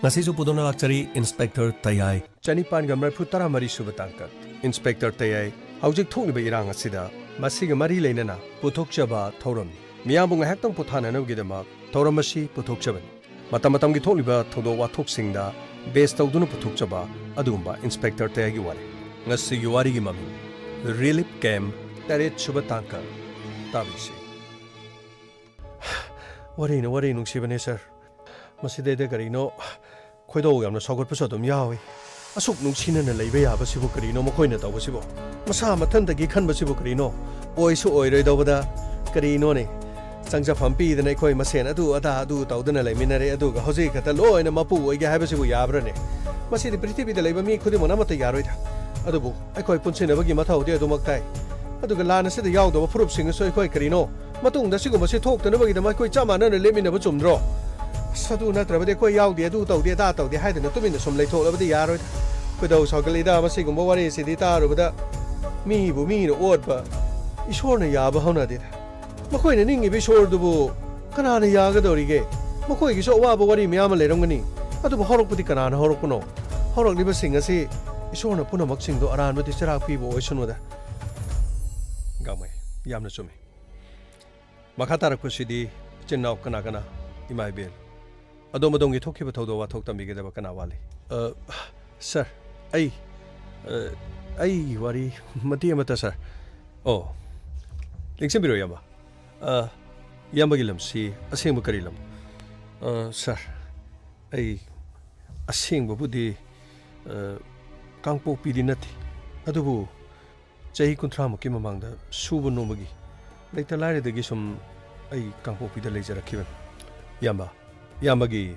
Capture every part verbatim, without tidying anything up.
ꯉꯁꯤꯁꯨ ꯄꯨꯗꯨꯅ ꯂꯥꯛꯆꯔꯤ ꯏꯟꯁꯄꯦꯛꯇꯔ ꯇꯌꯥꯏ꯫ ꯆꯅꯤꯄꯥꯟꯒ ꯃꯔꯤꯐꯨ ꯇꯔꯥꯃꯔꯤ ꯁꯨꯕ ꯇꯥꯡꯀꯛ꯫ ꯏꯟꯁꯄꯦꯛꯇꯔ ꯇꯌꯥꯏ, ꯍꯧꯖꯤꯛ ꯊꯣꯛꯂꯤꯕ ꯏꯔꯥꯡ ꯑꯁꯤꯗ ꯃꯁꯤꯒ ꯃꯔꯤ ꯂꯩꯅꯅ ꯄꯨꯊꯣꯛꯆꯕ ꯊꯧꯔꯝꯅꯤ꯫ ꯃꯤꯌꯥꯝꯕꯨ ꯉꯥꯏꯍꯥꯛꯇꯪ ꯄꯣꯊꯥꯅꯅꯕꯒꯤꯗꯃꯛ ꯊꯧꯔꯝ ꯑꯁꯤ ꯄꯨꯊꯣꯛꯆꯕꯅꯤ꯫ ꯃꯇꯝ ꯃꯇꯝꯒꯤ ꯊꯣꯛꯂꯤꯕ ꯊꯧꯗꯣꯛ ꯋꯥꯊꯣꯛꯁꯤꯡꯗ ꯕꯦꯁ ꯇꯧꯗꯨꯅ ꯄꯨꯊꯣꯛꯆꯕ ꯑꯗꯨꯒꯨꯝꯕ ꯏꯟꯁꯄꯦꯛꯇꯔ ꯇꯌꯥꯏꯒꯤ ꯋꯥꯔꯤ꯫ ꯉꯁꯤꯒꯤ ꯋꯥꯔꯤꯒꯤ ꯃꯃꯤꯡ ꯔꯤꯂꯤꯐ ꯀꯦꯝꯞ ꯇꯔꯦꯠ ꯁꯨꯕ ꯇꯥꯡꯀꯛ꯫ ꯇꯥꯕꯤꯁꯤ꯫ ꯋꯥꯔꯤꯅ ꯋꯥꯔꯤ ꯅꯨꯡꯁꯤꯕꯅꯦ ꯁꯥꯔ꯫ ꯃꯁꯤꯗꯩꯗ ꯀꯔꯤꯅꯣ ꯈꯣꯏꯗꯧ ꯌꯥꯝꯅ ꯁꯥꯎꯒꯠꯄꯁꯨ ꯑꯗꯨꯝ ꯌꯥꯎꯏ꯫ ꯑꯁꯨꯛ ꯅꯨꯡꯁꯤꯅꯅ ꯂꯩꯕ ꯌꯥꯕꯁꯤꯕꯨ ꯀꯔꯤꯅꯣ ꯃꯈꯣꯏꯅ ꯇꯧꯕꯁꯤꯕꯣ? ꯃꯁꯥ ꯃꯊꯟꯇꯒꯤ ꯈꯟꯕꯁꯤꯕꯨ ꯀꯔꯤꯅꯣ? ꯑꯣꯏꯁꯨ ꯑꯣꯏꯔꯣꯏꯗꯧꯕꯗ ꯀꯔꯤꯅꯣꯅꯦ? ꯆꯪꯖꯐꯝ ꯄꯤꯗꯅ ꯑꯩꯈꯣꯏ ꯃꯁꯦꯟ ꯑꯗꯨ ꯑꯗꯥ ꯑꯗꯨ ꯇꯧꯗꯨꯅ ꯂꯩꯃꯤꯟꯅꯔꯦ, ꯑꯗꯨꯒ ꯍꯧꯖꯤꯛ ꯈꯛꯇ ꯂꯣꯏꯅ ꯃꯄꯨ ꯑꯣꯏꯒꯦ ꯍꯥꯏꯕꯁꯤꯕꯨ ꯌꯥꯕ꯭ꯔꯅꯦ? ꯃꯁꯤꯗꯤ ꯄ꯭ꯔꯤꯊꯤꯕꯤꯗ ꯂꯩꯕ ꯃꯤ ꯈꯨꯗꯤꯡꯃꯛꯅ ꯑꯃꯠꯇ ꯌꯥꯔꯣꯏꯗ꯫ ꯑꯗꯨꯕꯨ ꯑꯩꯈꯣꯏ ꯄꯨꯟꯁꯤꯟꯅꯕꯒꯤ ꯃꯊꯧꯗꯤ ꯑꯗꯨꯃꯛ ꯇꯥꯏ꯫ ꯑꯗꯨꯒ ꯂꯥꯟ ꯑꯁꯤꯗ ꯌꯥꯎꯗꯕ ꯐꯨꯔꯨꯞꯁꯤꯡꯅꯁꯨ ꯑꯩꯈꯣꯏ ꯀꯔꯤꯅꯣ ꯃꯇꯨꯡꯗ ꯁꯤꯒꯨꯝꯕꯁꯤ ꯊꯣꯛꯇꯅꯕꯒꯤꯗꯃꯛ ꯑꯩꯈꯣꯏ ꯆꯞ ꯃꯥꯟꯅꯅ ꯂꯦꯞꯃꯤꯟꯅꯕ ꯆꯨꯝꯗ꯭ꯔꯣ? ꯑꯁ, ꯑꯗꯨ ꯅꯠꯇ꯭ꯔꯕꯗꯤ ꯑꯩꯈꯣꯏ ꯌꯥꯎꯗꯦ, ꯑꯗꯨ ꯇꯧꯗꯦ, ꯑꯗꯥ ꯇꯧꯗꯦ ꯍꯥꯏꯗꯅ ꯇꯨꯃꯤꯟꯅ ꯁꯨꯝ ꯂꯩꯊꯣꯛꯂꯕꯗꯤ ꯌꯥꯔꯣꯏꯗ꯫ ꯈꯣꯏꯗꯧ ꯁꯥꯎꯒꯠꯂꯤꯗ ꯃꯁꯤꯒꯨꯝꯕ ꯋꯥꯔꯤꯁꯤꯗꯤ ꯇꯥꯔꯨꯕꯗ꯫ ꯃꯤꯕꯨ ꯃꯤꯅ ꯑꯣꯠꯄ, ꯏꯁꯣꯔꯅ ꯌꯥꯕ ꯍꯧꯅꯗꯦꯗ꯫ ꯃꯈꯣꯏꯅ ꯅꯤꯡꯉꯤꯕ ꯏꯁꯣꯔꯗꯨꯕꯨ ꯀꯅꯥꯅ ꯌꯥꯒꯗꯧꯔꯤꯒꯦ? ꯃꯈꯣꯏꯒꯤꯁꯨ ꯑꯋꯥꯕ ꯋꯥꯔꯤ ꯃꯌꯥꯝ ꯑꯃ ꯂꯩꯔꯝꯒꯅꯤ꯫ ꯑꯗꯨꯕꯨ ꯍꯧꯔꯛꯄꯗꯤ ꯀꯅꯥꯅ ꯍꯧꯔꯛꯄꯅꯣ? ꯍꯧꯔꯛꯂꯤꯕꯁꯤꯡ ꯑꯁꯤ ꯏꯁꯣꯔꯅ ꯄꯨꯝꯅꯃꯛꯁꯤꯡꯗꯣ ꯑꯔꯥꯟꯕꯗꯤ ꯆꯩꯔꯥꯛ ꯄꯤꯕ ꯑꯣꯏꯁꯅꯨꯗ꯫ ꯒꯥꯡꯃꯩ, ꯌꯥꯝꯅ ꯆꯨꯝꯃꯤ꯫ ꯃꯈꯥ ꯇꯥꯔꯛꯄꯁꯤꯗꯤ ꯏꯆꯤꯟ ꯏꯅꯥꯎ ꯀꯅꯥ ꯀꯅꯥ? ꯏꯃꯥ ꯏꯕꯦꯜ, ꯑꯗꯣꯝ ꯑꯗꯣꯝꯒꯤ ꯊꯣꯛꯈꯤꯕ ꯊꯧꯗꯣꯛ ꯋꯥꯊꯣꯛ ꯇꯝꯕꯤꯒꯗꯕ ꯀꯅꯥ ꯋꯥꯠꯂꯤ? ꯑ, ꯁꯥꯔ, ꯑꯩ, ꯑ, ꯑꯩꯒꯤ ꯋꯥꯔꯤ ꯃꯇꯦꯛ ꯑꯃꯇ, ꯁꯥꯔ꯫ ꯑꯣ, ꯂꯦꯡꯁꯤꯟꯕꯤꯔꯣ, ꯏꯌꯥꯝꯕ꯫ ꯑ, ꯏꯌꯥꯝꯕꯒꯤ ꯂꯝꯁꯤ ꯑꯁꯦꯡꯕ ꯀꯔꯤ ꯂꯝ? ꯑ, ꯁꯥꯔ, ꯑꯩ ꯑꯁꯦꯡꯕꯕꯨꯗꯤ, ꯑ, ꯀꯥꯡꯄꯣꯛꯄꯤꯗꯤ ꯅꯠꯇꯦ, ꯑꯗꯨꯕꯨ ꯆꯍꯤ ꯀꯨꯟꯊ꯭ꯔꯥꯃꯨꯛꯀꯤ ꯃꯃꯥꯡꯗ ꯁꯨꯕ ꯅꯣꯝꯕꯒꯤ ꯂꯩꯇ ꯂꯥꯏꯔꯗꯒꯤ ꯁꯨꯝ ꯑꯩ ꯀꯥꯡꯄꯣꯛꯄꯤꯗ ꯂꯩꯖꯔꯛꯈꯤꯕꯅꯤ꯫ ꯏꯌꯥꯝꯕ, ꯏꯌꯥꯝꯕꯒꯤ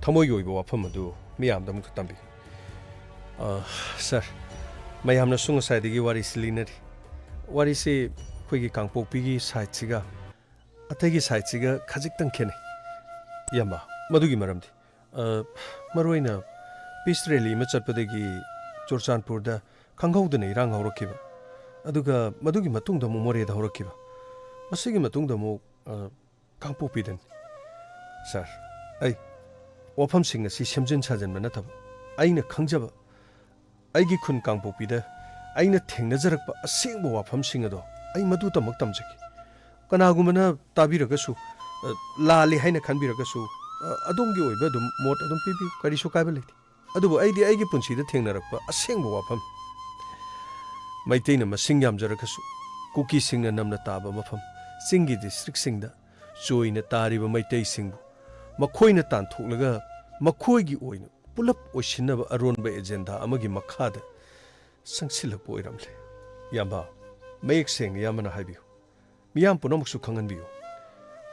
ꯊꯃꯣꯏꯒꯤ ꯑꯣꯏꯕ ꯋꯥꯐꯝ ꯑꯗꯨ ꯃꯤꯌꯥꯝꯗ ꯑꯃꯨꯛꯇ ꯇꯝꯕꯤꯌꯨ꯫ ꯑ, ꯁꯥꯔ, ꯃꯌꯥꯝꯅꯁꯨ ꯉꯁꯥꯏꯗꯒꯤ ꯋꯥꯔꯤꯁꯤ ꯂꯤꯅꯔꯤ꯫ ꯋꯥꯔꯤꯁꯤ ꯑꯩꯈꯣꯏꯒꯤ ꯀꯥꯡꯄꯣꯛꯄꯤꯒꯤ ꯁꯥꯏꯠꯁꯤꯒ ꯑꯇꯩꯒꯤ ꯁꯥꯏꯠꯁꯤꯒ ꯈꯖꯤꯛꯇꯪ ꯈꯦꯠꯅꯩ꯫ ꯏꯌꯥꯝꯕ, ꯃꯗꯨꯒꯤ ꯃꯔꯝꯗꯤ? ꯑ, ꯃꯔꯨꯑꯣꯏꯅ ꯄꯤꯁ ꯔꯦꯂꯤ ꯑꯃ ꯆꯠꯄꯗꯒꯤ ꯆꯨꯔꯆꯥꯟꯄꯨꯔꯗ ꯈꯪꯍꯧꯗꯅ ꯏꯔꯥꯡ ꯍꯧꯔꯛꯈꯤꯕ, ꯑꯗꯨꯒ ꯃꯗꯨꯒꯤ ꯃꯇꯨꯡꯗ ꯑꯃꯨꯛ ꯃꯣꯔꯦꯗ ꯍꯧꯔꯛꯈꯤꯕ, ꯃꯁꯤꯒꯤ ꯃꯇꯨꯡꯗ ꯑꯃꯨꯛ, ꯑ, ꯀꯥꯡꯄꯣꯛꯄꯤꯗꯅꯤ꯫ ꯁꯥꯔ, ꯑꯩ, ꯋꯥꯐꯝꯁꯤꯡ ꯑꯁꯤ ꯁꯦꯝꯖꯤꯟ ꯁꯥꯖꯤꯟꯕ ꯅꯠꯇꯕ, ꯑꯩꯅ ꯈꯪꯖꯕ, ꯑꯩꯒꯤ ꯈꯨꯟ ꯀꯥꯡꯄꯣꯛꯄꯤꯗ ꯑꯩꯅ ꯊꯦꯡꯅꯖꯔꯛꯄ ꯑꯁꯦꯡꯕ ꯋꯥꯐꯝꯁꯤꯡ ꯑꯗꯣ ꯑꯩ ꯃꯗꯨꯇꯃꯛ ꯇꯝꯖꯒꯦ꯫ ꯀꯅꯥꯒꯨꯝꯕꯅ ꯇꯥꯕꯤꯔꯒꯁꯨ, ꯑ, ꯂꯥꯜꯂꯤ ꯍꯥꯏꯅ ꯈꯟꯕꯤꯔꯒꯁꯨ, ꯑ, ꯑꯗꯣꯝꯒꯤ ꯑꯣꯏꯕ ꯑꯗꯨꯝ ꯃꯣꯠ ꯑꯗꯨꯝ ꯄꯤꯕꯤꯌꯨ, ꯀꯔꯤꯁꯨ ꯀꯥꯏꯕ ꯂꯩꯇꯦ꯫ ꯑꯗꯨꯕꯨ ꯑꯩꯗꯤ ꯑꯩꯒꯤ ꯄꯨꯟꯁꯤꯗ ꯊꯦꯡꯅꯔꯛꯄ ꯑꯁꯦꯡꯕ ꯋꯥꯐꯝ, ꯃꯩꯇꯩꯅ ꯃꯁꯤꯡ ꯌꯥꯝꯖꯔꯒꯁꯨ ꯀꯨꯀꯤꯁꯤꯡꯅ ꯅꯝꯅ ꯇꯥꯕ ꯃꯐꯝ, ꯆꯤꯡꯒꯤ ꯗꯤꯁꯇ꯭ꯔꯤꯛꯁꯤꯡꯗ ꯆꯣꯏꯅ ꯇꯥꯔꯤꯕ ꯃꯩꯇꯩꯁꯤꯡꯕꯨ ꯃꯈꯣꯏꯅ ꯇꯥꯟꯊꯣꯛꯂꯒ ꯃꯈꯣꯏꯒꯤ ꯑꯣꯏꯅ ꯄꯨꯂꯞ ꯑꯣꯏꯁꯤꯟꯅꯕ ꯑꯔꯣꯟꯕ ꯑꯦꯖꯦꯟꯗꯥ ꯑꯃꯒꯤ ꯃꯈꯥꯗ ꯆꯪꯁꯤꯜꯂꯛꯄ ꯑꯣꯏꯔꯝꯂꯦ꯫ ꯏꯌꯥꯝꯕ, ꯃꯌꯦꯛ ꯁꯦꯡꯅ ꯏꯌꯥꯝꯕꯅ ꯍꯥꯏꯕꯤꯌꯨ꯫ ꯃꯤꯌꯥꯝ ꯄꯨꯝꯅꯃꯛꯁꯨ ꯈꯪꯍꯟꯕꯤꯌꯨ꯫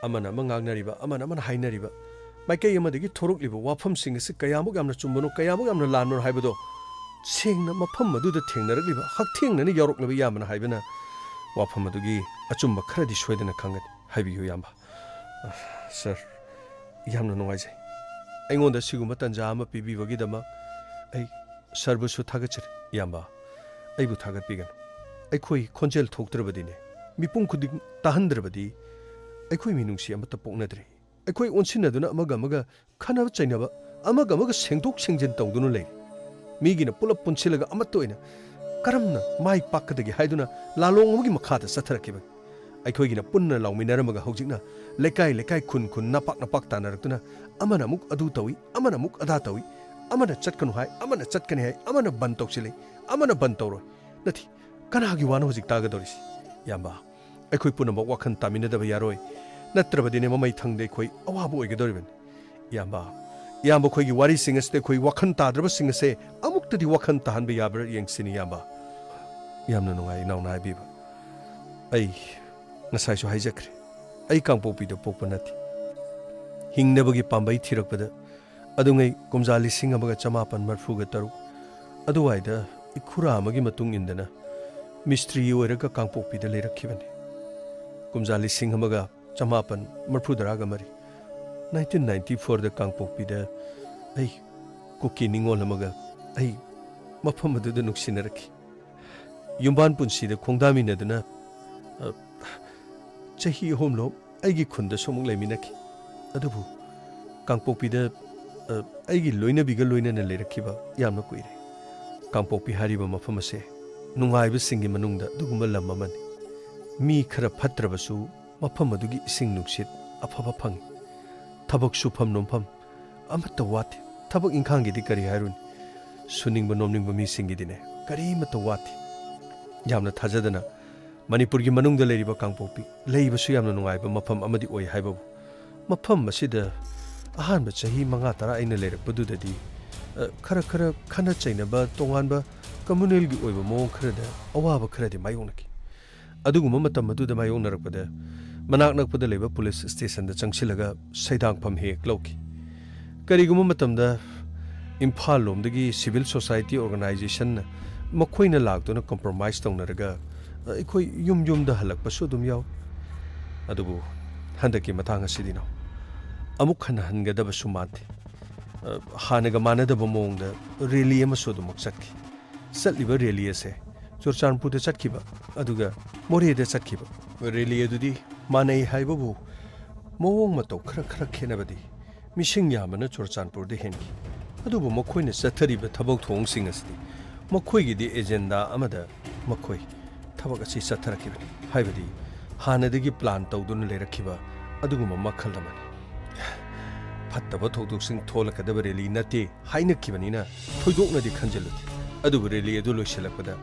ꯑꯃꯅ ꯑꯃ ꯉꯥꯡꯅꯔꯤꯕ, ꯑꯃꯅ ꯑꯃꯅ ꯍꯥꯏꯅꯔꯤꯕ, ꯃꯥꯏꯀꯩ ꯑꯃꯗꯒꯤ ꯊꯣꯔꯛꯂꯤꯕ ꯋꯥꯐꯝꯁꯤꯡ ꯑꯁꯤ ꯀꯌꯥꯃꯨꯛ ꯌꯥꯝꯅ ꯆꯨꯝꯕꯅꯣ, ꯀꯌꯥꯃꯨꯛ ꯌꯥꯝꯅ ꯂꯥꯟꯕꯅꯣ ꯍꯥꯏꯕꯗꯣ ꯁꯦꯡꯅ ꯃꯐꯝ ꯑꯗꯨꯗ ꯊꯦꯡꯅꯔꯛꯂꯤꯕ, ꯍꯛꯊꯦꯡꯅꯅ ꯌꯥꯎꯔꯛꯂꯕ ꯏꯌꯥꯝꯕꯅ ꯍꯥꯏꯕꯅ ꯋꯥꯐꯝ ꯑꯗꯨꯒꯤ ꯑꯆꯨꯝꯕ ꯈꯔꯗꯤ ꯁꯣꯏꯗꯅ ꯈꯪꯒꯅꯤ꯫ ꯍꯥꯏꯕꯤꯌꯨ, ꯏꯌꯥꯝꯕ꯫ ꯑ, ꯁꯥꯔ, ꯌꯥꯝꯅ ꯅꯨꯡꯉꯥꯏꯖꯩ꯫ ꯑꯩꯉꯣꯟꯗ ꯁꯤꯒꯨꯝꯕ ꯇꯥꯟꯖꯥ ꯑꯃ ꯄꯤꯕꯤꯕꯒꯤꯗꯃꯛ ꯑꯩ ꯁꯥꯔꯕꯨꯁꯨ ꯊꯥꯒꯠꯆꯔꯤ꯫ ꯏꯌꯥꯝꯕ, ꯑꯩꯕꯨ ꯊꯥꯒꯠꯄꯤꯒꯅꯨ꯫ ꯑꯩꯈꯣꯏ ꯈꯣꯟꯖꯦꯜ ꯊꯣꯛꯇ꯭ꯔꯕꯗꯤꯅꯦ, ꯃꯤꯄꯨꯝ ꯈꯨꯗꯤꯡ ꯇꯥꯍꯟꯗ꯭ꯔꯕꯗꯤ ꯑꯩꯈꯣꯏ ꯃꯤꯅꯨꯡꯁꯤ ꯑꯃꯠꯇ ꯄꯣꯛꯅꯗ꯭ꯔꯦ꯫ ꯑꯩꯈꯣꯏ ꯑꯣꯟꯁꯤꯟꯅꯗꯨꯅ ꯑꯃꯒ ꯑꯃꯒ ꯈꯟꯅꯕ ꯆꯩꯅꯕ, ꯑꯃꯒ ꯑꯃꯒ ꯁꯦꯡꯗꯣꯛ ꯁꯦꯡꯖꯤꯟ ꯇꯧꯗꯨꯅ ꯂꯩꯔꯤ꯫ ꯃꯤꯒꯤꯅ ꯄꯨꯂꯞ ꯄꯨꯟꯁꯤꯜꯂꯒ ꯑꯃꯠꯇ ꯑꯣꯏꯅ ꯀꯔꯝꯅ ꯃꯥꯏ ꯄꯥꯛꯀꯗꯒꯦ ꯍꯥꯏꯗꯨꯅ ꯂꯥꯂꯣꯡ ꯑꯃꯒꯤ ꯃꯈꯥꯗ ꯆꯠꯊꯔꯛꯈꯤꯕꯅꯤ꯫ ꯑꯩꯈꯣꯏꯒꯤꯅ ꯄꯨꯟꯅ ꯂꯥꯎꯃꯤꯟꯅꯔꯝꯃꯒ ꯍꯧꯖꯤꯛꯅ ꯂꯩꯀꯥꯏ ꯂꯩꯀꯥꯏ, ꯈꯨꯟ ꯈꯨꯟ, ꯅꯄꯥꯛ ꯅꯄꯥꯛ ꯇꯥꯟꯅꯔꯛꯇꯨꯅ ꯑꯃꯅ ꯑꯃꯨꯛ ꯑꯗꯨ ꯇꯧꯏ, ꯑꯃꯅ ꯑꯃꯨꯛ ꯑꯗꯥ ꯇꯧꯏ, ꯑꯃꯅ ꯆꯠꯀꯅꯨ ꯍꯥꯏ, ꯑꯃꯅ ꯆꯠꯀꯅꯤ ꯍꯥꯏ, ꯑꯃꯅ ꯕꯟ ꯇꯧꯁꯤꯜꯂꯤ, ꯑꯃꯅ ꯕꯟ ꯇꯧꯔꯣꯏ꯫ ꯅꯠꯇꯦ, ꯀꯅꯥꯒꯤ ꯋꯥꯅꯣ ꯍꯧꯖꯤꯛ ꯇꯥꯒꯗꯧꯔꯤꯁꯤ? ꯏꯌꯥꯝꯕ, ꯑꯩꯈꯣꯏ ꯄꯨꯝꯅꯃꯛ ꯋꯥꯈꯜ ꯇꯥꯃꯤꯟꯅꯗꯕ ꯌꯥꯔꯣꯏ, ꯅꯠꯇ꯭ꯔꯕꯗꯤꯅꯦ ꯃꯃꯩ ꯊꯪꯗ ꯑꯩꯈꯣꯏ ꯑꯋꯥꯕ ꯑꯣꯏꯒꯗꯧꯔꯤꯕꯅꯤ꯫ ꯏꯌꯥꯝꯕ, ꯏꯌꯥꯝꯕ, ꯑꯩꯈꯣꯏꯒꯤ ꯋꯥꯔꯤꯁꯤꯡ ꯑꯁꯤꯗ ꯑꯩꯈꯣꯏ ꯋꯥꯈꯜ ꯇꯥꯗ꯭ꯔꯕꯁꯤꯡ ꯑꯁꯦ ꯑꯃꯨꯛꯇꯗꯤ ꯋꯥꯈꯜ ꯇꯥꯍꯟꯕ ꯌꯥꯕ꯭ꯔꯥ ꯌꯦꯡꯁꯤꯅꯤ, ꯏꯌꯥꯝꯕ꯫ ꯌꯥꯝꯅ ꯅꯨꯡꯉꯥꯏ ꯏꯅꯥꯎꯅ ꯍꯥꯏꯕꯤꯕ꯫ ꯑꯩ ꯉꯁꯥꯏꯁꯨ ꯍꯥꯏꯖꯈ꯭ꯔꯦ, ꯑꯩ ꯀꯥꯡꯄꯣꯛꯄꯤꯗ ꯄꯣꯛꯄ ꯅꯠꯇꯦ꯫ ꯍꯤꯡꯅꯕꯒꯤ ꯄꯥꯝꯕꯩ ꯊꯤꯔꯛꯄꯗ ꯑꯗꯨꯉꯩ ꯀꯨꯝꯖꯥ ꯂꯤꯁꯤꯡ ꯑꯃꯒ ꯆꯃꯥꯄꯟ ꯃꯔꯤꯐꯨꯒ ꯇꯔꯨꯛ ꯑꯗꯨꯋꯥꯏꯗ ꯏꯈꯨꯔꯥ ꯑꯃꯒꯤ ꯃꯇꯨꯡ ꯏꯟꯗꯅ ꯃꯤꯁꯇ꯭ꯔꯤ ꯑꯣꯏꯔꯒ ꯀꯥꯡꯄꯣꯛꯄꯤꯗ ꯂꯩꯔꯛꯈꯤꯕꯅꯤ꯫ ꯀꯨꯝꯖꯥ ꯂꯤꯁꯤꯡ ꯑꯃꯒ ꯆꯃꯥꯄꯟ ꯃꯔꯤꯐꯨꯇꯔꯥꯒ ꯃꯔꯤ, ꯅꯥꯏꯟꯇꯤꯟ ꯅꯥꯏꯟꯇꯤ ꯐꯣꯔꯗ ꯀꯥꯡꯄꯣꯛꯄꯤꯗ ꯑꯩ ꯀꯨꯀꯤ ꯅꯤꯉꯣꯜ ꯑꯃꯒ ꯑꯩ ꯃꯐꯝ ꯑꯗꯨꯗ ꯅꯨꯡꯁꯤꯅꯔꯛꯈꯤ꯫ ꯌꯨꯝꯕꯥꯟ ꯄꯨꯟꯁꯤꯗ ꯈꯣꯡꯗꯥꯃꯤꯟꯅꯗꯨꯅ, ꯑ, ꯆꯍꯤ ꯑꯍꯨꯝꯂꯣꯝ ꯑꯩꯒꯤ ꯈꯨꯟꯗꯁꯨ ꯑꯃꯨꯛ ꯂꯩꯃꯤꯟꯅꯈꯤ꯫ ꯑꯗꯨꯕꯨ ꯀꯥꯡꯄꯣꯛꯄꯤꯗ ꯑ, ꯑꯩꯒꯤ ꯂꯣꯏꯅꯕꯤꯒ ꯂꯣꯏꯅꯅ ꯂꯩꯔꯛꯈꯤꯕ ꯌꯥꯝꯅ ꯀꯨꯏꯔꯦ꯫ ꯀꯥꯡꯄꯣꯛꯄꯤ ꯍꯥꯏꯔꯤꯕ ꯃꯐꯝ ꯑꯁꯦ ꯅꯨꯡꯉꯥꯏꯕꯁꯤꯡꯒꯤ ꯃꯅꯨꯡꯗ ꯑꯗꯨꯒꯨꯝꯕ ꯂꯝ ꯑꯃꯅꯤ꯫ ꯃꯤ ꯈꯔ ꯐꯠꯇ꯭ꯔꯕꯁꯨ ꯃꯐꯝ ꯑꯗꯨꯒꯤ ꯏꯁꯤꯡ ꯅꯨꯡꯁꯤꯠ ꯑꯐꯕ ꯐꯪꯏ꯫ ꯊꯕꯛ ꯁꯨꯐꯝ ꯅꯣꯝꯐꯝ ꯑꯃꯠꯇ ꯋꯥꯠꯇꯦ꯫ ꯊꯕꯛ ꯏꯪꯈꯥꯡꯒꯤꯗꯤ ꯀꯔꯤ ꯍꯥꯏꯔꯨꯅꯤ? ꯁꯨꯅꯤꯡꯕ ꯅꯣꯝꯅꯤꯡꯕ ꯃꯤꯁꯤꯡꯒꯤꯗꯤꯅꯦ ꯀꯔꯤꯃꯠꯇ ꯋꯥꯠꯇꯦ꯫ ꯌꯥꯝꯅ ꯊꯥꯖꯗꯅ ꯃꯅꯤꯄꯨꯔꯒꯤ ꯃꯅꯨꯡꯗ ꯂꯩꯔꯤꯕ ꯀꯥꯡꯄꯣꯛꯄꯤ ꯂꯩꯕꯁꯨ ꯌꯥꯝꯅ ꯅꯨꯡꯉꯥꯏꯕ ꯃꯐꯝ ꯑꯃꯗꯤ ꯑꯣꯏ ꯍꯥꯏꯕꯕꯨ, ꯃꯐꯝ ꯑꯁꯤꯗ ꯑꯍꯥꯟꯕ ꯆꯍꯤ ꯃꯉꯥ ꯇꯔꯥ ꯑꯩꯅ ꯂꯩꯔꯛꯄꯗꯨꯗꯗꯤ, ꯑ, ꯈꯔ ꯈꯔ ꯈꯠꯅ ꯆꯩꯅꯕ, ꯇꯣꯉꯥꯟꯕ ꯀꯝꯃꯨꯅꯦꯜꯒꯤ ꯑꯣꯏꯕ ꯃꯑꯣꯡ ꯈꯔꯗ ꯑꯋꯥꯕ ꯈꯔꯗꯤ ꯃꯥꯌꯣꯛꯅꯈꯤ꯫ ꯑꯗꯨꯒꯨꯝꯕ ꯃꯇꯝ ꯑꯗꯨꯗ ꯃꯥꯌꯣꯛꯅꯔꯛꯄꯗ ꯃꯅꯥꯛ ꯅꯛꯄꯗ ꯂꯩꯕ ꯄꯨꯂꯤꯁ ꯁ꯭ꯇꯦꯁꯟꯗ ꯆꯪꯁꯤꯜꯂꯒ ꯁꯩꯗꯥꯡꯐꯝ ꯍꯦꯛ ꯂꯧꯈꯤ꯫ ꯀꯔꯤꯒꯨꯝꯕ ꯃꯇꯝꯗ ꯏꯝꯐꯥꯜ ꯂꯣꯝꯗꯒꯤ ꯁꯤꯚꯤꯜ ꯁꯣꯁꯥꯏꯇꯤ ꯑꯣꯔꯒꯅꯥꯏꯖꯦꯁꯟꯅ ꯃꯈꯣꯏꯅ ꯂꯥꯛꯇꯨꯅ ꯀꯣꯝꯄ꯭ꯔꯣꯃꯥꯏꯁ ꯇꯧꯅꯔꯒ ꯑꯩꯈꯣꯏ ꯌꯨꯝ ꯌꯨꯝꯗ ꯍꯜꯂꯛꯄꯁꯨ ꯑꯗꯨꯝ ꯌꯥꯎꯏ꯫ ꯑꯗꯨꯕꯨ ꯍꯟꯗꯛꯀꯤ ꯃꯇꯥꯡ ꯑꯁꯤꯗꯤꯅꯣ, ꯑꯃꯨꯛ ꯍꯟꯅ ꯍꯟꯒꯗꯕꯁꯨ ꯃꯥꯟꯗꯦ꯫ ꯑ, ꯍꯥꯟꯅꯒ ꯃꯥꯟꯅꯗꯕ ꯃꯑꯣꯡꯗ ꯔꯦꯂꯤ ꯑꯃꯁꯨ ꯑꯗꯨꯃꯛ ꯆꯠꯈꯤ꯫ ꯆꯠꯂꯤꯕ ꯔꯦꯂꯤ ꯑꯁꯦ ꯆꯨꯔꯆꯥꯟꯄꯨꯔꯗ ꯆꯠꯈꯤꯕ ꯑꯗꯨꯒ ꯃꯣꯔꯦꯗ ꯆꯠꯈꯤꯕ ꯔꯦꯂꯤ ꯑꯗꯨꯗꯤ ꯃꯥꯟꯅꯩ ꯍꯥꯏꯕꯕꯨ ꯃꯑꯣꯡ ꯃꯇꯧ ꯈꯔ ꯈꯔ ꯈꯦꯠꯅꯕꯗꯤ ꯃꯤꯁꯤꯡ ꯌꯥꯝꯕꯅ ꯆꯨꯔꯆꯥꯟꯄꯨꯔꯗ ꯍꯦꯟꯈꯤ꯫ ꯑꯗꯨꯕꯨ ꯃꯈꯣꯏꯅ ꯆꯠꯊꯔꯤꯕ ꯊꯕꯛ ꯊꯧꯑꯣꯡꯁꯤꯡ ꯑꯁꯤꯗꯤ ꯃꯈꯣꯏꯒꯤꯗꯤ ꯑꯦꯖꯦꯟꯗꯥ ꯑꯃꯗ ꯃꯈꯣꯏ ꯊꯕꯛ ꯑꯁꯤ ꯆꯠꯊꯔꯛꯈꯤꯕꯅꯤ꯫ ꯍꯥꯏꯕꯗꯤ ꯍꯥꯟꯅꯗꯒꯤ ꯄ꯭ꯂꯥꯟ ꯇꯧꯗꯨꯅ ꯂꯩꯔꯛꯈꯤꯕ ꯑꯗꯨꯒꯨꯝꯕ ꯃꯈꯜ ꯑꯃꯅꯤ꯫ ꯐꯠꯇꯕ ꯊꯧꯗꯣꯛꯁꯤꯡ ꯊꯣꯛꯂꯛꯀꯗꯕ ꯔꯦꯂꯤ ꯅꯠꯇꯦ ꯍꯥꯏꯅꯈꯤꯕꯅꯤꯅ ꯊꯣꯏꯗꯣꯛꯅꯗꯤ ꯈꯟꯖꯤꯜꯂꯨꯗꯦ꯫ ꯑꯗꯨꯕꯨ ꯔꯦꯂꯤ ꯑꯗꯨ ꯂꯣꯏꯁꯤꯜꯂꯛꯄꯗ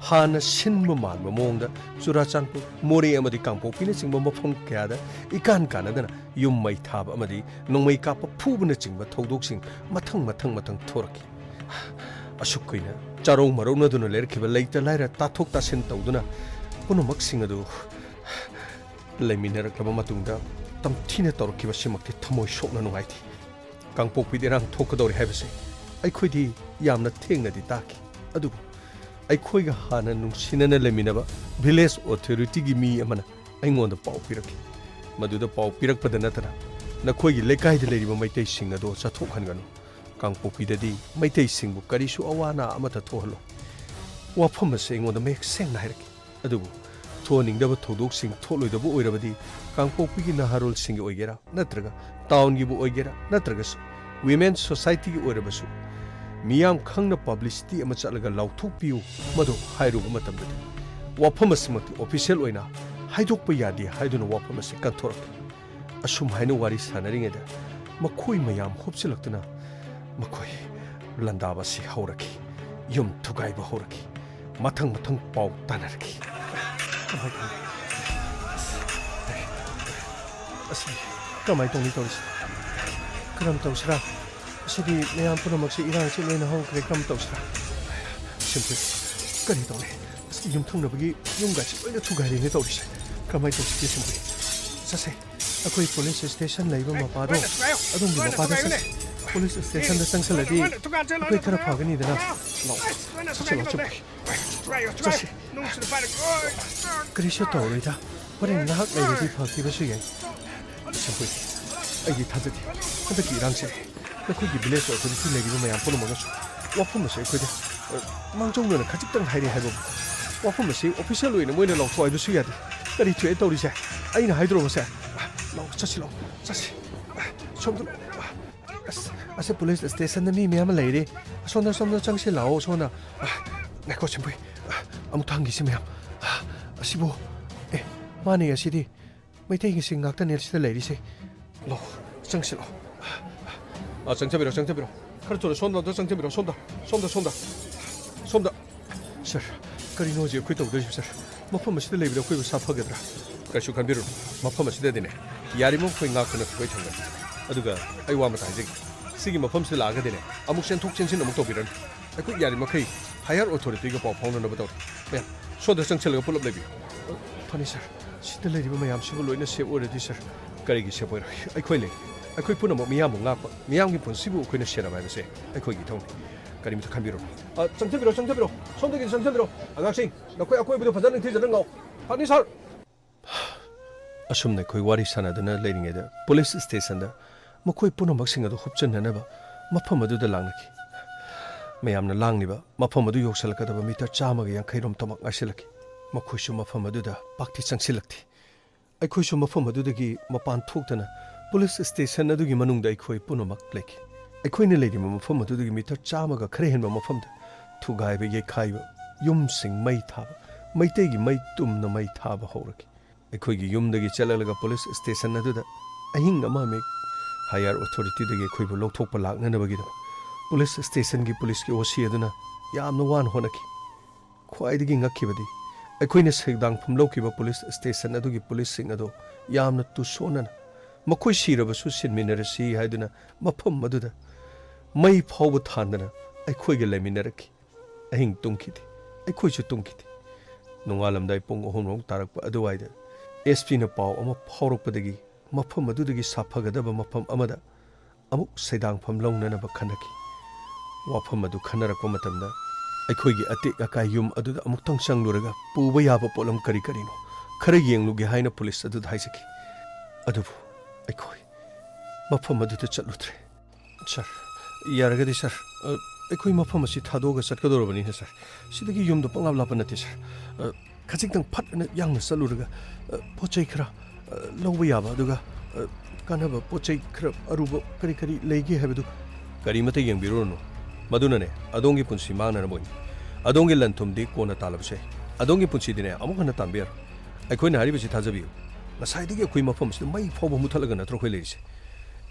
ꯍꯥꯟꯅ ꯁꯤꯟꯕ ꯃꯥꯟꯕ ꯃꯑꯣꯡꯗ ꯆꯨꯔꯥꯆꯥꯟꯄꯨꯔ, ꯃꯣꯔꯦ ꯑꯃꯗꯤ ꯀꯥꯡꯄꯣꯛꯄꯤꯅꯆꯤꯡꯕ ꯃꯐꯝ ꯀꯌꯥꯗ ꯏꯀꯥꯟ ꯀꯥꯟꯅꯗꯅ ꯌꯨꯝ ꯃꯩ ꯊꯥꯕ ꯑꯃꯗꯤ ꯅꯣꯡꯃꯩ ꯀꯥꯞꯄ ꯐꯨꯕꯅꯆꯤꯡꯕ ꯊꯧꯗꯣꯛꯁꯤꯡ ꯃꯊꯪ ꯃꯊꯪ ꯃꯊꯪ ꯊꯣꯔꯛꯈꯤ꯫ ꯑꯁꯨꯛ ꯀꯨꯏꯅ ꯆꯥꯔꯧ ꯃꯔꯧꯅꯗꯨꯅ ꯂꯩꯔꯛꯈꯤꯕ ꯂꯩꯇ ꯂꯥꯏꯔ ꯇꯥꯊꯣꯛ ꯇꯥꯁꯤꯟ ꯇꯧꯗꯨꯅ ꯄꯨꯝꯅꯃꯛꯁꯤꯡ ꯑꯗꯨ ꯂꯩꯃꯤꯟꯅꯔꯛꯂꯕ ꯃꯇꯨꯡꯗ ꯇꯝꯊꯤꯅ ꯇꯧꯔꯛꯈꯤꯕꯁꯤꯃꯛꯇꯤ ꯊꯃꯣꯏ ꯁꯣꯛꯅ ꯅꯨꯡꯉꯥꯏꯇꯦ꯫ ꯀꯥꯡꯄꯣꯛꯄꯤꯗ ꯏꯔꯥꯡ ꯊꯣꯛꯀꯗꯧꯔꯦ ꯍꯥꯏꯕꯁꯦ ꯑꯩꯈꯣꯏꯗꯤ ꯌꯥꯝꯅ ꯊꯦꯡꯅꯗꯤ ꯇꯥꯈꯤ꯫ ꯑꯗꯨꯕꯨ ꯑꯩꯈꯣꯏꯒ ꯍꯥꯟꯅ ꯅꯨꯡꯁꯤꯅꯅ ꯂꯩꯃꯤꯟꯅꯕ ꯚꯤꯂꯦꯖ ꯑꯣꯊꯣꯔꯤꯇꯤꯒꯤ ꯃꯤ ꯑꯃꯅ ꯑꯩꯉꯣꯟꯗ ꯄꯥꯎ ꯄꯤꯔꯛꯈꯤ꯫ ꯃꯗꯨꯗ ꯄꯥꯎ ꯄꯤꯔꯛꯄꯗ ꯅꯠꯇꯅ ꯅꯈꯣꯏꯒꯤ ꯂꯩꯀꯥꯏꯗ ꯂꯩꯔꯤꯕ ꯃꯩꯇꯩꯁꯤꯡ ꯑꯗꯣ ꯆꯠꯊꯣꯛꯍꯟꯒꯅꯨ꯫ ꯀꯥꯡꯄꯣꯛꯄꯤꯗꯗꯤ ꯃꯩꯇꯩꯁꯤꯡꯕꯨ ꯀꯔꯤꯁꯨ ꯑꯋꯥ ꯑꯅꯥ ꯑꯃꯠꯇ ꯊꯣꯛꯍꯜꯂꯣꯏ꯫ ꯋꯥꯐꯝ ꯑꯁꯤ ꯑꯩꯉꯣꯟꯗ ꯃꯌꯦꯛ ꯁꯦꯡꯅ ꯍꯥꯏꯔꯛꯈꯤ꯫ ꯑꯗꯨꯕꯨ ꯊꯣꯛꯍꯟꯅꯤꯡꯗꯕ ꯊꯧꯗꯣꯛꯁꯤꯡ ꯊꯣꯛꯂꯣꯏꯗꯕ ꯑꯣꯏꯔꯕꯗꯤ ꯀꯥꯡꯄꯣꯛꯄꯤꯒꯤ ꯅꯍꯥꯔꯣꯜꯁꯤꯡꯒꯤ ꯑꯣꯏꯒꯦꯔꯥ ꯅꯠꯇ꯭ꯔꯒ ꯇꯥꯎꯟꯒꯤꯕꯨ ꯑꯣꯏꯒꯦꯔꯥ ꯅꯠꯇ꯭ꯔꯒꯁꯨ Women Societyꯒꯤ ꯑꯣꯏꯔꯕꯁꯨ ꯃꯤꯌꯥꯝ ꯈꯪꯅ publicity ꯑꯃ ꯆꯠꯂꯒ ꯂꯥꯎꯊꯣꯛꯄꯤꯌꯨ, ꯃꯗꯨ ꯍꯥꯏꯔꯨꯕ ꯃꯇꯝꯗꯗꯤ ꯋꯥꯐꯝ ꯑꯁꯤꯃꯛꯇꯤ official ꯑꯣꯏꯅ ꯍꯥꯏꯗꯣꯛꯄ ꯌꯥꯗꯦ ꯍꯥꯏꯗꯨꯅ ꯋꯥꯐꯝ ꯑꯁꯤ ꯀꯟꯊꯣꯔꯛꯈꯤ꯫ ꯑꯁꯨꯝ ꯍꯥꯏꯅ ꯋꯥꯔꯤ ꯁꯥꯟꯅꯔꯤꯉꯩꯗ ꯃꯈꯣꯏ ꯃꯌꯥꯝ ꯍꯨꯞꯆꯤꯜꯂꯛꯇꯨꯅ ꯃꯈꯣꯏ ꯂꯥꯟꯗꯥꯕ ꯑꯁꯤ ꯍꯧꯔꯛꯈꯤ꯫ ꯌꯨꯝ ꯊꯨꯒꯥꯏꯕ ꯍꯧꯔꯛꯈꯤ꯫ ꯃꯊꯪ ꯃꯊꯪ ꯄꯥꯎ ꯇꯥꯅꯔꯛꯈꯤ꯫ ꯀꯃꯥꯏ ꯇꯧꯅꯤ? ꯑꯁ, ꯀꯃꯥꯏ ꯇꯧꯅꯤ ꯇꯧꯔꯤꯁꯤ? ꯀꯔꯝ ꯇꯧꯁꯤꯔꯥ? ꯑꯁꯤꯗꯤ ꯃꯌꯥꯝ ꯄꯨꯝꯅꯃꯛꯁꯦ ꯏꯔꯥꯡꯁꯦ ꯂꯣꯏꯅ ꯍꯧꯈ꯭ꯔꯦ꯫ ꯀꯔꯝ ꯇꯧꯁꯤꯔꯥ? ꯁꯤꯝꯄ꯭ꯂꯤ, ꯀꯔꯤ ꯇꯧꯅꯤ? ꯑꯁ, ꯌꯨꯝꯊꯪꯅꯕꯒꯤ ꯌꯨꯝꯒꯁꯦ ꯂꯣꯏꯅ ꯊꯨꯒꯥꯏꯔꯦꯅꯦ ꯇꯧꯔꯤꯁꯦ꯫ ꯀꯃꯥꯏ ꯇꯧꯁꯤꯒꯦ ꯁꯤꯝꯄ꯭ꯂꯤ? ꯆꯠꯁꯦ꯫ ꯑꯩꯈꯣꯏ ꯄꯨꯂꯤꯁ ꯁ꯭ꯇꯦꯁꯟ ꯂꯩꯕ ꯃꯄꯥꯗꯣ, ꯑꯗꯣꯝꯒꯤ ꯃꯄꯥꯗ ꯆꯠꯁꯦ꯫ ꯄꯨꯂꯤꯁ ꯁ꯭ꯇꯦꯁꯟꯗ ꯆꯪꯁꯜꯂꯗꯤ ꯑꯩꯈꯣꯏ ꯈꯔ ꯐꯒꯅꯤꯗꯅ꯫ ꯂꯥꯛꯑꯣ, ꯆꯠꯁꯤ, ꯂꯥꯛꯑꯣ, ꯁꯤꯝꯄ꯭ꯂꯤ꯫ ꯆꯠꯁꯤ꯫ ꯀꯔꯤꯁꯨ ꯇꯧꯔꯣꯏꯗ꯫ ꯍꯣꯔꯦꯟ ꯉꯥꯏꯍꯥꯛ ꯂꯩꯔꯗꯤ ꯐꯈꯤꯕꯁꯨ ꯌꯥꯏ꯫ ꯁꯤꯝꯄ꯭ꯂꯤ, ꯑꯩꯗꯤ ꯊꯥꯖꯗꯦ꯫ ꯍꯟꯗꯛꯀꯤ ꯏꯔꯥꯡꯁꯦ ꯅꯈꯣꯏꯒꯤ village authority ꯂꯩꯔꯤꯕ ꯃꯌꯥꯝ ꯄꯨꯝꯅꯃꯛꯅꯁꯨ ꯋꯥꯐꯝ ꯑꯁꯤ ꯑꯩꯈꯣꯏꯗ, ꯑ, ꯃꯥꯡꯖꯧꯅꯅ ꯈꯖꯤꯛꯇꯪ ꯍꯥꯏꯔꯦ ꯍꯥꯏꯕꯕꯨ, ꯋꯥꯐꯝ ꯑꯁꯤ official ꯑꯣꯏꯅ ꯃꯣꯏꯅ ꯂꯥꯎꯊꯣꯛ ꯍꯥꯏꯕꯁꯨ ꯌꯥꯗꯦ꯫ ꯀꯔꯤ ꯊꯣꯛꯑꯦ ꯇꯧꯔꯤꯁꯦ? ꯑꯩꯅ ꯍꯥꯏꯗ꯭ꯔꯣ ꯉꯁꯥꯏ? ꯑ, ꯂꯥꯛꯑꯣ, ꯆꯠꯁꯤ ꯂꯥꯛꯑꯣ, ꯆꯠꯁꯤ꯫ ꯑ, ꯁꯣꯝꯗ ꯂꯥꯛꯑꯣ꯫ ꯑ, ꯑꯁ, ꯑꯁ, ꯄꯨꯂꯤꯁ ꯁ꯭ꯇꯦꯁꯟꯗ ꯃꯤ ꯃꯌꯥꯝ ꯑꯃ ꯂꯩꯔꯦ꯫ ꯑꯁꯣꯝꯗ, ꯁꯣꯝꯗ ꯆꯪꯁꯤ ꯂꯥꯛꯑꯣ, ꯁꯣꯝꯗ꯫ ꯑ, ꯉꯥꯏꯈꯣ, ꯁꯤꯝꯄ꯭ꯂꯤ꯫ ꯑ, ꯑꯃꯨꯛ ꯊꯥꯡꯒꯤꯁꯤ ꯃꯌꯥꯝ꯫ ꯑ, ꯑꯁꯤꯕꯨ, ꯑꯦ, ꯃꯥꯅꯦ ꯑꯁꯤꯗꯤ꯫ ꯃꯩꯇꯩꯒꯤꯁꯤꯡ ꯉꯥꯛꯇꯅꯦ ꯁꯤꯗ ꯂꯩꯔꯤꯁꯦ꯫ ꯂꯥꯛꯑꯣ, ꯆꯪꯁꯤ ꯂꯥꯛꯑꯣ꯫ ꯑ, ꯆꯪꯖꯕꯤꯔꯣ, ꯆꯪꯖꯕꯤꯔꯣ꯫ ꯈꯔ ꯊꯨꯅ ꯁꯣꯝꯗ ꯑꯝꯇ ꯆꯪꯖꯕꯤꯔꯣ, ꯁꯣꯝꯗ, ꯁꯣꯝꯗ, ꯁꯣꯝꯗ, ꯁꯣꯝꯗ꯫ ꯁꯔ, ꯀꯔꯤꯅꯣ ꯍꯧꯖꯤꯛ ꯑꯩꯈꯣꯏ ꯇꯧꯗꯣꯏꯁꯤꯕꯣ, ꯁꯔ? ꯃꯐꯝ ꯑꯁꯤꯗ ꯂꯩꯕꯗ ꯑꯩꯈꯣꯏꯕꯨ ꯁꯥ ꯐꯒꯗ꯭ꯔꯥ? ꯀꯩꯁꯨ ꯈꯟꯕꯤꯔꯨꯅꯨ, ꯃꯐꯝ ꯑꯁꯤꯗꯗꯤꯅꯦ, ꯌꯥꯔꯤꯕ ꯃꯈꯩ ꯉꯥꯛꯇꯨꯅ ꯑꯩꯈꯣꯏ ꯊꯝꯒꯅꯤ꯫ ꯑꯗꯨꯒ ꯑꯩ ꯋꯥ ꯑꯃꯇ ꯍꯥꯏꯖꯒꯦ, ꯁꯤꯒꯤ ꯃꯐꯝꯁꯤꯗ ꯂꯥꯛꯑꯒꯗꯤꯅꯦ, ꯑꯃꯨꯛ ꯆꯦꯟꯊꯣꯛ ꯆꯦꯟꯁꯤꯟ ꯑꯃꯨꯛ ꯇꯧꯕꯤꯔꯅꯨ꯫ ꯑꯩꯈꯣꯏ ꯌꯥꯔꯤꯃꯈꯩ higher authorityꯒ ꯄꯥꯎ ꯐꯥꯎꯅꯅꯕ ꯇꯧꯔꯣ꯫ ꯃꯌꯥꯝ, ꯁꯣꯝꯗ ꯆꯪꯁꯤꯜꯂꯒ ꯄꯨꯂꯞ ꯂꯩꯕꯤꯌꯨ꯫ ꯐꯅꯤ, ꯁꯔ꯫ ꯁꯤꯗ ꯂꯩꯔꯤꯕ ꯃꯌꯥꯝꯁꯤꯕꯨ ꯂꯣꯏꯅ safe ꯑꯣꯏꯔꯗꯤ, ꯁꯔ꯫ ꯀꯔꯤꯒꯤ safe ꯑꯣꯏꯔꯣꯏ? ꯑꯩꯈꯣꯏ ꯂꯩ꯫ ꯑꯩꯈꯣꯏ ꯄꯨꯝꯅꯃꯛ ꯃꯤꯌꯥꯝꯕꯨ ꯉꯥꯛꯄ, ꯃꯤꯌꯥꯝꯒꯤ ꯄꯨꯟꯁꯤꯕꯨ ꯑꯩꯈꯣꯏꯅ ꯁꯦꯟꯅꯕ ꯍꯥꯏꯕꯁꯦ ꯑꯩꯈꯣꯏꯒꯤ ꯏꯊꯧꯅꯤ꯫ ꯀꯔꯤꯝꯇ ꯈꯟꯕꯤꯔꯨꯅꯨ꯫ ꯑ, ꯆꯪꯁꯤꯟꯕꯤꯔꯣ, ꯆꯪꯁꯤꯟꯕꯤꯔꯣ꯫ ꯁꯣꯝꯗꯒꯤ ꯆꯪꯁꯤꯟꯕꯤꯔꯣ꯫ ꯑꯉꯥꯡꯁꯤꯡ, ꯅꯈꯣꯏ ꯑꯀꯣꯏꯕꯗꯨ ꯐꯖꯅ ꯅꯤꯡꯊꯤꯖꯅ ꯉꯥꯎ꯫ ꯐꯅꯤ, ꯁꯔ꯫ ꯑꯁꯨꯝꯅ ꯑꯩꯈꯣꯏ ꯋꯥꯔꯤ ꯁꯥꯟꯅꯗꯨꯅ ꯂꯩꯔꯤꯉꯩꯗ ꯄꯨꯂꯤꯁ ꯁ꯭ꯇꯦꯁꯟꯗ ꯃꯈꯣꯏ ꯄꯨꯝꯅꯃꯛꯁꯤꯡ ꯑꯗꯨ ꯍꯨꯞꯆꯤꯟꯅꯅꯕ ꯃꯐꯝ ꯑꯗꯨꯗ ꯂꯥꯛꯅꯈꯤ꯫ ꯃꯌꯥꯝꯅ ꯂꯥꯡꯂꯤꯕ ꯃꯐꯝ ꯑꯗꯨ ꯌꯧꯁꯤꯜꯂꯛꯀꯗꯕ ꯃꯤꯇꯔ ꯆꯥꯝꯃꯒ ꯌꯥꯡꯈꯩ ꯔꯣꯝ ꯇꯃꯛ ꯉꯥꯏꯁꯤꯜꯂꯛꯈꯤ꯫ ꯃꯈꯣꯏꯁꯨ ꯃꯐꯝ ꯑꯗꯨꯗ ꯄꯥꯛꯇꯤ ꯆꯪꯁꯤꯜꯂꯛꯇꯦ꯫ ꯑꯩꯈꯣꯏꯁꯨ ꯃꯐꯝ ꯑꯗꯨꯗꯒꯤ ꯃꯄꯥꯟ ꯊꯣꯛꯇꯅ ꯄꯨꯂꯤꯁ ꯁ꯭ꯇꯦꯁꯟ ꯑꯗꯨꯒꯤ ꯃꯅꯨꯡꯗ ꯑꯩꯈꯣꯏ ꯄꯨꯝꯅꯃꯛ ꯂꯩꯈꯤ꯫ ꯑꯩꯈꯣꯏꯅ ꯂꯩꯔꯤꯕ ꯃꯐꯝ ꯑꯗꯨꯗꯒꯤ ꯃꯤꯇꯔ ꯆꯥꯝꯃꯒ ꯈꯔ ꯍꯦꯟꯕ ꯃꯐꯝꯗ ꯊꯨꯒꯥꯏꯕ ꯌꯩꯈꯥꯏꯕ, ꯌꯨꯝꯁꯤꯡ ꯃꯩ ꯊꯥꯕ, ꯃꯩꯇꯩꯒꯤ ꯃꯩ ꯇꯨꯝꯅ ꯃꯩ ꯊꯥꯕ ꯍꯧꯔꯛꯈꯤ꯫ ꯑꯩꯈꯣꯏꯒꯤ ꯌꯨꯝꯗꯒꯤ ꯆꯠꯂꯛꯂꯒ ꯄꯨꯂꯤꯁ ꯁ꯭ꯇꯦꯁꯟ ꯑꯗꯨꯗ ꯑꯍꯤꯡ ꯑꯃ ꯑꯃ ꯍꯥꯌꯔ ꯑꯣꯊꯣꯔꯤꯇꯤꯗꯒꯤ ꯑꯩꯈꯣꯏꯕꯨ ꯂꯧꯊꯣꯛꯄ ꯂꯥꯛꯅꯅꯕꯒꯤꯗꯃꯛ ꯄꯨꯂꯤꯁ ꯁ꯭ꯇꯦꯁꯟꯒꯤ ꯄꯨꯂꯤꯁꯀꯤ ꯑꯣ ꯁꯤ ꯑꯗꯨꯅ ꯌꯥꯝꯅ ꯋꯥꯅ ꯍꯣꯠꯅꯈꯤ꯫ ꯈ꯭ꯋꯥꯏꯗꯒꯤ ꯉꯛꯈꯤꯕꯗꯤ, ꯑꯩꯈꯣꯏꯅ ꯁꯦꯡꯗꯥꯡꯐꯝ ꯂꯧꯈꯤꯕ ꯄꯨꯂꯤꯁ ꯁ꯭ꯇꯦꯁꯟ ꯑꯗꯨꯒꯤ ꯄꯨꯂꯤꯁꯁꯤꯡ ꯑꯗꯨ ꯌꯥꯝꯅ ꯇꯨꯁꯣꯟꯅꯅ, ꯃꯈꯣꯏ ꯁꯤꯔꯕꯁꯨ ꯁꯤꯟꯃꯤꯟꯅꯔꯁꯤ ꯍꯥꯏꯗꯨꯅ, ꯃꯐꯝ ꯑꯗꯨꯗ ꯃꯩ ꯐꯥꯎꯕ ꯊꯥꯟꯗꯅ ꯑꯩꯈꯣꯏꯒ ꯂꯩꯃꯤꯟꯅꯔꯛꯈꯤ꯫ ꯑꯍꯤꯡ ꯇꯨꯝꯈꯤꯗꯦ꯫ ꯑꯩꯈꯣꯏꯁꯨ ꯇꯨꯝꯈꯤꯗꯦ꯫ ꯅꯣꯡꯉꯥꯜꯂꯝꯗꯥꯏ ꯄꯨꯡ ꯑꯍꯨꯝ ꯔꯣꯝ ꯇꯥꯔꯛꯄ ꯑꯗꯨꯋꯥꯏꯗ ꯑꯦꯁ ꯄꯤꯅ ꯄꯥꯎ ꯑꯃ ꯐꯥꯎꯔꯛꯄꯗꯒꯤ ꯃꯐꯝ ꯑꯗꯨꯗꯒꯤ ꯁꯥꯐꯒꯗꯕ ꯃꯐꯝ ꯑꯃꯗ ꯑꯃꯨꯛ ꯁꯦꯡꯗꯥꯡꯐꯝ ꯂꯧꯅꯅꯕ ꯈꯟꯅꯈꯤ꯫ ꯋꯥꯐꯝ ꯑꯗꯨ ꯈꯟꯅꯔꯛꯄ ꯃꯇꯝꯗ ꯑꯩꯈꯣꯏꯒꯤ ꯑꯇꯦꯛ ꯑꯀꯥꯏ ꯌꯨꯝ ꯑꯗꯨꯗ ꯑꯃꯨꯛꯇꯪ ꯆꯪꯂꯨꯔꯒ ꯄꯨꯕ ꯌꯥꯕ ꯄꯣꯠꯂꯝ ꯀꯔꯤ ꯀꯔꯤꯅꯣ ꯈꯔ ꯌꯦꯡꯂꯨꯒꯦ ꯍꯥꯏꯅ ꯄꯨꯂꯤꯁ ꯑꯗꯨꯗ ꯍꯥꯏꯖꯈꯤ꯫ ꯑꯗꯨꯕꯨ ꯑꯩꯈꯣꯏ ꯃꯐꯝ ꯑꯗꯨꯗ ꯆꯠꯂꯨꯗ꯭ꯔꯦ꯫ ꯁꯥꯔ, ꯌꯥꯔꯒꯗꯤ ꯁꯥꯔ, ꯑ, ꯑꯩꯈꯣꯏ ꯃꯐꯝ ꯑꯁꯤ ꯊꯥꯗꯣꯛꯑꯒ ꯆꯠꯀꯗꯧꯔꯕꯅꯤꯅ ꯁꯥꯔ, ꯁꯤꯗꯒꯤ ꯌꯨꯝꯗꯣ ꯄꯪꯂꯥꯞ ꯂꯥꯞꯄ ꯅꯠꯇꯦ ꯁꯥꯔ꯫ ꯑ, ꯈꯖꯤꯛꯇꯪ ꯐꯠ ꯑꯅ ꯌꯥꯡꯅ ꯆꯠꯂꯨꯔꯒ, ꯑ, ꯄꯣꯠ ꯆꯩ ꯈꯔ, ꯑ, ꯂꯧꯕ ꯌꯥꯕ, ꯑꯗꯨꯒ, ꯑ, ꯀꯥꯟꯅꯕ ꯄꯣꯠ ꯆꯩ ꯈꯔ ꯑꯔꯨꯕ ꯀꯔꯤ ꯀꯔꯤ ꯂꯩꯒꯦ ꯍꯥꯏꯕꯗꯨ꯫ ꯀꯔꯤꯃꯠꯇ ꯌꯦꯡꯕꯤꯔꯨꯔꯅꯨ꯫ ꯃꯗꯨꯅꯅꯦ, ꯑꯗꯣꯝꯒꯤ ꯄꯨꯟꯁꯤ ꯃꯥꯡꯅꯅꯕ ꯑꯣꯏꯅꯤ꯫ ꯑꯗꯣꯝꯒꯤ ꯂꯟ ꯊꯨꯝꯗꯤ ꯀꯣꯟꯅ ꯇꯥꯜꯂꯕꯁꯨ ꯌꯥꯏ꯫ ꯑꯗꯣꯝꯒꯤ ꯄꯨꯟꯁꯤꯗꯤꯅꯦ, ꯑꯃꯨꯛ ꯍꯟꯅ ꯇꯥꯟꯕ ꯌꯥꯔꯣꯏ꯫ ꯑꯩꯈꯣꯏꯅ ꯍꯥꯏꯔꯤꯕꯁꯤ ꯊꯥꯖꯕꯤꯌꯨ꯫ ꯉꯁꯥꯏꯗꯒꯤ ꯑꯩꯈꯣꯏ ꯃꯐꯝ ꯑꯁꯤꯗ ꯃꯩ ꯐꯥꯎꯕ ꯃꯨꯊꯠꯂꯒ ꯅꯠꯇ꯭ꯔꯣ ꯑꯩꯈꯣꯏ ꯂꯩꯔꯤꯁꯦ?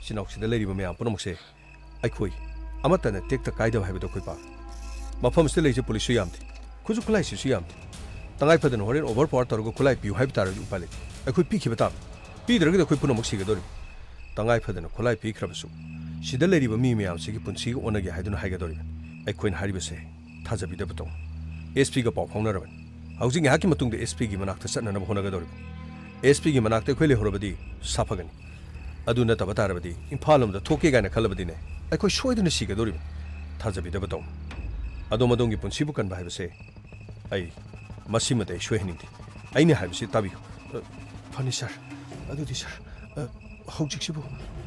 ꯏꯆꯤꯟ ꯏꯅꯥꯎꯁꯤꯗ ꯂꯩꯔꯤꯕ ꯃꯌꯥꯝ ꯄꯨꯝꯅꯃꯛꯁꯦ ꯑꯩꯈꯣꯏ ꯑꯃꯠꯇꯅ ꯇꯦꯛꯇ ꯀꯥꯏꯗꯕ ꯍꯥꯏꯕꯗꯣ ꯑꯩꯈꯣꯏ ꯄꯥꯝꯃꯤ꯫ ꯃꯐꯝꯁꯤꯗ ꯂꯩꯔꯤꯁꯦ ꯄꯨꯂꯤꯁꯁꯨ ꯌꯥꯝꯗꯦ, ꯈꯨꯠꯁꯨ ꯈꯨꯠꯂꯥꯏꯁꯤꯁꯨ ꯌꯥꯝꯗꯦ꯫ ꯇꯉꯥꯏ ꯐꯗꯅ ꯍꯣꯔꯦꯟ ꯑꯣꯚꯔ ꯄꯥꯋꯔ ꯇꯧꯔꯒ ꯈꯨꯠꯂꯥꯏ ꯄꯤꯌꯨ ꯍꯥꯏꯕ ꯇꯥꯔꯁꯨ ꯎꯄꯥꯏ ꯂꯩꯇꯦ꯫ ꯑꯩꯈꯣꯏ ꯄꯤꯈꯤꯕ ꯇꯥꯕꯅꯤ꯫ ꯄꯤꯗ꯭ꯔꯒꯗꯤ ꯑꯩꯈꯣꯏ ꯄꯨꯝꯅꯃꯛ ꯁꯤꯒꯗꯧꯔꯤꯕꯅꯤ꯫ ꯇꯉꯥꯏ ꯐꯗꯅ ꯈꯨꯠꯂꯥꯏ ꯄꯤꯈ꯭ꯔꯕꯁꯨ ꯁꯤꯗ ꯂꯩꯔꯤꯕ ꯃꯤ ꯃꯌꯥꯝꯁꯤꯒꯤ ꯄꯨꯟꯁꯤꯒ ꯑꯣꯟꯅꯒꯦ ꯍꯥꯏꯗꯨꯅ ꯍꯥꯏꯒꯗꯧꯔꯤꯕꯅꯤ꯫ ꯑꯩꯈꯣꯏꯅ ꯍꯥꯏꯔꯤꯕꯁꯦ ꯊꯥꯖꯕꯤꯗꯕ ꯇꯧ꯫ ꯑꯦꯁ ꯄꯤꯒ ꯄꯥꯎ ꯐꯥꯎꯅꯔꯕꯅꯤ꯫ ꯍꯧꯖꯤꯛ ꯉꯥꯏꯍꯥꯛꯀꯤ ꯃꯇꯨꯡꯗ ꯑꯦꯁ ꯄꯤꯒꯤ ꯃꯅꯥꯛꯇ ꯆꯠꯅꯅꯕ ꯍꯣꯠꯅꯒꯗꯧꯔꯤꯕꯅꯤ꯫ ꯑꯦꯁ ꯄꯤꯒꯤ ꯃꯅꯥꯛꯇ ꯑꯩꯈꯣꯏ ꯂꯩꯍꯧꯔꯕꯗꯤ ꯁꯥꯐꯒꯅꯤ꯫ ꯑꯗꯨ ꯅꯠꯇꯕ ꯇꯥꯔꯕꯗꯤ ꯏꯝꯐꯥꯜ ꯂꯣꯝꯗ ꯊꯣꯛꯀꯦ ꯀꯥꯏꯅ ꯈꯜꯂꯕꯗꯤꯅꯦ, ꯑꯩꯈꯣꯏ ꯁꯣꯏꯗꯅ ꯁꯤꯒꯗꯧꯔꯤꯕꯅꯤ꯫ ꯊꯥꯖꯕꯤꯗꯕ ꯇꯧ꯫ ꯑꯗꯣꯝ ꯑꯗꯣꯝꯒꯤ ꯄꯨꯟꯁꯤꯕꯨ ꯀꯟꯕ ꯍꯥꯏꯕꯁꯦ ꯑꯩ ꯃꯁꯤꯃꯗꯤ ꯑꯩ ꯁꯣꯏꯍꯟꯅꯤꯡꯗꯦ꯫ ꯑꯩꯅ ꯍꯥꯏꯕꯁꯤ ꯇꯥꯕꯤꯌꯨ꯫ ꯑ, ꯐꯅꯤ ꯁꯥꯔ꯫ ꯑꯗꯨꯗꯤ ꯁꯥꯔ, ꯑ, ꯍꯧꯖꯤꯛꯁꯤꯕꯨ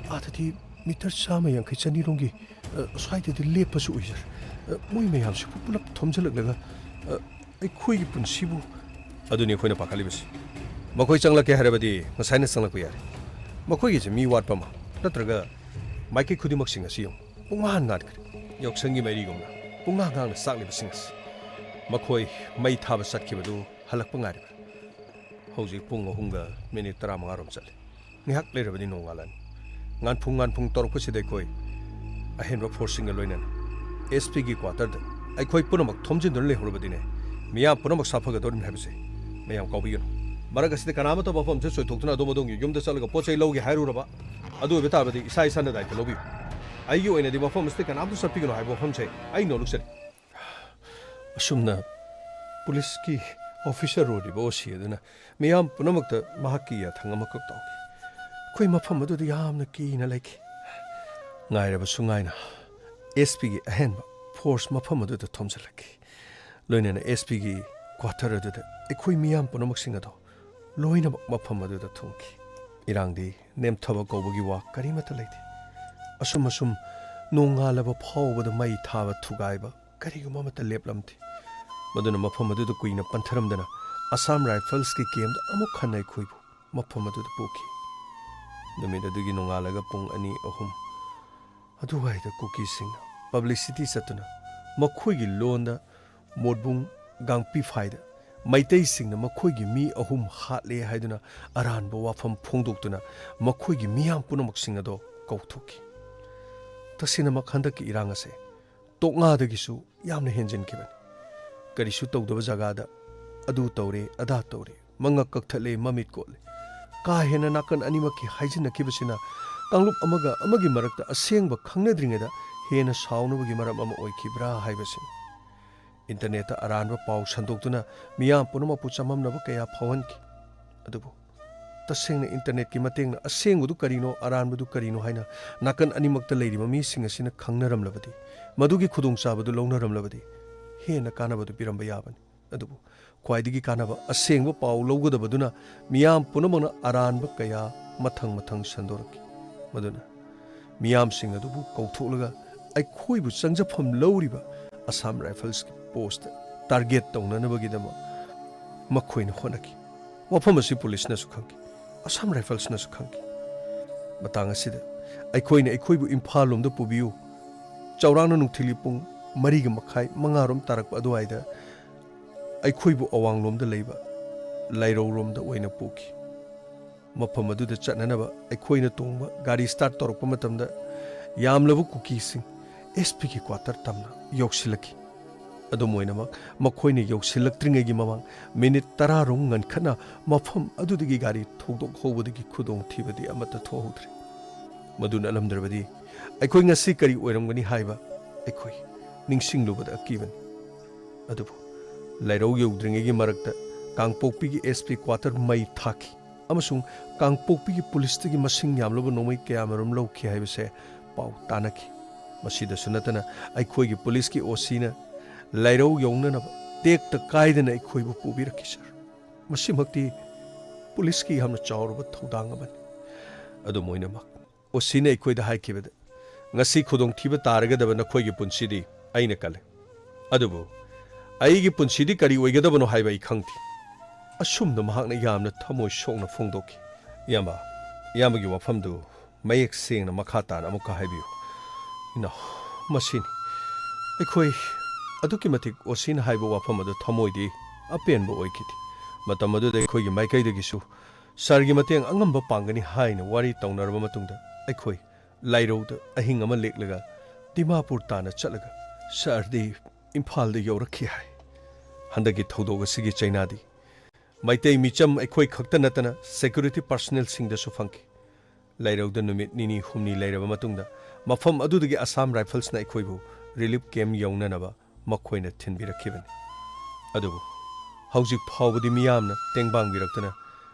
ꯑꯥꯗꯗꯤ ꯃꯤꯇꯔ ꯆꯥꯝꯃ ꯌꯥꯡꯈꯩ ꯆꯅꯤꯔꯣꯝꯒꯤ, ꯑ, ꯁ꯭ꯋꯥꯏꯗꯗꯤ ꯂꯦꯞꯄꯁꯨ ꯎꯏ ꯁꯥꯔ꯫ ꯑ, ꯃꯣꯏ ꯃꯌꯥꯝꯁꯤꯕꯨ ꯄꯨꯂꯞ ꯊꯣꯝꯖꯤꯜꯂꯛꯂꯒ, ꯑ, ꯑꯩꯈꯣꯏꯒꯤ ꯄꯨꯟꯁꯤꯕꯨ꯫ ꯑꯗꯨꯅꯤ ꯑꯩꯈꯣꯏꯅ ꯄꯥꯈꯠꯂꯤꯕꯁꯤ꯫ ꯃꯈꯣꯏ ꯆꯪꯂꯛꯀꯦ ꯍꯥꯏꯔꯕꯗꯤ ꯉꯁꯥꯏꯅ ꯆꯪꯂꯛꯄ ꯌꯥꯔꯦ꯫ ꯃꯈꯣꯏꯒꯤꯁꯦ ꯃꯤ ꯋꯥꯠꯄ ꯑꯃ ꯅꯠꯇ꯭ꯔꯒ ꯃꯥꯏꯀꯩ ꯈꯨꯗꯤꯡꯃꯛꯁꯤꯡ ꯑꯁꯤ ꯌꯦꯡꯉꯨ꯫ ꯄꯨꯡꯉꯥꯟ ꯉꯥꯟꯈ꯭ꯔꯦ꯫ ꯌꯥꯎꯁꯪꯒꯤ ꯃꯩꯔꯤꯒꯨꯝꯅ ꯄꯨꯡꯉꯥꯡ ꯉꯥꯡꯅ ꯆꯥꯛꯂꯤꯕꯁꯤꯡ ꯑꯁꯤ꯫ ꯃꯈꯣꯏ ꯃꯩ ꯊꯥꯕ ꯆꯠꯈꯤꯕꯗꯨ ꯍꯜꯂꯛꯄ ꯉꯥꯏꯔꯤꯕ꯭ꯔꯥ? ꯍꯧꯖꯤꯛ ꯄꯨꯡ ꯑꯍꯨꯝꯒ ꯃꯤꯅꯤꯠ ꯇꯔꯥꯃꯉꯥꯔꯣꯝ ꯆꯠꯂꯤ꯫ ꯉꯥꯏꯍꯥꯛ ꯂꯩꯔꯕꯗꯤ ꯅꯣꯡꯉꯥꯜꯂꯅꯤ꯫ ꯉꯥꯟꯐꯨꯡ ꯉꯥꯟꯐꯨꯡ ꯇꯧꯔꯛꯄꯁꯤꯗ ꯑꯩꯈꯣꯏ ꯑꯍꯦꯟꯕ ꯐꯣꯔꯁꯁꯤꯡꯒ ꯂꯣꯏꯅꯅ ꯑꯦꯁ ꯄꯤꯒꯤ ꯀ꯭ꯋꯥꯇꯔꯗ ꯑꯩꯈꯣꯏ ꯄꯨꯝꯅꯃꯛ ꯊꯣꯝꯖꯤꯟꯗꯨꯅ ꯂꯩꯍꯧꯔꯕꯗꯤꯅꯦ, ꯃꯤꯌꯥꯝ ꯄꯨꯝꯅꯃꯛ ꯁꯥꯐꯒꯗꯧꯔꯤꯕꯅꯤ ꯍꯥꯏꯕꯁꯦ ꯃꯌꯥꯝ ꯀꯥꯎꯕꯤꯒꯅꯨ꯫ ꯃꯔꯛ ꯑꯁꯤꯗ ꯀꯅꯥꯃꯠꯇ ꯃꯐꯝꯁꯦ ꯆꯣꯏꯊꯣꯛꯇꯨꯅ ꯑꯗꯣꯝ ꯑꯗꯣꯝꯒꯤ ꯌꯨꯝꯗ ꯆꯠꯂꯒ ꯄꯣꯠ ꯆꯩ ꯂꯧꯒꯦ ꯍꯥꯏꯔꯨꯔꯕ, ꯑꯗꯨ ꯑꯣꯏꯕ ꯇꯥꯔꯕꯗꯤ ꯏꯁꯥ ꯏꯁꯥꯅ ꯗꯥꯏꯇ ꯂꯧꯕꯤꯌꯨ꯫ ꯑꯩꯒꯤ ꯑꯣꯏꯅꯗꯤ ꯃꯐꯝ ꯑꯁꯤꯗ ꯀꯅꯥꯝꯇ ꯆꯠꯄꯤꯒꯅꯨ ꯍꯥꯏꯕ ꯋꯥꯐꯝꯁꯦ ꯑꯩ ꯅꯣꯂꯨꯛꯆꯔꯤ꯫ ꯑꯁꯨꯝꯅ ꯄꯨꯂꯤꯁꯀꯤ ꯑꯣꯐꯤꯁꯔ ꯑꯣꯏꯔꯤꯕ ꯑꯣ ꯁꯤ ꯑꯗꯨꯅ ꯃꯤꯌꯥꯝ ꯄꯨꯝꯅꯃꯛꯇ ꯃꯍꯥꯛꯀꯤ ꯌꯥꯊꯪ ꯑꯃꯈꯛ ꯇꯧꯈꯤ꯫ ꯑꯩꯈꯣꯏ ꯃꯐꯝ ꯑꯗꯨꯗ ꯌꯥꯝꯅ ꯀꯤꯅ ꯂꯩꯈꯤ꯫ ꯉꯥꯏꯔꯕꯁꯨ ꯉꯥꯏꯅ ꯑꯦꯁ ꯄꯤꯒꯤ ꯑꯍꯦꯟꯕ ꯐꯣꯔꯁ ꯃꯐꯝ ꯑꯗꯨꯗ ꯊꯣꯝꯖꯤꯜꯂꯛꯈꯤ꯫ ꯂꯣꯏꯅꯅ ꯑꯦꯁ ꯄꯤꯒꯤ ꯀ꯭ꯋꯥꯇꯔ ꯑꯗꯨꯗ ꯑꯩꯈꯣꯏ ꯃꯤꯌꯥꯝ ꯄꯨꯝꯅꯃꯛꯁꯤꯡ ꯑꯗꯣ ꯂꯣꯏꯅꯃꯛ ꯃꯐꯝ ꯑꯗꯨꯗ ꯊꯨꯡꯈꯤ꯫ ꯏꯔꯥꯡꯗꯤ ꯅꯦꯝꯊꯕ ꯀꯧꯕꯒꯤ ꯋꯥ ꯀꯔꯤꯃꯠꯇ ꯂꯩꯇꯦ꯫ ꯑꯁꯨꯝ ꯑꯁꯨꯝ ꯅꯣꯡꯉꯥꯜꯂꯕ ꯐꯥꯎꯕꯗ ꯃꯩ ꯊꯥꯕ ꯊꯨꯒꯥꯏꯕ ꯀꯔꯤꯒꯨꯝꯕ ꯑꯃꯠꯇ ꯂꯦꯞꯂꯝꯗꯦ꯫ ꯃꯗꯨꯅ ꯃꯐꯝ ꯑꯗꯨꯗ ꯀꯨꯏꯅ ꯄꯟꯊꯔꯝꯗꯅ ꯑꯁꯥꯝ ꯔꯥꯏꯐꯜꯁꯀꯤ ꯀꯦꯝꯗ ꯑꯃꯨꯛ ꯍꯟꯅ ꯑꯩꯈꯣꯏꯕꯨ ꯃꯐꯝ ꯑꯗꯨꯗ ꯄꯨꯈꯤ꯫ ꯅꯨꯃꯤꯠ ꯑꯗꯨꯒꯤ ꯅꯣꯡꯉꯥꯜꯂꯒ ꯄꯨꯡ ꯑꯅꯤ ꯑꯍꯨꯝ ꯑꯗꯨꯋꯥꯏꯗ ꯀꯨꯀꯤꯁꯤꯡꯅ ꯄꯕ꯭ꯂꯤꯁꯤꯇꯤ ꯆꯠꯇꯨꯅ ꯃꯈꯣꯏꯒꯤ ꯂꯣꯟꯗ ꯃꯣꯠꯕꯨꯡ ꯒꯥꯡꯄꯤꯐꯥꯏꯗ ꯃꯩꯇꯩꯁꯤꯡꯅ ꯃꯈꯣꯏꯒꯤ ꯃꯤ ꯑꯍꯨꯝ ꯍꯥꯠꯂꯦ ꯍꯥꯏꯗꯨꯅ ꯑꯔꯥꯟꯕ ꯋꯥꯐꯝ ꯐꯣꯡꯗꯣꯛꯇꯨꯅ ꯃꯈꯣꯏꯒꯤ ꯃꯤꯌꯥꯝ ꯄꯨꯝꯅꯃꯛꯁꯤꯡ ꯑꯗꯣ ꯀꯧꯊꯣꯛꯈꯤ꯫ ꯇꯁꯦꯡꯅꯃꯛ ꯍꯟꯗꯛꯀꯤ ꯏꯔꯥꯡ ꯑꯁꯦ ꯇꯣꯛꯉꯥꯗꯒꯤꯁꯨ ꯌꯥꯝꯅ ꯍꯦꯟꯖꯤꯟꯈꯤꯕꯅꯤ꯫ ꯀꯔꯤꯁꯨ ꯇꯧꯗꯕ ꯖꯒꯥꯗ ꯑꯗꯨ ꯇꯧꯔꯦ, ꯑꯗꯥ ꯇꯧꯔꯦ, ꯃꯉꯛ ꯀꯛꯊꯠꯂꯦ, ꯃꯃꯤꯠ ꯀꯣꯠꯂꯦ꯫ ꯀꯥ ꯍꯦꯟꯅ ꯅꯥꯀꯟ ꯑꯅꯤꯃꯛꯀꯤ ꯍꯥꯏꯖꯤꯟꯅꯈꯤꯕꯁꯤꯅ ꯀꯥꯡꯂꯨꯞ ꯑꯃꯒ ꯑꯃꯒꯤ ꯃꯔꯛꯇ ꯑꯁꯦꯡꯕ ꯈꯪꯅꯗ꯭ꯔꯤꯉꯩꯗ ꯍꯦꯟꯅ ꯁꯥꯎꯅꯕꯒꯤ ꯃꯔꯝ ꯑꯃ ꯑꯣꯏꯈꯤꯕ꯭ꯔꯥ ꯍꯥꯏꯕꯁꯤꯅꯤ꯫ ꯏꯟꯇꯔꯅꯦꯠꯇ ꯑꯔꯥꯟꯕ ꯄꯥꯎ ꯁꯟꯗꯣꯛꯇꯨꯅ ꯃꯤꯌꯥꯝ ꯄꯨꯝꯅꯃꯛꯄꯨ ꯆꯃꯝꯅꯕ ꯀꯌꯥ ꯐꯥꯎꯍꯟꯈꯤ꯫ ꯑꯗꯨꯕꯨ ꯇꯁꯦꯡꯅ ꯏꯟꯇꯔꯅꯦꯠꯀꯤ ꯃꯇꯦꯡꯅ ꯑꯁꯦꯡꯕꯗꯨ ꯀꯔꯤꯅꯣ, ꯑꯔꯥꯟꯕꯗꯨ ꯀꯔꯤꯅꯣ ꯍꯥꯏꯅ ꯅꯥꯀꯟ ꯑꯅꯤꯃꯛꯇ ꯂꯩꯔꯤꯕ ꯃꯤꯁꯤꯡ ꯑꯁꯤꯅ ꯈꯪꯅꯔꯝꯂꯕꯗꯤ, ꯃꯗꯨꯒꯤ ꯈꯨꯗꯣꯡꯆꯥꯕꯗꯨ ꯂꯧꯅꯔꯝꯂꯕꯗꯤ ꯍꯦꯟꯅ ꯀꯥꯟꯅꯕꯗꯨ ꯄꯤꯔꯝꯕ ꯌꯥꯕꯅꯤ꯫ ꯑꯗꯨꯕꯨ ꯈ꯭ꯋꯥꯏꯗꯒꯤ ꯀꯥꯟꯅꯕ ꯑꯁꯦꯡꯕ ꯄꯥꯎ ꯂꯧꯒꯗꯕꯗꯨꯅ ꯃꯤꯌꯥꯝ ꯄꯨꯝꯅꯃꯛꯅ ꯑꯔꯥꯟꯕ ꯀꯌꯥ ꯃꯊꯪ ꯃꯊꯪ ꯁꯟꯗꯣꯔꯛꯈꯤ꯫ ꯃꯗꯨꯅ ꯃꯤꯌꯥꯝꯁꯤꯡ ꯑꯗꯨꯕꯨ ꯀꯧꯊꯣꯛꯂꯒ ꯑꯩꯈꯣꯏꯕꯨ ꯆꯪꯖꯐꯝ ꯂꯧꯔꯤꯕ ꯑꯁꯥꯝ ꯔꯥꯏꯐꯜꯁꯀꯤ ꯄꯣꯁꯇ ꯇꯥꯔꯒꯦꯠ ꯇꯧꯅꯅꯕꯒꯤꯗꯃꯛ ꯃꯈꯣꯏꯅ ꯍꯣꯠꯅꯈꯤ꯫ ꯋꯥꯐꯝ ꯑꯁꯤ ꯄꯨꯂꯤꯁꯅꯁꯨ ꯈꯪꯈꯤ, ꯑꯁꯥꯝ ꯔꯥꯏꯐꯜꯁꯅꯁꯨ ꯈꯪꯈꯤ꯫ ꯃꯇꯥꯡ ꯑꯁꯤꯗ ꯑꯩꯈꯣꯏꯅ ꯑꯩꯈꯣꯏꯕꯨ ꯏꯝꯐꯥꯜ ꯂꯣꯝꯗ ꯄꯨꯕꯤꯌꯨ, ꯆꯥꯎꯔꯥꯛꯅ ꯅꯨꯡꯊꯤꯜꯒꯤ ꯄꯨꯡ ꯃꯔꯤꯒ ꯃꯈꯥꯏ, ꯃꯉꯥꯔꯣꯝ ꯇꯥꯔꯛꯄ ꯑꯗꯨꯋꯥꯏꯗ ꯑꯩꯈꯣꯏꯕꯨ ꯑꯋꯥꯡꯂꯣꯝꯗ ꯂꯩꯕ ꯂꯥꯏꯔꯧꯔꯣꯝꯗ ꯑꯣꯏꯅ ꯄꯨꯈꯤ꯫ ꯃꯐꯝ ꯑꯗꯨꯗ ꯆꯠꯅꯅꯕ ꯑꯩꯈꯣꯏꯅ ꯇꯣꯡꯕ ꯒꯥꯔꯤ start ꯇꯧꯔꯛꯄ ꯃꯇꯝꯗ ꯌꯥꯝꯂꯕ ꯀꯨꯀꯤꯁꯤꯡ S P ꯒꯤ quarter ꯇꯝꯅ ꯌꯧꯁꯤꯜꯂꯛꯈꯤ꯫ ꯑꯗꯨꯝ ꯑꯣꯏꯅꯃꯛ, ꯃꯈꯣꯏꯅ ꯌꯧꯁꯤꯜꯂꯛꯇ꯭ꯔꯤꯉꯩꯒꯤ ꯃꯃꯥꯡ ꯃꯤꯅꯤꯠ ꯇꯔꯥꯔꯣꯝ ꯉꯟꯈꯠꯅ ꯃꯐꯝ ꯑꯗꯨꯗꯒꯤ ꯒꯥꯔꯤ ꯊꯧꯗꯣꯛꯍꯧꯕꯗꯒꯤ ꯈꯨꯗꯣꯡꯊꯤꯕꯗꯤ ꯑꯃꯠꯇ ꯊꯣꯛꯍꯧꯗ꯭ꯔꯦ꯫ ꯃꯗꯨ ꯅꯠꯂꯝꯗ꯭ꯔꯕꯗꯤ ꯑꯩꯈꯣꯏ ꯉꯁꯤ ꯀꯔꯤ ꯑꯣꯏꯔꯝꯒꯅꯤ ꯍꯥꯏꯕ ꯑꯩꯈꯣꯏ ꯅꯤꯡꯁꯤꯡꯂꯨꯕꯗ ꯑꯀꯤꯕꯅꯤ꯫ ꯑꯗꯨꯕꯨ ꯂꯥꯏꯔꯧ ꯌꯧꯗ꯭ꯔꯤꯉꯩꯒꯤ ꯃꯔꯛꯇ ꯀꯥꯡꯄꯣꯛꯄꯤꯒꯤ S P quarter ꯃꯩ ꯊꯥꯈꯤ꯫ ꯑꯃꯁꯨꯡ ꯀꯥꯡꯄꯣꯛꯄꯤꯒꯤ ꯄꯨꯂꯤꯁꯇꯒꯤ ꯃꯁꯤꯡ ꯌꯥꯝꯂꯕ ꯅꯣꯡꯃꯩ ꯀꯌꯥꯃꯔꯨꯝ ꯂꯧꯈꯤ ꯍꯥꯏꯕꯁꯦ ꯄꯥꯎ ꯇꯥꯅꯈꯤ꯫ ꯃꯁꯤꯗꯁꯨ ꯅꯠꯇꯅ ꯑꯩꯈꯣꯏꯒꯤ ꯄꯨꯂꯤꯁꯀꯤ O C ꯅ ꯂꯥꯏꯔꯧ ꯌꯧꯅꯅꯕ ꯇꯦꯛꯇ ꯀꯥꯏꯗꯅ ꯑꯩꯈꯣꯏꯕꯨ ꯄꯨꯕꯤꯔꯛꯈꯤ, sir꯫ ꯃꯁꯤꯃꯛꯇꯤ ꯄꯨꯂꯤꯁꯀꯤ ꯌꯥꯝꯅ ꯆꯥꯎꯔꯕ ꯊꯧꯗꯥꯡ ꯑꯃꯅꯤ꯫ ꯑꯗꯨꯝ ꯑꯣꯏꯅꯃꯛ, O C ꯅ ꯑꯩꯈꯣꯏꯗ ꯍꯥꯏꯈꯤꯕꯗ, "ꯉꯁꯤ ꯈꯨꯗꯣꯡꯊꯤꯕ ꯇꯥꯔꯒꯗꯕ ꯅꯈꯣꯏꯒꯤ ꯄꯨꯟꯁꯤꯗꯤ ꯑꯩꯅ ꯀꯜꯂꯦ꯫ ꯑꯗꯨꯕꯨ ꯑꯩꯒꯤ ꯄꯨꯟꯁꯤꯗꯤ ꯀꯔꯤ ꯑꯣꯏꯒꯗꯕꯅꯣ ꯍꯥꯏꯕ ꯑꯩ ꯈꯪꯗꯦ꯫" ꯑꯁꯨꯝꯅ ꯃꯍꯥꯛꯅ ꯌꯥꯝꯅ ꯊꯃꯣꯏ ꯁꯣꯛꯅ ꯐꯣꯡꯗꯣꯛꯈꯤ꯫ "ꯏꯌꯥꯝꯕ, ꯏꯌꯥꯝꯕꯒꯤ ꯋꯥꯐꯝꯗꯨ ꯃꯌꯦꯛ ꯁꯦꯡꯅ ꯃꯈꯥ ꯇꯥꯅ ꯑꯃꯨꯛꯀ ꯍꯥꯏꯕꯤꯌꯨ꯫" "ꯏꯅꯥꯎ, ꯃꯁꯤꯅꯤ꯫ ꯑꯩꯈꯣꯏ ꯑꯗꯨꯛꯀꯤ ꯃꯇꯤꯛ O C ꯅ ꯍꯥꯏꯕ ꯋꯥꯐꯝ ꯑꯗꯨ ꯊꯃꯣꯏꯗꯤ ꯑꯄꯦꯟꯕ ꯑꯣꯏꯈꯤꯗꯦ꯫ ꯃꯇꯝ ꯑꯗꯨꯗ ꯑꯩꯈꯣꯏꯒꯤ ꯃꯥꯏꯀꯩꯗꯒꯤꯁꯨ ꯁꯥꯔꯒꯤ ꯃꯇꯦꯡ ꯑꯉꯝꯕ ꯄꯥꯡꯒꯅꯤ ꯍꯥꯏꯅ ꯋꯥꯔꯤ ꯇꯧꯅꯔꯕ ꯃꯇꯨꯡꯗ ꯑꯩꯈꯣꯏ ꯂꯥꯏꯔꯧꯗ ꯑꯍꯤꯡ ꯑꯃ ꯂꯦꯛꯂꯒ ꯗꯤꯃꯥꯄꯨꯔ ꯇꯥꯟꯅ ꯆꯠꯂꯒ ꯁꯥꯔꯗꯤ ꯏꯝꯐꯥꯜꯗ ꯌꯧꯔꯛꯈꯤ ꯍꯥꯏ꯫ ꯍꯟꯗꯛꯀꯤ ꯊꯧꯗꯣꯛ ꯑꯁꯤꯒꯤ ꯆꯩꯅꯥꯗꯤ ꯃꯩꯇꯩ ꯃꯤꯆꯝ ꯑꯩꯈꯣꯏ ꯈꯛꯇ ꯅꯠꯇꯅ security personnel ꯁꯤꯡꯗꯁꯨ ꯐꯪꯈꯤ꯫ ꯂꯥꯏꯔꯧꯗ ꯅꯨꯃꯤꯠ ꯅꯤꯅꯤ ꯍꯨꯝꯅꯤ ꯂꯩꯔꯕ ꯃꯇꯨꯡꯗ ꯃꯐꯝ ꯑꯗꯨꯗꯒꯤ Assam Rifles ꯅ ꯑꯩꯈꯣꯏꯕꯨ relief camp ꯌꯧꯅꯅꯕ ꯃꯈꯣꯏꯅ ꯊꯤꯟꯕꯤꯔꯛꯈꯤꯕꯅꯤ꯫ ꯑꯗꯨꯕꯨ ꯍꯧꯖꯤꯛ ꯐꯥꯎꯕꯗꯤ ꯃꯤꯌꯥꯝꯅ ꯇꯦꯡꯕꯥꯡꯕꯤꯔꯛꯇꯨꯅ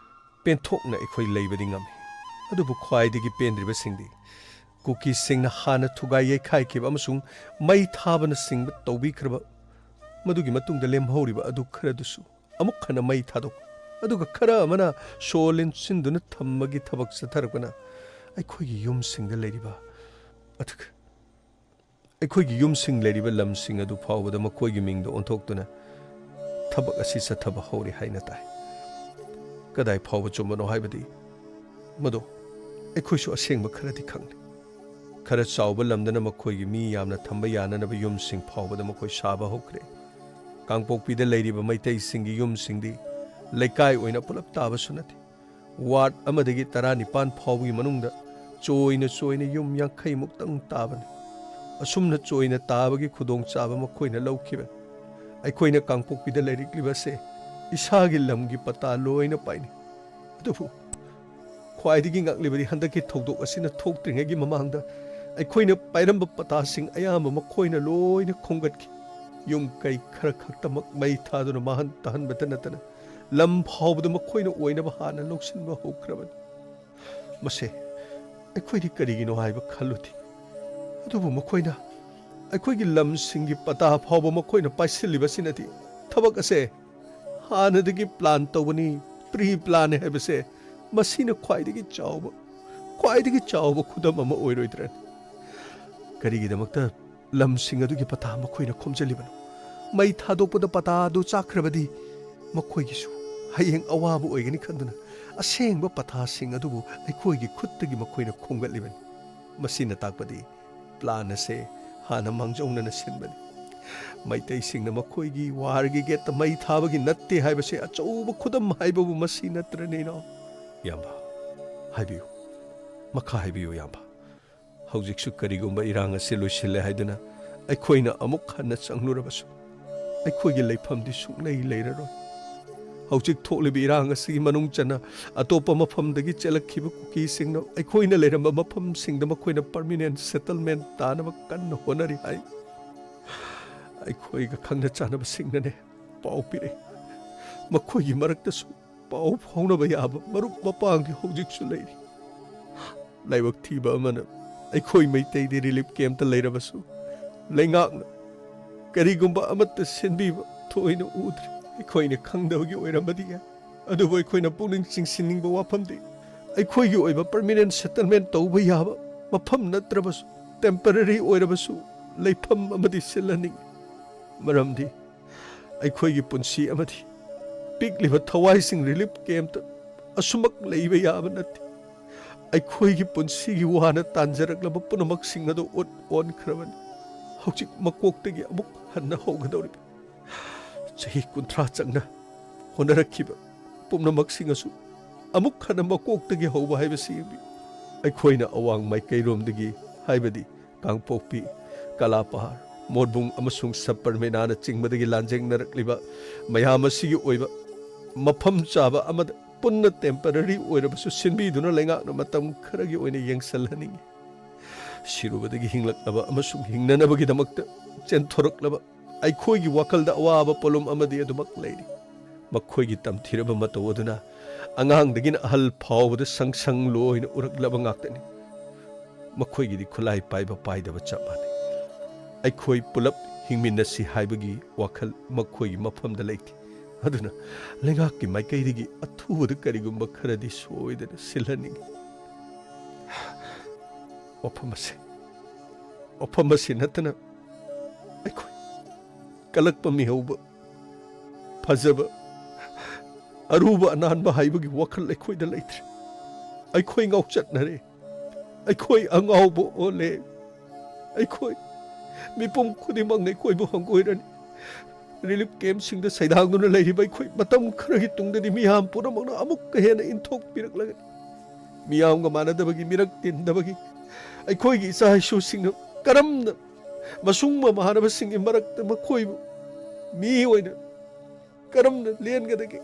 ꯄꯦꯟꯊꯣꯛꯅ ꯑꯩꯈꯣꯏ ꯂꯩꯕꯗꯤ ꯉꯝꯃꯤ꯫ ꯑꯗꯨꯕꯨ ꯈ꯭ꯋꯥꯏꯗꯒꯤ ꯄꯦꯟꯗ꯭ꯔꯤꯕꯁꯤꯡꯗꯤ ꯀꯨꯀꯤꯁꯤꯡꯅ ꯍꯥꯟꯅ ꯊꯨꯒꯥꯏ ꯌꯩꯈꯥꯏꯈꯤꯕ ꯑꯃꯁꯨꯡ ꯃꯩ ꯊꯥꯕꯅꯆꯤꯡꯕ ꯇꯧꯕꯤꯈ꯭ꯔꯕ ꯃꯗꯨꯒꯤ ꯃꯇꯨꯡꯗ ꯂꯦꯝꯍꯧꯔꯤꯕ ꯑꯗꯨ ꯈꯔꯗꯨꯁꯨ ꯑꯃꯨꯛ ꯍꯟꯅ ꯃꯩ ꯊꯥꯗꯣꯛ, ꯑꯗꯨꯒ ꯈꯔ ꯑꯃꯅ ꯁꯣ ꯂꯦꯟꯁꯤꯟꯗꯨꯅ ꯊꯝꯕꯒꯤ ꯊꯕꯛ ꯆꯠꯊꯔꯛꯄꯅ ꯑꯩꯈꯣꯏꯒꯤ ꯌꯨꯝꯁꯤꯡꯗ ꯂꯩꯔꯤꯕ, ꯑꯗꯨꯒ ꯑꯩꯈꯣꯏꯒꯤ ꯌꯨꯝꯁꯤꯡ ꯂꯩꯔꯤꯕ ꯂꯝꯁꯤꯡ ꯑꯗꯨ ꯐꯥꯎꯕꯗ ꯃꯈꯣꯏꯒꯤ ꯃꯤꯡꯗ ꯑꯣꯟꯊꯣꯛꯇꯨꯅ ꯊꯕꯛ ꯑꯁꯤ ꯆꯠꯊꯕ ꯍꯧꯔꯦ ꯍꯥꯏꯅ ꯇꯥꯏ꯫ ꯀꯗꯥꯏ ꯐꯥꯎꯕ ꯆꯨꯝꯕꯅꯣ ꯍꯥꯏꯕꯗꯤ ꯃꯗꯨ ꯑꯩꯈꯣꯏꯁꯨ ꯑꯁꯦꯡꯕ ꯈꯔꯗꯤ ꯈꯪꯂꯦ꯫ ꯈꯔ ꯆꯥꯎꯕ ꯂꯝꯗꯅ ꯃꯈꯣꯏꯒꯤ ꯃꯤ ꯌꯥꯝꯅ ꯊꯝꯕ ꯌꯥꯅꯅꯕ ꯌꯨꯝꯁꯤꯡ ꯐꯥꯎꯕꯗ ꯃꯈꯣꯏ ꯁꯥꯕ ꯍꯧꯈ꯭ꯔꯦ꯫ ꯀꯥꯡꯄꯣꯛꯄꯤꯗ ꯂꯩꯔꯤꯕ ꯃꯩꯇꯩꯁꯤꯡꯒꯤ ꯌꯨꯝꯁꯤꯡꯗꯤ ꯂꯩꯀꯥꯏ ꯑꯣꯏꯅ ꯄꯨꯂꯞ ꯇꯥꯕꯁꯨ ꯅꯠꯇꯦ꯫ ꯋꯥꯔꯗ ꯑꯃꯗꯒꯤ ꯇꯔꯥꯅꯤꯄꯥꯟ ꯐꯥꯎꯕꯒꯤ ꯃꯅꯨꯡꯗ ꯆꯣꯏꯅ ꯆꯣꯏꯅ ꯌꯨꯝ ꯌꯥꯡꯈꯩ ꯃꯨꯛꯇꯪ ꯇꯥꯕꯅꯤ꯫ ꯑꯁꯨꯝꯅ ꯆꯣꯏꯅ ꯇꯥꯕꯒꯤ ꯈꯨꯗꯣꯡꯆꯥꯕ ꯃꯈꯣꯏꯅ ꯂꯧꯈꯤꯕꯅꯤ꯫ ꯑꯩꯈꯣꯏꯅ ꯀꯥꯡꯄꯣꯛꯄꯤꯗ ꯂꯩꯔꯛꯂꯤꯕꯁꯦ ꯏꯁꯥꯒꯤ ꯂꯝꯒꯤ ꯄꯇꯥ ꯂꯣꯏꯅ ꯄꯥꯏꯅꯩ꯫ ꯑꯗꯨꯕꯨ ꯈ꯭ꯋꯥꯏꯗꯒꯤ ꯉꯛꯂꯤꯕꯗꯤ ꯍꯟꯗꯛꯀꯤ ꯊꯧꯗꯣꯛ ꯑꯁꯤꯅ ꯊꯣꯛꯇ꯭ꯔꯤꯉꯩꯒꯤ ꯃꯃꯥꯡꯗ ꯑꯩꯈꯣꯏꯅ ꯄꯥꯏꯔꯝꯕ ꯄꯇꯥꯁꯤꯡ ꯑꯌꯥꯝꯕ ꯃꯈꯣꯏꯅ ꯂꯣꯏꯅ ꯈꯣꯝꯒꯠꯈꯤ꯫ ꯌꯨꯝ ꯀꯩ ꯈꯔ ꯈꯛꯇꯃꯛ ꯃꯩ ꯊꯥꯗꯨꯅ ꯃꯥꯡꯍꯟ ꯇꯥꯍꯟꯕꯇ ꯅꯠꯇꯅ ꯂꯝ ꯐꯥꯎꯕꯗ ꯃꯈꯣꯏꯅ ꯑꯣꯏꯅꯕ ꯍꯥꯟꯅ ꯂꯧꯁꯤꯟꯕ ꯍꯧꯈ꯭ꯔꯕꯅꯤ꯫ ꯃꯁꯦ ꯑꯩꯈꯣꯏꯗꯤ ꯀꯔꯤꯒꯤꯅꯣ ꯍꯥꯏꯕ ꯈꯜꯂꯨꯗꯦ꯫ ꯑꯗꯨꯕꯨ ꯃꯈꯣꯏꯅ ꯑꯩꯈꯣꯏꯒꯤ ꯂꯝꯁꯤꯡꯒꯤ ꯄꯇꯥ ꯐꯥꯎꯕ ꯃꯈꯣꯏꯅ ꯄꯥꯏꯁꯤꯜꯂꯤꯕꯁꯤꯅꯗꯤ ꯊꯕꯛ ꯑꯁꯦ ꯍꯥꯟꯅꯗꯒꯤ ꯄ꯭ꯂꯥꯟ ꯇꯧꯕꯅꯤ, ꯄ꯭ꯔꯤ ꯄ꯭ꯂꯥꯟ ꯍꯥꯏꯕꯁꯦ ꯃꯁꯤꯅ ꯈ꯭ꯋꯥꯏꯗꯒꯤ ꯆꯥꯎꯕ, ꯈ꯭ꯋꯥꯏꯗꯒꯤ ꯆꯥꯎꯕ ꯈꯨꯗꯝ ꯑꯃ ꯑꯣꯏꯔꯣꯏꯗ꯭ꯔꯅꯤ? ꯀꯔꯤꯒꯤꯗꯃꯛꯇ ꯂꯝꯁꯤꯡ ꯑꯗꯨꯒꯤ ꯄꯇꯥ ꯃꯈꯣꯏꯅ ꯈꯣꯝꯖꯤꯜꯂꯤꯕꯅꯣ? ꯃꯩ ꯊꯥꯗꯣꯛꯄꯗ ꯄꯇꯥ ꯑꯗꯨ ꯆꯥꯛꯈ꯭ꯔꯕꯗꯤ ꯃꯈꯣꯏꯒꯤꯁꯨ ꯍꯌꯦꯡ ꯑꯋꯥꯕ ꯑꯣꯏꯒꯅꯤ ꯈꯟꯗꯨꯅ ꯑꯁꯦꯡꯕ ꯄꯇꯥꯁꯤꯡ ꯑꯗꯨꯕꯨ ꯑꯩꯈꯣꯏꯒꯤ ꯈꯨꯠꯇꯒꯤ ꯃꯈꯣꯏꯅ ꯈꯣꯝꯒꯠꯂꯤꯕꯅꯤ꯫ ꯃꯁꯤꯅ ꯇꯥꯛꯄꯗꯤ ꯄ꯭ꯂꯥꯟ ꯑꯁꯦ ꯍꯥꯟꯅ ꯃꯥꯡꯖꯧꯅꯅ ꯁꯤꯟꯕꯅꯤ꯫ ꯃꯩꯇꯩꯁꯤꯡꯅ ꯃꯈꯣꯏꯒꯤ ꯋꯥꯔꯒꯤ ꯒꯦꯠꯇ ꯃꯩ ꯊꯥꯕꯒꯤ ꯅꯠꯇꯦ ꯍꯥꯏꯕꯁꯦ ꯑꯆꯧꯕ ꯈꯨꯗꯝ ꯍꯥꯏꯕꯕꯨ ꯃꯁꯤ ꯅꯠꯇ꯭ꯔꯅꯦ, ꯏꯅꯥꯎ? ꯏꯌꯥꯝꯕ, ꯍꯥꯏꯕꯤꯌꯨ꯫ ꯃꯈꯥ ꯍꯥꯏꯕꯤꯌꯨ, ꯏꯌꯥꯝꯕ꯫ ꯍꯧꯖꯤꯛꯁꯨ ꯀꯔꯤꯒꯨꯝꯕ ꯏꯔꯥꯡ ꯑꯁꯤ ꯂꯣꯏꯁꯤꯜꯂꯦ ꯍꯥꯏꯗꯨꯅ ꯑꯩꯈꯣꯏꯅ ꯑꯃꯨꯛ ꯍꯟꯅ ꯆꯪꯂꯨꯔꯕꯁꯨ ꯑꯩꯈꯣꯏꯒꯤ ꯂꯩꯐꯝꯗꯤ ꯁꯨꯡꯂꯩ ꯂꯩꯔꯔꯣꯏ꯫ ꯍꯧꯖꯤꯛ ꯊꯣꯛꯂꯤꯕ ꯏꯔꯥꯡ ꯑꯁꯤꯒꯤ ꯃꯅꯨꯡ ꯆꯟꯅ ꯑꯇꯣꯞꯄ ꯃꯐꯝꯗꯒꯤ ꯆꯦꯜꯂꯛꯈꯤꯕ ꯀꯨꯀꯤꯁꯤꯡꯅ ꯑꯩꯈꯣꯏꯅ ꯂꯩꯔꯝꯕ ꯃꯐꯝꯁꯤꯡꯗ ꯃꯈꯣꯏꯅ ꯄꯔꯃꯤꯅꯦꯟꯠ ꯁꯦꯇꯜꯃꯦꯟꯠ ꯇꯥꯅꯕ ꯀꯟꯅ ꯍꯣꯠꯅꯔꯤ ꯍꯥꯏ꯫ ꯑꯩꯈꯣꯏꯒ ꯈꯪꯅ ꯆꯥꯟꯅꯕꯁꯤꯡꯅꯅꯦ ꯄꯥꯎ ꯄꯤꯔꯛꯏ꯫ ꯃꯈꯣꯏꯒꯤ ꯃꯔꯛꯇꯁꯨ ꯄꯥꯎ ꯐꯥꯎꯅꯕ ꯌꯥꯕ ꯃꯔꯨꯞ ꯃꯄꯥꯡꯗꯤ ꯍꯧꯖꯤꯛꯁꯨ ꯂꯩꯔꯤ꯫ ꯂꯥꯏꯕꯛ ꯊꯤꯕ ꯑꯃꯅ, ꯑꯩꯈꯣꯏ ꯃꯩꯇꯩꯗꯤ ꯔꯤꯂꯤꯐ ꯀꯦꯝꯞꯇ ꯂꯩꯔꯕꯁꯨ ꯂꯩꯉꯥꯛꯅ ꯀꯔꯤꯒꯨꯝꯕ ꯑꯃꯠꯇ ꯁꯤꯟꯕꯤꯕ ꯊꯣꯏꯅ ꯎꯗ꯭ꯔꯤ꯫ ꯑꯩꯈꯣꯏꯅ ꯈꯪꯗꯕꯒꯤ ꯑꯣꯏꯔꯝꯕꯗꯤ ꯌꯥꯏ, ꯑꯗꯨꯕꯨ ꯑꯩꯈꯣꯏꯅ ꯄꯨꯛꯅꯤꯡ ꯆꯤꯡꯁꯤꯟꯅꯤꯡꯕ ꯋꯥꯐꯝꯗꯤ ꯑꯩꯈꯣꯏꯒꯤ ꯑꯣꯏꯕ ꯄꯔꯃꯤꯅꯦꯟꯠ ꯁꯦꯇꯜꯃꯦꯟꯠ ꯇꯧꯕ ꯌꯥꯕ ꯃꯐꯝ ꯅꯠꯇ꯭ꯔꯕꯁꯨ ꯇꯦꯝꯄꯔꯔꯤ ꯑꯣꯏꯔꯕꯁꯨ ꯂꯩꯐꯝ ꯑꯃꯗꯤ ꯁꯤꯜꯍꯟꯅꯤꯡꯏ꯫ ꯃꯔꯝꯗꯤ ꯑꯩꯈꯣꯏꯒꯤ ꯄꯨꯟꯁꯤ ꯑꯃꯗꯤ ꯄꯤꯛꯂꯤꯕ ꯊꯋꯥꯏꯁꯤꯡ ꯔꯤꯂꯤꯐ ꯀꯦꯝꯞꯇ ꯑꯁꯨꯃꯛ ꯂꯩꯕ ꯌꯥꯕ ꯅꯠꯇꯦ꯫ ꯑꯩꯈꯣꯏꯒꯤ ꯄꯨꯟꯁꯤꯒꯤ ꯋꯥꯅ ꯇꯥꯟꯖꯔꯛꯂꯕ ꯄꯨꯝꯅꯃꯛꯁꯤꯡ ꯑꯗꯨ ꯎꯠ ꯑꯣꯟꯈ꯭ꯔꯕꯅꯤ꯫ ꯍꯧꯖꯤꯛ ꯃꯀꯣꯛꯇꯒꯤ ꯑꯃꯨꯛ ꯍꯟꯅ ꯍꯧꯒꯗꯧꯔꯤꯕ꯫ ꯆꯍꯤ ꯀꯨꯟꯊ꯭ꯔꯥ ꯆꯪꯅ ꯍꯣꯠꯅꯔꯛꯈꯤꯕ ꯄꯨꯝꯅꯃꯛꯁꯤꯡ ꯑꯁꯨ ꯑꯃꯨꯛ ꯍꯟꯅ ꯃꯀꯣꯛꯇꯒꯤ ꯍꯧꯕ ꯍꯥꯏꯕꯁꯤ ꯌꯦꯡꯕꯤꯌꯨ꯫ ꯑꯩꯈꯣꯏꯅ ꯑꯋꯥꯡ ꯃꯥꯏꯀꯩꯔꯣꯝꯗꯒꯤ, ꯍꯥꯏꯕꯗꯤ ꯀꯥꯡꯄꯣꯛꯄꯤ, ꯀꯂꯥꯄꯍꯥꯔ, ꯃꯣꯠꯕꯨꯡ ꯑꯃꯁꯨꯡ ꯁꯕꯄꯔꯃꯦꯅꯥꯅ ꯆꯤꯡꯕꯗꯒꯤ ꯂꯥꯟꯖꯦꯡꯅꯔꯛꯂꯤꯕ ꯃꯌꯥꯝ ꯑꯁꯤꯒꯤ ꯑꯣꯏꯕ ꯃꯐꯝ ꯆꯥꯕ ꯑꯃꯗ ꯄꯨꯟꯅ temporary ꯑꯣꯏꯔꯕꯁꯨ ꯁꯤꯟꯕꯤꯗꯨꯅ ꯂꯩꯉꯥꯛꯅ ꯃꯇꯝ ꯈꯔꯒꯤ ꯑꯣꯏꯅ ꯌꯦꯡꯁꯤꯜꯍꯟꯅꯤꯡꯏ꯫ ꯁꯤꯔꯨꯕꯗꯒꯤ ꯍꯤꯡꯂꯛꯂꯕ ꯑꯃꯁꯨꯡ ꯍꯤꯡꯅꯅꯕꯒꯤꯗꯃꯛꯇ ꯆꯦꯟꯊꯣꯔꯛꯂꯕ ꯑꯩꯈꯣꯏꯒꯤ ꯋꯥꯈꯜꯗ ꯑꯋꯥꯕ ꯄꯣꯠꯂꯨꯝ ꯑꯃꯗꯤ ꯑꯗꯨꯃꯛ ꯂꯩꯔꯤ꯫ ꯃꯈꯣꯏꯒꯤ ꯇꯝꯊꯤꯔꯕ ꯃꯇꯧ ꯑꯗꯨꯅ ꯑꯉꯥꯡꯗꯒꯤꯅ ꯑꯍꯜ ꯐꯥꯎꯕꯗ ꯁꯪ ꯁꯪ ꯂꯣꯏꯅ ꯎꯔꯛꯂꯕ ꯉꯥꯛꯇꯅꯤ꯫ ꯃꯈꯣꯏꯒꯤꯗꯤ ꯈꯨꯠꯂꯥꯏ ꯄꯥꯏꯕ ꯄꯥꯏꯗꯕ ꯆꯞ ꯃꯥꯟꯅꯩ꯫ ꯑꯩꯈꯣꯏ ꯄꯨꯂꯞ ꯍꯤꯡꯃꯤꯟꯅꯁꯤ ꯍꯥꯏꯕꯒꯤ ꯋꯥꯈꯜ ꯃꯈꯣꯏꯒꯤ ꯃꯐꯝꯗ ꯂꯩꯇꯦ꯫ ꯑꯗꯨꯅ ꯂꯩꯉꯥꯛꯀꯤ ꯃꯥꯏꯀꯩꯗꯒꯤ ꯑꯊꯨꯕꯗ ꯀꯔꯤꯒꯨꯝꯕ ꯈꯔꯗꯤ ꯁꯣꯏꯗꯅ ꯁꯤꯜꯍꯟꯅꯤꯡꯏ꯫ ꯋꯥꯐꯝ ꯑꯁꯤ, ꯋꯥꯐꯝ ꯑꯁꯤ ꯅꯠꯇꯅ ꯑꯩꯈꯣꯏ ꯀꯂꯛꯄ ꯃꯤꯍꯧꯕ, ꯐꯖꯕ, ꯑꯔꯨꯕ ꯑꯅꯥꯟꯕ ꯍꯥꯏꯕꯒꯤ ꯋꯥꯈꯜ ꯑꯩꯈꯣꯏꯗ ꯂꯩꯇ꯭ꯔꯦ꯫ ꯑꯩꯈꯣꯏ ꯉꯥꯎꯆꯠꯅꯔꯦ꯫ ꯑꯩꯈꯣꯏ ꯑꯉꯥꯎꯕ ꯑꯣꯜꯂꯦ꯫ ꯑꯩꯈꯣꯏ ꯃꯤꯄꯨꯝ ꯈꯨꯗꯤꯡꯃꯛꯅ ꯑꯩꯈꯣꯏꯕꯨ ꯍꯪꯒꯣꯏꯔꯅꯤ꯫ ꯔꯤꯂꯤꯐ ꯀꯦꯝꯞꯁꯤꯡꯗ ꯁꯩꯗꯥꯡꯗꯨꯅ ꯂꯩꯔꯤꯕ ꯑꯩꯈꯣꯏ ꯃꯇꯝ ꯈꯔꯒꯤ ꯇꯨꯡꯗꯗꯤ ꯃꯤꯌꯥꯝ ꯄꯨꯝꯅꯃꯛꯅ ꯑꯃꯨꯛꯀ ꯍꯦꯟꯅ ꯏꯟꯊꯣꯛꯄꯤꯔꯛꯂꯒꯅꯤ꯫ ꯃꯤꯌꯥꯝꯒ ꯃꯥꯟꯅꯗꯕꯒꯤ, ꯃꯤꯔꯛ ꯇꯤꯟꯗꯕꯒꯤ ꯑꯩꯈꯣꯏꯒꯤ ꯏꯆꯥ ꯏꯁꯨꯁꯤꯡꯅ ꯀꯔꯝꯅ ꯃꯁꯨꯡ ꯃꯃꯥꯟꯅꯕꯁꯤꯡꯒꯤ ꯃꯔꯛꯇ ꯃꯈꯣꯏꯕꯨ ꯃꯤ ꯑꯣꯏꯅ ꯀꯔꯝꯅ ꯂꯦꯟꯒꯗꯒꯦ?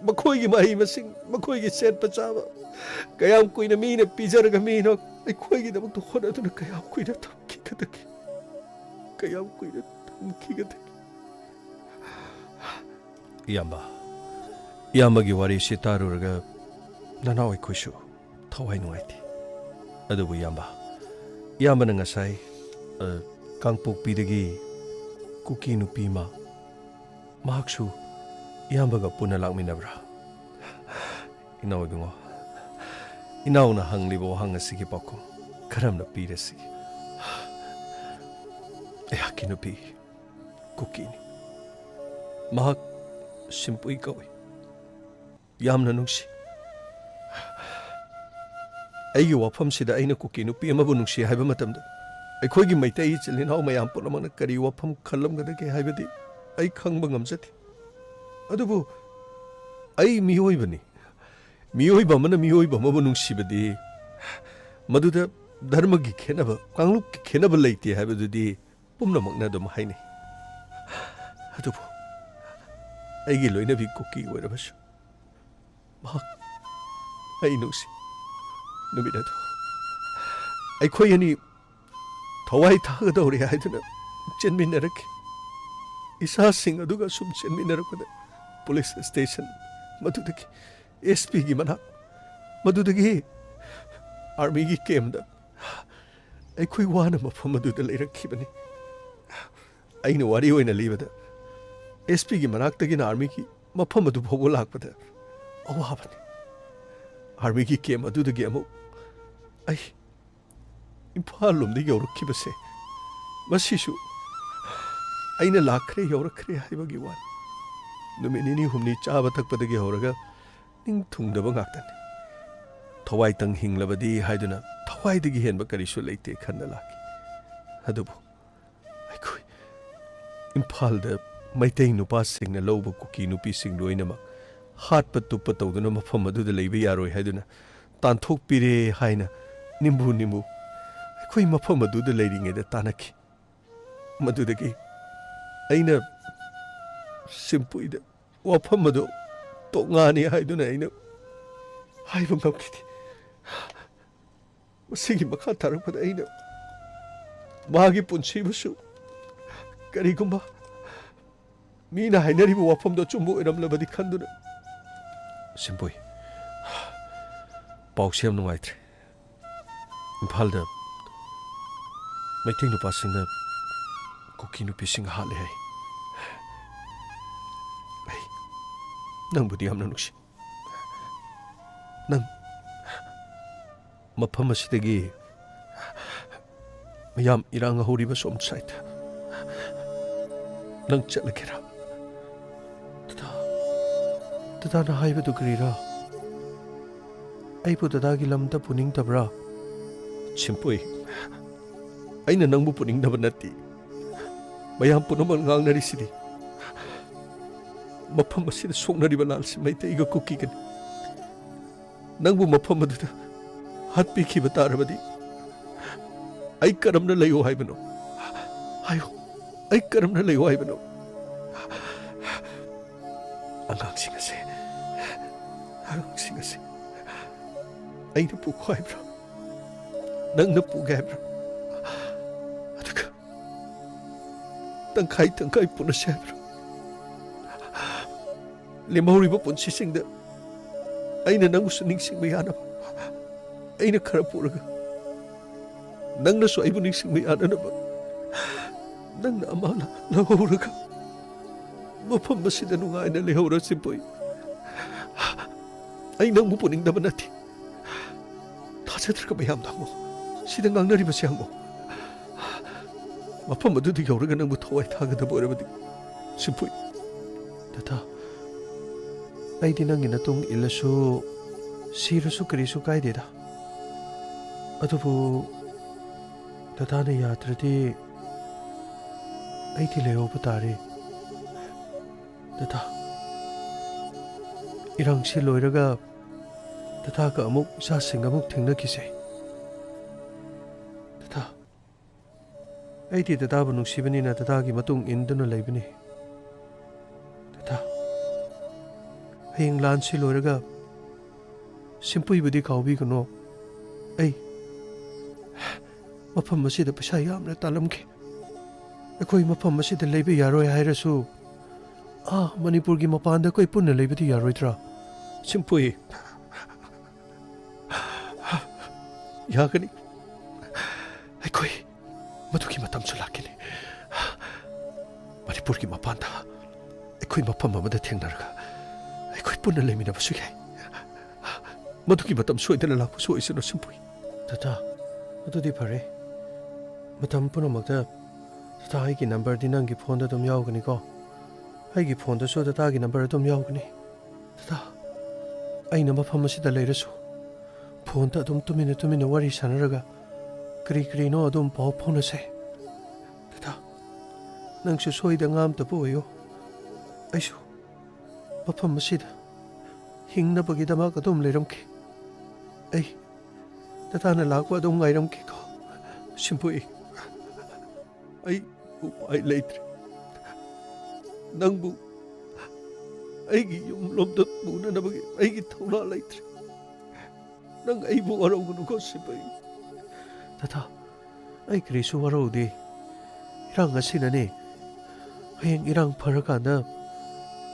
ꯃꯈꯣꯏꯒꯤ ꯃꯍꯩ ꯃꯁꯤꯡ, ꯃꯈꯣꯏꯒꯤ ꯁꯦꯠꯄ ꯆꯥꯕ, ꯀꯌꯥꯝ ꯀꯨꯏꯅ ꯃꯤꯅ ꯄꯤꯖꯔꯒ ꯃꯤꯅ ꯑꯩꯈꯣꯏꯒꯤꯗꯃꯛꯇ ꯍꯣꯠꯅꯗꯨꯅ ꯀꯌꯥꯝ ꯀꯨꯏꯅ ꯊꯝꯈꯤꯒꯗꯒꯦ? ꯀꯌꯥꯝ ꯀꯨꯏꯅ ꯊꯝꯈꯤꯒꯗꯒꯦ? ꯏꯌꯥꯝꯕ, ꯏꯌꯥꯝꯕꯒꯤ ꯋꯥꯔꯤꯁꯤ ꯇꯥꯔꯨꯔꯒ ꯅꯅꯥꯎ ꯑꯩꯈꯣꯏꯁꯨ ꯊꯋꯥꯏ ꯅꯨꯡꯉꯥꯏꯇꯦ꯫ ꯑꯗꯨꯕꯨ ꯏꯌꯥꯝꯕ, ꯏꯌꯥꯝꯕꯅ ꯉꯁꯥꯏ, ꯑ, ꯀꯥꯡꯄꯣꯛꯄꯤꯗꯒꯤ ꯀꯨꯀꯤ ꯅꯨꯄꯤ ꯑꯃ, ꯃꯍꯥꯛꯁꯨ ꯏꯌꯥꯝꯕꯒ ꯄꯨꯟꯅ ꯂꯥꯛꯃꯤꯟꯅꯕ꯭ꯔꯥ? ꯏꯅꯥꯎ ꯏꯕꯨꯡꯉꯣ, ꯏꯅꯥꯎꯅ ꯍꯪꯂꯤꯕ ꯋꯥꯍꯪ ꯑꯁꯤꯒꯤ ꯄꯥꯎꯈꯨꯝ ꯀꯔꯝꯅ ꯄꯤꯔꯁꯤꯒꯦ? ꯑꯩꯍꯥꯛꯀꯤ ꯅꯨꯄꯤ ꯀꯨꯀꯤꯅꯤ꯫ ꯃꯍꯥꯛ ꯁꯤꯝꯄꯨꯏ ꯀꯧꯏ꯫ ꯌꯥꯝꯅ ꯅꯨꯡꯁꯤ꯫ ꯑꯩꯒꯤ ꯋꯥꯐꯝꯁꯤꯗ ꯑꯩꯅ ꯀꯨꯀꯤ ꯅꯨꯄꯤ ꯑꯃꯕꯨ ꯅꯨꯡꯁꯤ ꯍꯥꯏꯕ ꯃꯇꯝꯗ, ꯑꯩꯈꯣꯏꯒꯤ ꯃꯩꯇꯩ ꯏꯆꯤꯜ ꯏꯅꯥꯎ ꯃꯌꯥꯝ ꯄꯨꯝꯅꯃꯛꯅ ꯀꯔꯤ ꯋꯥꯐꯝ ꯈꯜꯂꯝꯒꯗꯒꯦ ꯍꯥꯏꯕꯗꯤ ꯑꯩ ꯈꯪꯕ ꯉꯝꯖꯗꯦ꯫ ꯑꯗꯨꯕꯨ ꯑꯩ ꯃꯤꯑꯣꯏꯕꯅꯤ꯫ ꯃꯤꯑꯣꯏꯕ ꯑꯃꯅ ꯃꯤꯑꯣꯏꯕ ꯑꯃꯕꯨ ꯅꯨꯡꯁꯤꯕꯗꯤ ꯃꯗꯨꯗ ꯙꯔꯃꯒꯤ ꯈꯦꯠꯅꯕ, ꯀꯥꯡꯂꯨꯞꯀꯤ ꯈꯦꯠꯅꯕ ꯂꯩꯇꯦ ꯍꯥꯏꯕꯗꯨꯗꯤ ꯄꯨꯝꯅꯃꯛꯅ ꯑꯗꯨꯝ ꯍꯥꯏꯅꯩ꯫ ꯑꯗꯨꯕꯨ ꯑꯩꯒꯤ ꯂꯣꯏꯅꯕꯤ ꯀꯨꯀꯤ ꯑꯣꯏꯔꯕꯁꯨ ꯃꯍꯥꯛ ꯑꯩ ꯅꯨꯡꯁꯤ꯫ ꯅꯨꯃꯤꯠ ꯑꯗꯨ ꯑꯩꯈꯣꯏ ꯑꯅꯤ ꯊꯋꯥꯏ ꯊꯥꯒꯗꯧꯔꯦ ꯍꯥꯏꯗꯨꯅ ꯆꯦꯟꯃꯤꯟꯅꯔꯛꯈꯤ꯫ ꯏꯁꯥꯁꯤꯡ ꯑꯗꯨꯒ ꯁꯨꯝ ꯆꯦꯟꯃꯤꯟꯅꯔꯛꯄꯗ ꯄꯨꯂꯤꯁ ꯁ꯭ꯇꯦꯁꯟ, ꯃꯗꯨꯗꯒꯤ ꯑꯦꯁ ꯄꯤꯒꯤ ꯃꯅꯥꯛ, ꯃꯗꯨꯗꯒꯤ ꯑꯥꯔꯃꯤꯒꯤ ꯀꯦꯝꯗ ꯑꯩꯈꯣꯏ ꯋꯥꯅ ꯃꯐꯝ ꯑꯗꯨꯗ ꯂꯩꯔꯛꯈꯤꯕꯅꯤ꯫ ꯑꯩꯅ ꯋꯥꯔꯤ ꯑꯣꯏꯅ ꯂꯤꯕꯗ, ꯑꯦꯁ ꯄꯤꯒꯤ ꯃꯅꯥꯛꯇꯒꯤꯅ ꯑꯥꯔꯃꯤꯒꯤ ꯃꯐꯝ ꯑꯗꯨ ꯐꯥꯎꯕ ꯂꯥꯛꯄꯗ ꯑꯋꯥꯕꯅꯤ꯫ ꯑꯥꯔꯃꯤꯒꯤ ꯀꯦꯝ ꯑꯗꯨꯗꯒꯤ ꯑꯃꯨꯛ ꯑꯩ ꯏꯝꯐꯥꯜ ꯂꯣꯝꯗ ꯌꯧꯔꯛꯈꯤꯕꯁꯦ, ꯃꯁꯤꯁꯨ ꯑꯩꯅ ꯂꯥꯛꯈ꯭ꯔꯦ, ꯌꯧꯔꯛꯈ꯭ꯔꯦ ꯍꯥꯏꯕꯒꯤ ꯋꯥꯅꯤ꯫ ꯅꯨꯃꯤꯠ ꯅꯤꯅꯤ ꯍꯨꯝꯅꯤ ꯆꯥꯕ ꯊꯛꯄꯗꯒꯤ ꯍꯧꯔꯒ ꯅꯤꯡ ꯊꯨꯡꯗꯕ ꯉꯥꯛꯇꯅꯤ꯫ ꯊꯋꯥꯏꯇꯪ ꯍꯤꯡꯂꯕꯗꯤ ꯍꯥꯏꯗꯨꯅ ꯊꯋꯥꯏꯗꯒꯤ ꯍꯦꯟꯕ ꯀꯔꯤꯁꯨ ꯂꯩꯇꯦ ꯈꯟꯅ ꯂꯥꯛꯈꯤ꯫ ꯑꯗꯨꯕꯨ ꯑꯩꯈꯣꯏ ꯏꯝꯐꯥꯜꯗ ꯃꯩꯇꯩ ꯅꯨꯄꯥꯁꯤꯡꯅ ꯂꯧꯕ ꯀꯨꯀꯤ ꯅꯨꯄꯤꯁꯤꯡ ꯂꯣꯏꯅꯃꯛ ꯍꯥꯠꯄ ꯇꯨꯞꯄ ꯇꯧꯗꯨꯅ ꯃꯐꯝ ꯑꯗꯨꯗ ꯂꯩꯕ ꯌꯥꯔꯣꯏ ꯍꯥꯏꯗꯨꯅ ꯇꯥꯟꯊꯣꯛꯄꯤꯔꯦ ꯍꯥꯏꯅ ꯅꯤꯝꯕꯨ ꯅꯤꯝꯕꯨ ꯑꯩꯈꯣꯏ ꯃꯐꯝ ꯑꯗꯨꯗ ꯂꯩꯔꯤꯉꯩꯗ ꯇꯥꯟꯅꯈꯤ꯫ ꯃꯗꯨꯗꯒꯤ ꯑꯩꯅ ꯁꯤꯝꯄꯨꯏꯗ ꯋꯥꯐꯝ ꯑꯗꯨ ꯇꯣꯉꯥꯟꯅꯤ ꯍꯥꯏꯗꯨꯅ ꯑꯩꯅ ꯍꯥꯏꯕ ꯉꯝꯈꯤꯗꯦ꯫ ꯃꯁꯤꯒꯤ ꯃꯈꯥ ꯇꯥꯔꯛꯄꯗ ꯑꯩꯅ ꯃꯥꯒꯤ ꯄꯨꯟꯁꯤꯕꯨꯁꯨ ꯀꯔꯤꯒꯨꯝꯕ ꯃꯤꯅ ꯍꯥꯏꯅꯔꯤꯕ ꯋꯥꯐꯝꯗꯣ ꯑꯆꯨꯝꯕ ꯑꯣꯏꯔꯝꯂꯕꯗꯤ ꯈꯟꯗꯨꯅ꯫ ꯁꯤꯝꯄꯨꯏ, ꯄꯥꯎꯁꯦ ꯌꯥꯝ ꯅꯨꯡꯉꯥꯏꯇ꯭ꯔꯦ꯫ ꯏꯝꯐꯥꯜꯗ ꯃꯩꯇꯩ ꯅꯨꯄꯥꯁꯤꯡꯅ ꯀꯨꯀꯤ ꯅꯨꯄꯤꯁꯤꯡ ꯍꯥꯠꯂꯦ ꯍꯥꯏ꯫ ꯑꯩ ꯅꯪꯕꯨꯗꯤ ꯌꯥꯝꯅ ꯅꯨꯡꯁꯤ꯫ ꯅꯪ ꯃꯐꯝ ꯑꯁꯤꯗꯒꯤ ꯃꯌꯥꯝ ꯏꯔꯥꯡ ꯍꯧꯔꯤꯕ ꯁꯣꯝ ꯁꯥꯏꯠꯇ ꯅꯪ ꯆꯠꯂꯒꯦꯔꯥ? ꯗꯗꯥ, ꯗꯗꯥꯅ ꯍꯥꯏꯕꯗꯨ ꯀꯔꯤꯔꯥ? ꯑꯩꯕꯨ ꯗꯗꯥꯒꯤ ꯂꯝꯗ ꯄꯨꯅꯤꯡꯗꯕ꯭ꯔꯥ? ꯁꯤꯝꯄꯨꯏ, ꯑꯩꯅ ꯅꯪꯕꯨ ꯄꯨꯅꯤꯡꯗꯕ ꯅꯠꯇꯦ꯫ ꯃꯌꯥꯝ ꯄꯨꯝꯅꯃꯛ ꯉꯥꯡꯅꯔꯤꯁꯤꯗꯤ ꯃꯐꯝ ꯑꯁꯤꯗ ꯁꯣꯛꯅꯔꯤꯕ ꯂꯥꯜꯁꯤ ꯃꯩꯇꯩꯒ ꯀꯨꯀꯤꯒꯅꯤ꯫ ꯅꯪꯕꯨ ꯃꯐꯝ ꯑꯗꯨꯗ ꯍꯥꯠꯄꯤꯈꯤꯕ ꯇꯥꯔꯕꯗꯤ ꯑꯩ ꯀꯔꯝꯅ ꯂꯩꯌꯣ ꯍꯥꯏꯕꯅꯣ? ꯍꯥꯏꯌꯨ, ꯑꯩ ꯀꯔꯝꯅ ꯂꯩꯌꯣ ꯍꯥꯏꯕꯅꯣ? ꯑꯉꯥꯡꯁꯤꯡ ꯑꯁꯦ, ꯑꯉꯥꯡꯁꯤꯡ ꯑꯁꯦ ꯑꯩꯅ ꯄꯨꯈꯣ ꯍꯥꯏꯕ꯭ꯔꯣ? ꯅꯪꯅ ꯄꯨꯒꯦ ꯍꯥꯏꯕ꯭ꯔꯣ? ꯑꯗꯨꯒ ꯇꯪꯈꯥꯏ ꯇꯪꯈꯥꯏ ꯄꯨꯅꯁꯦ ꯍꯥꯏꯕ꯭ꯔꯣ? ꯂꯦꯝꯍꯧꯔꯤꯕ ꯄꯨꯟꯁꯤꯁꯤꯡꯗ ꯑꯩꯅ ꯅꯪꯕꯨꯁꯨ ꯅꯤꯡꯁꯤꯡꯕ ꯌꯥꯅꯕ ꯑꯩꯅ ꯈꯔ ꯄꯨꯔꯒ, ꯅꯪꯅꯁꯨ ꯑꯩꯕꯨ ꯅꯤꯡꯁꯤꯡꯕ ꯌꯥꯅꯅꯕ ꯅꯪꯅ ꯑꯃ ꯂꯧꯍꯧꯔꯒ ꯃꯐꯝ ꯑꯁꯤꯗ ꯅꯨꯡꯉꯥꯏꯅ ꯂꯩꯍꯧꯔꯣ, ꯁꯤꯝꯄꯨꯏ꯫ ꯑꯩ ꯅꯪꯕꯨ ꯄꯨꯅꯤꯡꯗꯕ ꯅꯠꯇꯦ꯫ ꯊꯥꯖꯗ꯭ꯔꯒ ꯃꯌꯥꯝꯗ ꯍꯪꯉꯣ꯫ ꯁꯤꯗ ꯉꯥꯡꯅꯔꯤꯕꯁꯦ ꯍꯪꯉꯣ꯫ ꯃꯐꯝ ꯑꯗꯨꯗ ꯌꯧꯔꯒ ꯅꯪꯕꯨ ꯊꯋꯥꯏ ꯊꯥꯒꯗꯕ ꯑꯣꯏꯔꯕꯗꯤ, ꯁꯤꯝꯄꯨꯏ, ꯗꯗꯥ, ꯑꯩꯗꯤ ꯅꯪꯒꯤ ꯅꯇꯨꯡ ꯏꯜꯂꯁꯨ, ꯁꯤꯔꯁꯨ ꯀꯔꯤꯁꯨ ꯀꯥꯏꯗꯦꯗ꯫ ꯑꯗꯨꯕꯨ ꯗꯗꯥꯅ ꯌꯥꯗ꯭ꯔꯗꯤ ꯑꯩꯗꯤ ꯂꯩꯍꯧꯕ ꯇꯥꯔꯦ꯫ ꯗꯗꯥ, ꯏꯔꯥꯡꯁꯤ ꯂꯣꯏꯔꯒ ꯗꯗꯥꯒ ꯑꯃꯨꯛ ꯏꯆꯥꯁꯤꯡ ꯑꯃꯨꯛ ꯊꯦꯡꯅꯈꯤꯁꯦ꯫ ꯗꯗꯥ, ꯑꯩꯗꯤ ꯗꯗꯥꯕꯨ ꯅꯨꯡꯁꯤꯕꯅꯤꯅ ꯗꯗꯥꯒꯤ ꯃꯇꯨꯡ ꯏꯟꯗꯨꯅ ꯂꯩꯕꯅꯤ꯫ ꯗꯗꯥ, ꯍꯌꯦꯡ ꯂꯥꯟꯁꯤ ꯂꯣꯏꯔꯒ ꯁꯤꯝꯄꯨꯏꯕꯨꯗꯤ ꯀꯥꯎꯕꯤꯒꯅꯨ꯫ ꯑꯩ ꯃꯐꯝ ꯑꯁꯤꯗ ꯄꯩꯁꯥ ꯌꯥꯝꯅ ꯇꯥꯜꯂꯝꯈꯤ꯫ ꯑꯩꯈꯣꯏ ꯃꯐꯝ ꯑꯁꯤꯗ ꯂꯩꯕ ꯌꯥꯔꯣꯏ ꯍꯥꯏꯔꯁꯨ, ꯑꯥ ꯃꯅꯤꯄꯨꯔꯒꯤ ꯃꯄꯥꯟꯗ ꯑꯩꯈꯣꯏ ꯄꯨꯟꯅ ꯂꯩꯕꯗꯤ ꯌꯥꯔꯣꯏꯗ꯭ꯔꯥ? ꯁꯤꯝꯄꯨꯏ, ꯌꯥꯒꯅꯤ꯫ ꯑꯩꯈꯣꯏ ꯃꯗꯨꯒꯤ ꯃꯇꯝꯁꯨ ꯂꯥꯛꯀꯅꯤ꯫ ꯃꯅꯤꯄꯨꯔꯒꯤ ꯃꯄꯥꯟꯗ ꯑꯩꯈꯣꯏ ꯃꯐꯝ ꯑꯃꯗ ꯊꯦꯡꯅꯔꯒ ꯑꯩꯈꯣꯏ ꯄꯨꯟꯅ ꯂꯩꯃꯤꯟꯅꯕꯁꯨ ꯌꯥꯏ꯫ ꯃꯗꯨꯒꯤ ꯃꯇꯝ ꯁꯣꯏꯗꯅ ꯂꯥꯛꯄꯁꯨ ꯑꯣꯏꯁꯅꯨ, ꯁꯤꯝꯄꯨꯏ꯫ ꯗꯗꯥ, ꯑꯗꯨꯗꯤ ꯐꯔꯦ꯫ ꯃꯇꯝ ꯄꯨꯝꯅꯃꯛꯇ ꯗꯗꯥ, ꯑꯩꯒꯤ ꯅꯝꯕꯔꯗꯤ ꯅꯪꯒꯤ ꯐꯣꯟꯗ ꯑꯗꯨꯝ ꯌꯥꯎꯒꯅꯤꯀꯣ? ꯑꯩꯒꯤ ꯐꯣꯟꯗꯁꯨ ꯗꯗꯥꯒꯤ ꯅꯝꯕꯔ ꯑꯗꯨꯝ ꯌꯥꯎꯒꯅꯤ꯫ ꯗꯗꯥ, ꯑꯩꯅ ꯃꯐꯝ ꯑꯁꯤꯗ ꯂꯩꯔꯁꯨ, ꯐꯣꯟꯗ ꯑꯗꯨꯝ ꯇꯨꯃꯤꯟꯅ ꯇꯨꯃꯤꯟꯅ ꯋꯥꯔꯤ ꯁꯥꯟꯅꯔꯒ ꯀꯔꯤ ꯀꯔꯤꯅꯣ ꯑꯗꯨꯝ ꯄꯥꯎ ꯐꯥꯎꯅꯁꯦ꯫ ꯗꯗꯥ, ꯅꯪꯁꯨ ꯁꯣꯏꯗ ꯉꯥꯝꯇꯕ ꯑꯣꯏꯌꯣ꯫ ꯑꯩꯁꯨ ꯃꯐꯝ ꯑꯁꯤꯗ ꯍꯤꯡꯅꯕꯒꯤꯗꯃꯛ ꯑꯗꯨꯝ ꯂꯩꯔꯝꯈꯤ꯫ ꯑꯩ ꯗꯗꯥꯅ ꯂꯥꯛꯄ ꯑꯗꯨꯝ ꯉꯥꯏꯔꯝꯈꯤꯀꯣ꯫ ꯁꯤꯝꯄꯨꯏ, ꯑꯩ ꯎꯄꯥꯏ ꯂꯩꯇ꯭ꯔꯦ꯫ ꯅꯪꯕꯨ ꯑꯩꯒꯤ ꯌꯨꯝꯂꯣꯝꯗ ꯄꯨꯅꯅꯕꯒꯤ ꯑꯩꯒꯤ ꯊꯧꯅꯥ ꯂꯩꯇ꯭ꯔꯦ꯫ ꯅꯪ ꯑꯩꯕꯨ ꯋꯥꯔꯧꯒꯅꯨꯀꯣ, ꯁꯤꯝꯄꯨꯏ꯫ ꯗꯗꯥ, ꯑꯩ ꯀꯔꯤꯁꯨ ꯋꯥꯔꯧꯗꯦ꯫ ꯏꯔꯥꯡ ꯑꯁꯤꯅꯅꯦ꯫ ꯍꯌꯦꯡ ꯏꯔꯥꯡ ꯐꯔꯀꯥꯟꯗ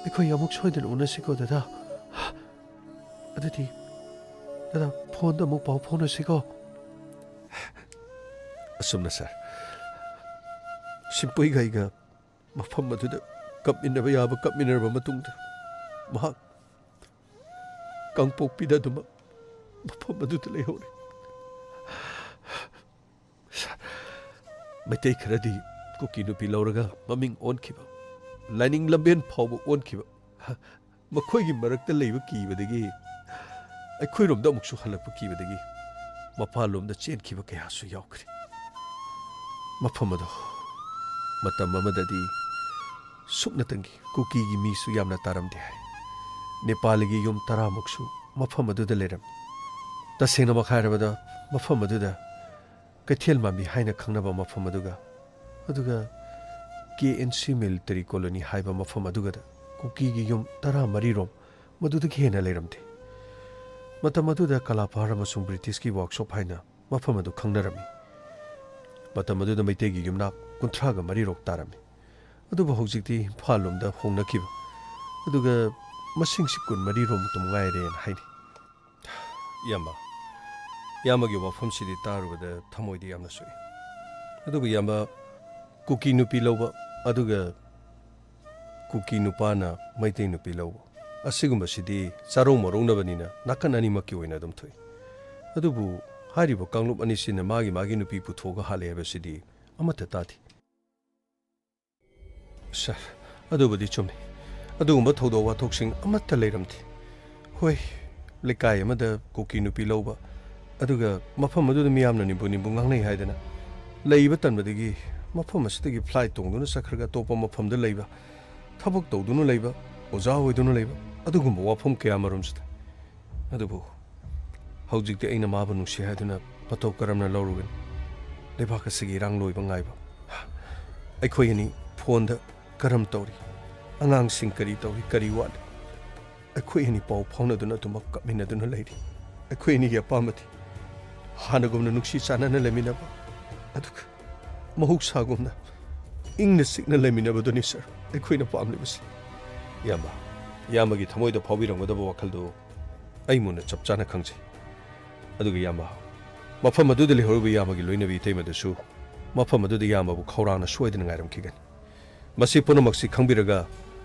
ꯑꯩꯈꯣꯏ ꯑꯃꯨꯛ ꯁꯣꯏꯗꯅ ꯎꯅꯁꯤꯀꯣ, ꯗꯗꯥ꯫ ꯑꯗꯨꯗꯤ, ꯗꯗꯥ, ꯐꯣꯟꯗ ꯑꯃꯨꯛ ꯄꯥꯎ ꯐꯥꯎꯅꯁꯤꯀꯣ꯫ ꯑꯁꯨꯝꯅ, ꯁꯥꯔ, ꯁꯤꯝꯄꯨꯏꯒ ꯑꯩꯒ ꯃꯐꯝ ꯑꯗꯨꯗ ꯀꯞꯃꯤꯟꯅꯕ ꯌꯥꯕ ꯀꯞꯃꯤꯟꯅꯔꯕ ꯃꯇꯨꯡꯗ, ꯃꯍꯥꯛ ꯀꯥꯡꯄꯣꯛꯄꯤꯗ ꯑꯗꯨꯃꯛ ꯃꯐꯝ ꯑꯗꯨꯗ ꯂꯩꯍꯧꯔꯦ꯫ ꯃꯩꯇꯩ ꯈꯔꯗꯤ ꯀꯨꯀꯤ ꯅꯨꯄꯤ ꯂꯧꯔꯒ ꯃꯃꯤꯡ ꯑꯣꯟꯈꯤꯕ, ꯂꯥꯏꯅꯤꯡ ꯂꯝꯕꯦꯟ ꯐꯥꯎꯕ ꯑꯣꯟꯈꯤꯕ, ꯃꯈꯣꯏꯒꯤ ꯃꯔꯛꯇ ꯂꯩꯕ ꯀꯤꯕꯗꯒꯤ, ꯑꯩꯈꯣꯏꯔꯣꯝꯗ ꯑꯃꯨꯛꯁꯨ ꯍꯜꯂꯛꯄ ꯀꯤꯕꯗꯒꯤ ꯃꯄꯥꯟꯂꯣꯝꯗ ꯆꯦꯟꯈꯤꯕ ꯀꯌꯥꯁꯨ ꯌꯥꯎꯈ꯭ꯔꯦ꯫ ꯃꯐꯝ ꯑꯗꯣ ꯃꯇꯝ ꯑꯃꯗꯗꯤ ꯁꯨꯞꯅꯇꯪꯒꯤ ꯀꯨꯀꯤꯒꯤ ꯃꯤꯁꯨ ꯌꯥꯝꯅ ꯇꯥꯔꯝꯗꯦ ꯍꯥꯏ꯫ ꯅꯦꯄꯥꯂꯤꯒꯤ ꯌꯨꯝ ꯇꯔꯥꯃꯨꯛꯁꯨ ꯃꯐꯝ ꯑꯗꯨꯗ ꯂꯩꯔꯝꯃꯤ꯫ ꯇꯁꯦꯡꯅꯃꯛ ꯍꯥꯏꯔꯕꯗ, ꯃꯐꯝ ꯑꯗꯨꯗ ꯀꯩꯊꯦꯜ ꯃꯥꯟꯕꯤ ꯍꯥꯏꯅ ꯈꯪꯅꯕ ꯃꯐꯝ ꯑꯗꯨꯒ, ꯑꯗꯨꯒ ꯀꯦ ꯑꯦꯟ ꯁꯤ ꯃꯤꯂꯤꯇꯔꯤ ꯀꯣꯂꯣꯅꯤ ꯍꯥꯏꯕ ꯃꯐꯝ ꯑꯗꯨꯒꯗ ꯀꯨꯀꯤꯒꯤ ꯌꯨꯝ ꯇꯔꯥꯃꯔꯤ ꯔꯣꯝ ꯃꯗꯨꯗꯒꯤ ꯍꯦꯟꯅ ꯂꯩꯔꯝꯗꯦ꯫ ꯃꯇꯝ ꯑꯗꯨꯗ ꯀꯂꯥꯄꯥꯍꯥꯔ ꯑꯃꯁꯨꯡ ꯕ꯭ꯔꯤꯇꯤꯁꯀꯤ ꯋꯥꯔꯛꯁꯣꯞ ꯍꯥꯏꯅ ꯃꯐꯝ ꯑꯗꯨ ꯈꯪꯅꯔꯝꯃꯤ꯫ ꯃꯇꯝ ꯑꯗꯨꯗ ꯃꯩꯇꯩꯒꯤ ꯌꯨꯝꯅꯥꯛ ꯀꯨꯟꯊ꯭ꯔꯥꯒ ꯃꯔꯤ ꯔꯣꯝ ꯇꯥꯔꯝꯃꯤ꯫ ꯑꯗꯨꯕꯨ ꯍꯧꯖꯤꯛꯇꯤ ꯏꯝꯐꯥꯜ ꯂꯣꯝꯗ ꯍꯣꯡꯅꯈꯤꯕ, ꯑꯗꯨꯒ ꯃꯁꯤꯡꯁꯤ ꯀꯨꯟꯃꯔꯤ ꯔꯣꯝ ꯑꯗꯨꯝ ꯉꯥꯏꯔꯦꯅ ꯍꯥꯏꯅꯩ꯫ ꯏꯌꯥꯝꯕ, ꯏꯌꯥꯝꯕꯒꯤ ꯋꯥꯐꯝꯁꯤꯗꯤ ꯇꯥꯔꯨꯕꯗ ꯊꯃꯣꯏꯗꯤ ꯌꯥꯝꯅ ꯁꯣꯛꯏ꯫ ꯑꯗꯨꯕꯨ ꯏꯌꯥꯝꯕ, ꯀꯨꯀꯤ ꯅꯨꯄꯤ ꯂꯧꯕ ꯑꯗꯨꯒ ꯀꯨꯀꯤ ꯅꯨꯄꯥꯅ ꯃꯩꯇꯩ ꯅꯨꯄꯤ ꯂꯧꯕ ꯑꯁꯤꯒꯨꯝꯕꯁꯤꯗꯤ ꯆꯥꯔꯧ ꯃꯔꯧꯅꯕꯅꯤꯅ ꯅꯥꯀꯟ ꯑꯅꯤꯃꯛꯀꯤ ꯑꯣꯏꯅ ꯑꯗꯨꯝ ꯊꯣꯛꯏ꯫ ꯑꯗꯨꯕꯨ ꯍꯥꯏꯔꯤꯕ ꯀꯥꯡꯂꯨꯞ ꯑꯅꯤꯁꯤꯅ ꯃꯥꯒꯤ ꯃꯥꯒꯤ ꯅꯨꯄꯤ ꯄꯨꯊꯣꯛꯑꯒ ꯍꯥꯠꯂꯦ ꯍꯥꯏꯕꯁꯤꯗꯤ ꯑꯃꯠꯇ ꯇꯥꯗꯦ꯫ ꯁꯥꯔ, ꯑꯗꯨꯕꯨꯗꯤ ꯆꯨꯝꯃꯤ꯫ ꯑꯗꯨꯒꯨꯝꯕ ꯊꯧꯗꯣꯛ ꯋꯥꯊꯣꯛꯁꯤꯡ ꯑꯃꯠꯇ ꯂꯩꯔꯝꯗꯦ꯫ ꯍꯣꯏ, ꯂꯩꯀꯥꯏ ꯑꯃꯗ ꯀꯨꯀꯤ ꯅꯨꯄꯤ ꯂꯧꯕ ꯑꯗꯨꯒ ꯃꯐꯝ ꯑꯗꯨꯗ ꯃꯤꯌꯥꯝꯅ ꯅꯤꯝꯕꯨ ꯅꯤꯝꯕꯨ ꯉꯥꯡꯅꯩ ꯍꯥꯏꯗꯅ ꯂꯩꯕ ꯇꯟꯕꯗꯒꯤ ꯃꯐꯝ ꯑꯁꯤꯗꯒꯤ flight ꯇꯣꯡꯗꯨꯅ ꯆꯠꯈ꯭ꯔꯒ ꯑꯇꯣꯞꯄ ꯃꯐꯝꯗ ꯂꯩꯕ, ꯊꯕꯛ ꯇꯧꯗꯨꯅ ꯂꯩꯕ, ꯑꯣꯖꯥ ꯑꯣꯏꯗꯨꯅ ꯂꯩꯕ, ꯑꯗꯨꯒꯨꯝꯕ ꯋꯥꯐꯝ ꯀꯌꯥ ꯃꯔꯨꯝꯁꯤꯗ꯫ ꯑꯗꯨꯕꯨ ꯍꯧꯖꯤꯛꯇꯤ ꯑꯩꯅ ꯃꯥꯕꯨ ꯅꯨꯡꯁꯤ ꯍꯥꯏꯗꯨꯅ ꯃꯇꯧ ꯀꯔꯝꯅ ꯂꯧꯔꯨꯒꯅꯤ? ꯂꯩꯕꯥꯛ ꯑꯁꯤꯒꯤ ꯏꯔꯥꯡ ꯂꯣꯏꯕ ꯉꯥꯏꯕ꯫ ꯑꯩꯈꯣꯏ ꯑꯅꯤ phoneꯗ ꯀꯔꯝ ꯇꯧꯔꯤ? ꯑꯉꯥꯡꯁꯤꯡ ꯀꯔꯤ ꯇꯧꯔꯤ? ꯀꯔꯤ ꯋꯥꯠꯂꯤ? ꯑꯩꯈꯣꯏ ꯑꯅꯤ ꯄꯥꯎ ꯐꯥꯎꯅꯗꯨꯅ ꯑꯗꯨꯃꯛ ꯀꯞꯃꯤꯟꯅꯗꯨꯅ ꯂꯩꯔꯤ꯫ ꯑꯩꯈꯣꯏ ꯑꯅꯤꯒꯤ ꯑꯄꯥꯝꯕꯗꯤ ꯍꯥꯟꯅꯒꯨꯝꯅ ꯅꯨꯡꯁꯤ ꯆꯥꯟꯅꯅ ꯂꯩꯃꯤꯟꯅꯕ, ꯑꯗꯨꯒ ꯃꯍꯧꯁꯥꯒꯨꯝꯅ ꯏꯪꯅ ꯆꯤꯛꯅ ꯂꯩꯃꯤꯟꯅꯕꯗꯨꯅꯤ, sir, ꯑꯩꯈꯣꯏꯅ ꯄꯥꯝꯂꯤꯕꯁꯤ꯫ ꯏꯌꯥꯝꯕ, ꯏꯌꯥꯝꯕꯒꯤ ꯊꯃꯣꯏꯗ ꯐꯥꯎꯕꯤꯔꯝꯒꯗꯕ ꯋꯥꯈꯜꯗꯨ ꯑꯩ ꯃꯨꯟꯅ ꯆꯞ ꯆꯥꯅ ꯈꯪꯖꯩ꯫ ꯑꯗꯨꯒ ꯏꯌꯥꯝꯕ, ꯃꯐꯝ ꯑꯗꯨꯗ ꯂꯩꯍꯧꯔꯤꯕ ꯏꯌꯥꯝꯕꯒꯤ ꯂꯣꯏꯅꯕꯤ ꯏꯇꯩꯃꯗꯨꯁꯨ ꯃꯐꯝ ꯑꯗꯨꯗ ꯏꯌꯥꯝꯕꯕꯨ ꯈꯧꯔꯥꯡꯅ ꯁꯣꯏꯗꯅ ꯉꯥꯏꯔꯝꯈꯤꯒꯅꯤ꯫ ꯃꯁꯤ ꯄꯨꯝꯅꯃꯛꯁꯤ ꯈꯪꯕꯤꯔꯒ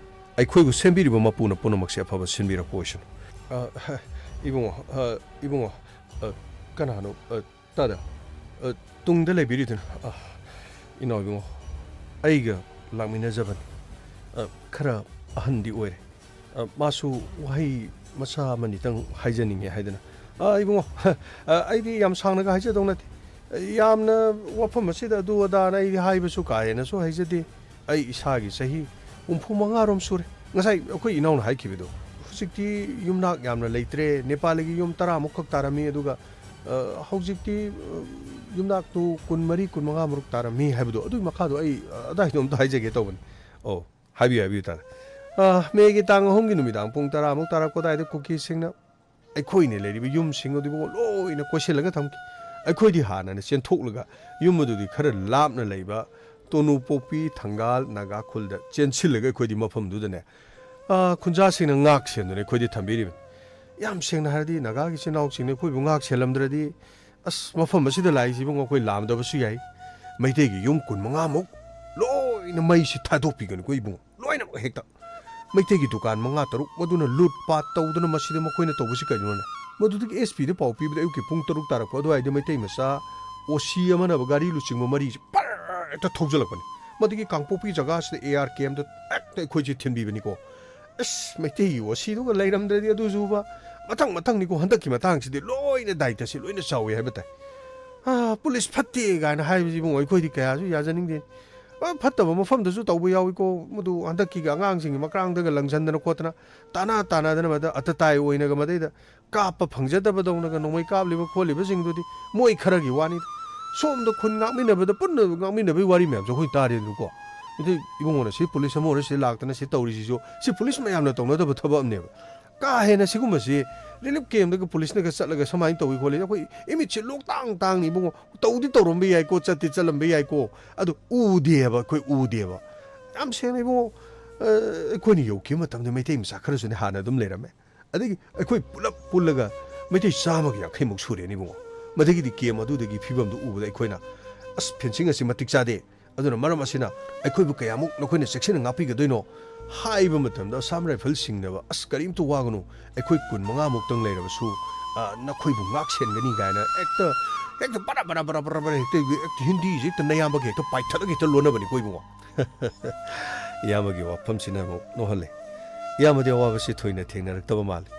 ꯑꯩꯈꯣꯏꯕꯨ ꯁꯦꯝꯕꯤꯔꯤꯕ ꯃꯄꯨꯅ ꯄꯨꯝꯅꯃꯛꯁꯤ ꯑꯐꯕ ꯁꯤꯟꯕꯤꯔꯛꯄ ꯑꯣꯏꯁꯅꯨ꯫ ꯑ, ꯏꯕꯨꯡꯉꯣ, ꯑ, ꯏꯕꯨꯡꯉꯣ, ꯑ, ꯀꯅꯥꯅꯣ? ꯑ, ꯇꯥꯗ, ꯑ, ꯇꯨꯡꯗ ꯂꯩꯕꯤꯔꯤꯗꯨꯅ? ꯑ, ꯏꯅꯥꯎ ꯏꯕꯨꯡꯉꯣ, ꯑꯩꯒ ꯂꯥꯛꯃꯤꯟꯅꯖꯕꯅꯤ꯫ ꯑ, ꯈꯔ ꯑꯍꯟꯗꯤ ꯑꯣꯏꯔꯦ꯫ ꯑ, ꯃꯥꯁꯨ ꯋꯥꯍꯩ ꯃꯆꯥ ꯑꯃꯅꯤꯇꯪ ꯍꯥꯏꯖꯅꯤꯡꯉꯦ ꯍꯥꯏꯗꯅ꯫ ꯑ, ꯏꯕꯨꯡꯉꯣ, ꯑ, ꯑꯩꯗꯤ ꯌꯥꯝ ꯁꯥꯡꯅꯒ ꯍꯥꯏꯖꯗꯧ ꯅꯠꯇꯦ꯫ ꯌꯥꯝꯅ ꯋꯥꯐꯝ ꯑꯁꯤꯗ ꯑꯗꯨ ꯑꯗꯥꯅ ꯑꯩꯗꯤ ꯍꯥꯏꯕꯁꯨ ꯀꯥ ꯍꯦꯟꯅꯁꯨ ꯍꯩꯖꯗꯦ꯫ ꯑꯩ ꯏꯁꯥꯒꯤ ꯆꯍꯤ ꯍꯨꯝꯐꯨ ꯃꯉꯥꯔꯣꯝ ꯁꯨꯔꯦ꯫ ꯉꯁꯥꯏ ꯑꯩꯈꯣꯏ ꯏꯅꯥꯎꯅ ꯍꯥꯏꯈꯤꯕꯗꯣ, ꯍꯧꯖꯤꯛꯇꯤ ꯌꯨꯝꯅꯥꯛ ꯌꯥꯝꯅ ꯂꯩꯇ꯭ꯔꯦ꯫ ꯅꯦꯄꯥꯂꯤꯒꯤ ꯌꯨꯝ ꯇꯔꯥꯃꯨꯛ ꯈꯛ ꯇꯥꯔꯝꯃꯤ꯫ ꯑꯗꯨꯒ, ꯑ, ꯍꯧꯖꯤꯛꯇꯤ, ꯑ, ꯌꯨꯝꯅꯥꯛꯇꯨ ꯀꯨꯟꯃꯔꯤ, ꯀꯨꯟꯃꯉꯥ ꯃꯔꯨꯛ ꯇꯥꯔꯝꯃꯤ ꯍꯥꯏꯕꯗꯣ, ꯑꯗꯨꯒꯤ ꯃꯈꯥꯗꯣ ꯑꯩ, ꯑ, ꯑꯗꯥꯏꯗꯣ ꯑꯝꯇ ꯍꯥꯏꯖꯒꯦ ꯇꯧꯕꯅꯤ꯫ ꯑꯣ, ꯍꯥꯏꯕꯤꯌꯨ, ꯍꯥꯏꯕꯤꯌꯨ ꯇꯥꯔꯦ꯫ ꯑ, ꯃꯦꯒꯤ ꯇꯥꯡ ꯑꯍꯨꯝꯒꯤ ꯅꯨꯃꯤꯗꯥꯡ ꯄꯨꯡ ꯇꯔꯥꯃꯨꯛ ꯇꯥꯔꯛꯄ ꯑꯗꯥꯏꯗ ꯀꯨꯀꯤꯁꯤꯡꯅ ꯑꯩꯈꯣꯏꯅ ꯂꯩꯔꯤꯕ ꯌꯨꯝꯁꯤꯡ ꯑꯗꯨꯕꯨ ꯂꯣꯏꯅ ꯀꯣꯏꯁꯤꯜꯂꯒ ꯊꯝꯈꯤ꯫ ꯑꯩꯈꯣꯏꯗꯤ ꯍꯥꯟꯅꯅ ꯆꯦꯟꯊꯣꯛꯂꯒ ꯌꯨꯝ ꯑꯗꯨꯗꯤ ꯈꯔ ꯂꯥꯞꯅ ꯂꯩꯕ ꯇꯣꯅꯨꯄꯣꯛꯄꯤ ꯊꯪꯒꯥꯜ ꯅꯥꯒꯥ ꯈꯨꯜꯗ ꯆꯦꯟꯁꯤꯜꯂꯒ ꯑꯩꯈꯣꯏꯗꯤ ꯃꯐꯝꯗꯨꯗꯅꯦ, ꯑ, ꯈꯨꯟꯖꯥꯁꯤꯡꯅ ꯉꯥꯛ ꯁꯦꯟꯗꯨꯅ ꯑꯩꯈꯣꯏꯗꯤ ꯊꯝꯕꯤꯔꯤꯕꯅꯤ꯫ ꯌꯥꯝ ꯁꯦꯡꯅ ꯍꯥꯏꯔꯗꯤ ꯅꯥꯒꯥꯒꯤ ꯏꯆꯤꯟ ꯏꯅꯥꯎꯁꯤꯡꯅ ꯑꯩꯈꯣꯏꯕꯨ ꯉꯥꯛ ꯁꯦꯜꯂꯝꯗ꯭ꯔꯗꯤ, ꯑꯁ, ꯃꯐꯝ ꯑꯁꯤꯗ ꯂꯥꯛꯏꯁꯤ ꯏꯕꯨꯡꯉꯣ ꯑꯩꯈꯣꯏ ꯂꯥꯝꯗꯕꯁꯨ ꯌꯥꯏ꯫ ꯃꯩꯇꯩꯒꯤ ꯌꯨꯝ ꯀꯨꯟ ꯃꯉꯥꯃꯨꯛ ꯂꯣꯏꯅ ꯃꯩꯁꯤ ꯊꯥꯗꯣꯛꯄꯤꯒꯅꯤꯀꯣ ꯏꯕꯨꯡꯉꯣ꯫ ꯂꯣꯏꯅꯃꯛ ꯍꯦꯛꯇ꯫ ꯃꯩꯇꯩꯒꯤ ꯗꯨꯀꯥꯟ ꯃꯉꯥ ꯇꯔꯨꯛ ꯃꯗꯨꯅ ꯂꯨꯠ ꯄꯥꯠ ꯇꯧꯗꯨꯅ ꯃꯁꯤꯗ ꯃꯈꯣꯏꯅ ꯇꯧꯕꯁꯤ ꯀꯩꯅꯣꯅꯦ? ꯃꯗꯨꯗꯒꯤ ꯑꯦꯁ ꯄꯤꯗ ꯄꯥꯎ ꯄꯤꯕꯗ ꯑꯌꯨꯛꯀꯤ ꯄꯨꯡ ꯇꯔꯨꯛ ꯇꯥꯔꯛꯄ ꯑꯗꯨꯋꯥꯏꯗ ꯃꯩꯇꯩ ꯃꯆꯥ ꯑꯣꯁꯤ ꯑꯃꯅ ꯒꯥꯔꯤ ꯂꯨꯆꯤꯡꯕ ꯃꯔꯤꯁꯤ ꯄꯔ ꯍꯦꯛꯇ ꯊꯧꯖꯤꯜꯂꯛꯄꯅꯤ꯫ ꯃꯗꯨꯒꯤ ꯀꯥꯡꯄꯣꯛꯄꯤ ꯖꯒꯥꯁꯤꯗ ꯑꯦ ꯑꯥꯔ ꯀꯦꯝꯗ ꯍꯦꯛꯇ ꯑꯩꯈꯣꯏꯁꯤ ꯊꯤꯟꯕꯤꯕꯅꯤꯀꯣ꯫ ꯑꯁ, ꯃꯩꯇꯩꯒꯤ ꯑꯣꯁꯤꯗꯨꯒ ꯂꯩꯔꯝꯗ꯭ꯔꯗꯤ ꯑꯗꯨꯁꯨꯕ ꯃꯊꯪ ꯃꯊꯪꯅꯤꯀꯣ, ꯍꯟꯗꯛꯀꯤ ꯃꯇꯥꯡꯁꯤꯗꯤ ꯂꯣꯏꯅ ꯗꯥꯏꯇꯁꯤ ꯂꯣꯏꯅ ꯆꯥꯎꯏ ꯍꯥꯏꯕ ꯇꯥꯏ꯫ ꯑꯥ, ꯄꯨꯂꯤꯁ ꯐꯠꯇꯦ ꯀꯥꯏꯅ ꯍꯥꯏꯕꯁꯤ ꯏꯕꯨꯡꯉꯣ, ꯑꯩꯈꯣꯏꯗꯤ ꯀꯌꯥꯁꯨ ꯌꯥꯖꯅꯤꯡꯗꯦ꯫ ꯑꯥ, ꯐꯠꯇꯕ ꯃꯐꯝꯗꯁꯨ ꯇꯧꯕ ꯌꯥꯎꯏꯀꯣ, ꯃꯗꯨ ꯍꯟꯗꯛꯀꯤꯒ ꯑꯉꯥꯡꯁꯤꯡꯒꯤ ꯃꯀ꯭ꯔꯥꯡꯗꯒ ꯂꯪꯁꯟꯗꯅ ꯈꯣꯠꯇꯅ, ꯇꯥꯅ ꯇꯥꯅꯗꯅ ꯃꯗ ꯑꯇꯇꯥꯏ ꯑꯣꯏꯅꯒ ꯃꯗꯩꯗ ꯀꯥꯞꯄ ꯐꯪꯖꯗꯕꯗꯧꯅꯒ ꯅꯣꯡꯃꯩ ꯀꯥꯞꯂꯤꯕ ꯈꯣꯠꯂꯤꯕꯁꯤꯡꯗꯨꯗꯤ ꯃꯣꯏ ꯈꯔꯒꯤ ꯋꯥꯅꯤ꯫ ꯁꯣꯝꯗ ꯈꯨꯟ ꯉꯥꯛꯃꯤꯟꯅꯕꯗ ꯄꯨꯟꯅ ꯉꯥꯛꯃꯤꯟꯅꯕꯒꯤ ꯋꯥꯔꯤ ꯃꯌꯥꯝꯁꯨ ꯑꯩꯈꯣꯏ ꯇꯥꯔꯦꯗꯅꯀꯣ꯫ ꯑꯗꯨ ꯏꯕꯨꯡꯉꯣꯅ ꯁꯤ ꯄꯨꯂꯤꯁ ꯑꯃ ꯑꯣꯏꯔ ꯁꯤꯗ ꯂꯥꯛꯇꯅ ꯁꯤ ꯇꯧꯔꯤꯁꯤꯁꯨ, ꯁꯤ ꯄꯨꯂꯤꯁ ꯃꯌꯥꯝꯅ ꯇꯧꯅꯗꯕ ꯊꯕꯛ ꯑꯃꯅꯦꯕ꯫ ꯀꯥ ꯍꯦꯟꯅ ꯁꯤꯒꯨꯝꯕꯁꯤ ꯔꯤꯂꯤꯐ ꯀꯦꯝꯗꯒ ꯄꯨꯂꯤꯁꯅꯒ ꯆꯠꯂꯒ ꯁꯨꯃꯥꯏꯅ ꯇꯧꯏ ꯈꯣꯠꯂꯤ, ꯑꯩꯈꯣꯏ ꯏꯃꯤꯠꯁꯦ ꯂꯣꯛꯇꯥꯡ ꯇꯥꯡꯅꯤ ꯏꯕꯨꯡꯉꯣ꯫ ꯇꯧꯗꯤ ꯇꯧꯔꯝꯕ ꯌꯥꯏꯀꯣ, ꯆꯠꯇꯤ ꯆꯠꯂꯝꯕ ꯌꯥꯏꯀꯣ, ꯑꯗꯨ ꯎꯗꯦꯕ, ꯑꯩꯈꯣꯏ ꯎꯗꯦꯕ꯫ ꯌꯥꯝ ꯁꯦꯡꯅ ꯏꯕꯨꯡꯉꯣ, ꯑ, ꯑꯩꯈꯣꯏꯅ ꯌꯧꯈꯤꯕ ꯃꯇꯝꯗ ꯃꯩꯇꯩ ꯃꯆꯥ ꯈꯔꯁꯨꯅꯦ ꯍꯥꯟꯅ ꯑꯗꯨꯝ ꯂꯩꯔꯝꯃꯦ꯫ ꯑꯗꯒꯤ ꯑꯩꯈꯣꯏ ꯄꯨꯂꯞ ꯄꯨꯜꯂꯒ ꯃꯩꯇꯩ ꯆꯥꯝꯃꯒ ꯌꯥꯡꯈꯩꯃꯨꯛ ꯁꯨꯔꯦꯅꯦ ꯏꯕꯨꯡꯉꯣ꯫ ꯃꯗꯒꯤꯗꯤ ꯀꯦꯝ ꯑꯗꯨꯗꯒꯤ ꯐꯤꯕꯝꯗꯨ ꯎꯕꯗ ꯑꯩꯈꯣꯏꯅ, "ꯑꯁ, ꯐꯦꯟꯁꯤꯡ ꯑꯁꯤ ꯃꯇꯤꯛ ꯆꯥꯗꯦ꯫ ꯑꯗꯨꯅ ꯃꯔꯝ ꯑꯁꯤꯅ ꯑꯩꯈꯣꯏꯕꯨ ꯀꯌꯥꯃꯨꯛ ꯅꯈꯣꯏꯅ ꯆꯦꯛꯁꯤꯟꯅ ꯉꯥꯛꯄꯤꯒꯗꯣꯏꯅꯣ?" ꯍꯥꯏꯕ ꯃꯇꯝꯗ ꯑꯁꯥꯝ ꯔꯥꯏꯐꯜꯁꯤꯡꯅꯕ, "ꯑꯁ, ꯀꯔꯤꯝꯇ ꯋꯥꯒꯅꯨ, ꯑꯩꯈꯣꯏ ꯀꯨꯟ ꯃꯉꯥꯃꯨꯛꯇꯪ ꯂꯩꯔꯕꯁꯨ, ꯑ, ꯅꯈꯣꯏꯕꯨ ꯉꯥꯛ ꯁꯦꯟꯒꯅꯤ" ꯀꯥꯏꯅ ꯍꯦꯛꯇ, ꯍꯦꯛꯇ ꯕꯔꯥ ꯕꯔꯥ ꯕꯔꯥ ꯕꯔꯥ ꯕꯔꯥ ꯍꯦꯛꯇ, ꯍꯦꯛꯇ ꯍꯤꯟꯗꯤꯁꯦ ꯍꯦꯛꯇ ꯅꯌꯥꯝꯕꯒ ꯍꯦꯛꯇ ꯄꯥꯏꯊꯠꯂꯒ ꯍꯦꯛꯇ ꯂꯣꯟꯅꯕꯅꯤꯀꯣ ꯏꯕꯨꯡꯉꯣ꯫ ꯏꯌꯥꯝꯕꯒꯤ ꯋꯥꯐꯝꯁꯤꯅ ꯑꯃꯨꯛ ꯅꯣꯛꯍꯜꯂꯦ꯫ ꯏꯌꯥꯝꯕꯗꯤ ꯑꯋꯥꯕꯁꯤ ꯊꯣꯏꯅ ꯊꯦꯡꯅꯔꯛꯇꯕ ꯃꯥꯜꯂꯤ꯫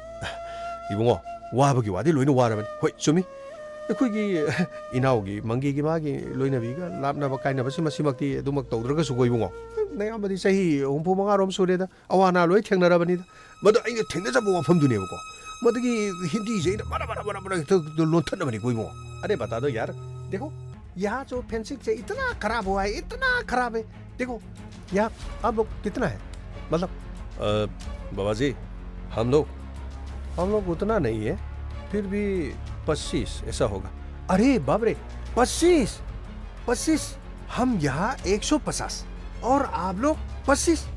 ꯏꯕꯨꯡꯉꯣ, ꯋꯥꯕꯒꯤ ꯋꯥꯗꯤ ꯂꯣꯏꯅ ꯋꯥꯔꯕꯅꯤ꯫ ꯍꯣꯏ, ꯆꯨꯝꯃꯤ꯫ ꯑꯩꯈꯣꯏꯒꯤ ꯏꯅꯥꯎꯒꯤ ꯃꯪꯒꯤꯒꯤ ꯃꯥꯒꯤ ꯂꯣꯏꯅꯕꯤꯒ ꯂꯥꯞꯅꯕ ꯀꯥꯏꯅꯕꯁꯤ ꯃꯁꯤꯃꯛꯇꯤ ꯑꯗꯨꯃꯛ ꯇꯧꯗ꯭ꯔꯒꯁꯨꯀꯣ ꯏꯕꯨꯡꯉꯣ꯫ ꯅꯌꯥꯝꯕꯗꯤ ꯆꯍꯤ ꯍꯨꯝꯐꯨ ꯃꯉꯥꯔꯣꯝ ꯁꯨꯔꯦꯗ꯫ ꯑꯋꯥ ꯑꯅꯥ ꯂꯣꯏ ꯊꯦꯡꯅꯔꯕꯅꯤꯗ꯫ ꯃꯗꯨ ꯑꯩꯅ ꯊꯦꯡꯅꯖꯕ ꯋꯥꯐꯝꯗꯨꯅꯦꯕꯀꯣ꯫ ꯃꯗꯨꯒꯤ ꯍꯤꯟꯗꯤꯁꯦ ꯑꯩꯅ ꯃꯔ ꯃꯔ ꯃꯔ ꯃꯔ ꯍꯦꯛꯇ ꯂꯣꯟꯊꯠꯅꯕꯅꯤꯀꯣ ꯏꯕꯨꯡꯉꯣ꯫ अरे बता दो यार, देखो, यहाँ जो फेंसिंग से इतना खराब हुआ है, इतना खराब है। देखो, यहाँ आप लोग कितना है? मतलब, अ, बाबा जी, हम लोग, हम लोग उतना नहीं है, फिर भी पच्चीस ऐसा होगा। अरे बाप रे, पच्चीस? पच्चीस? हम यहाँ एक सौ पचास और आप लोग पच्चीस?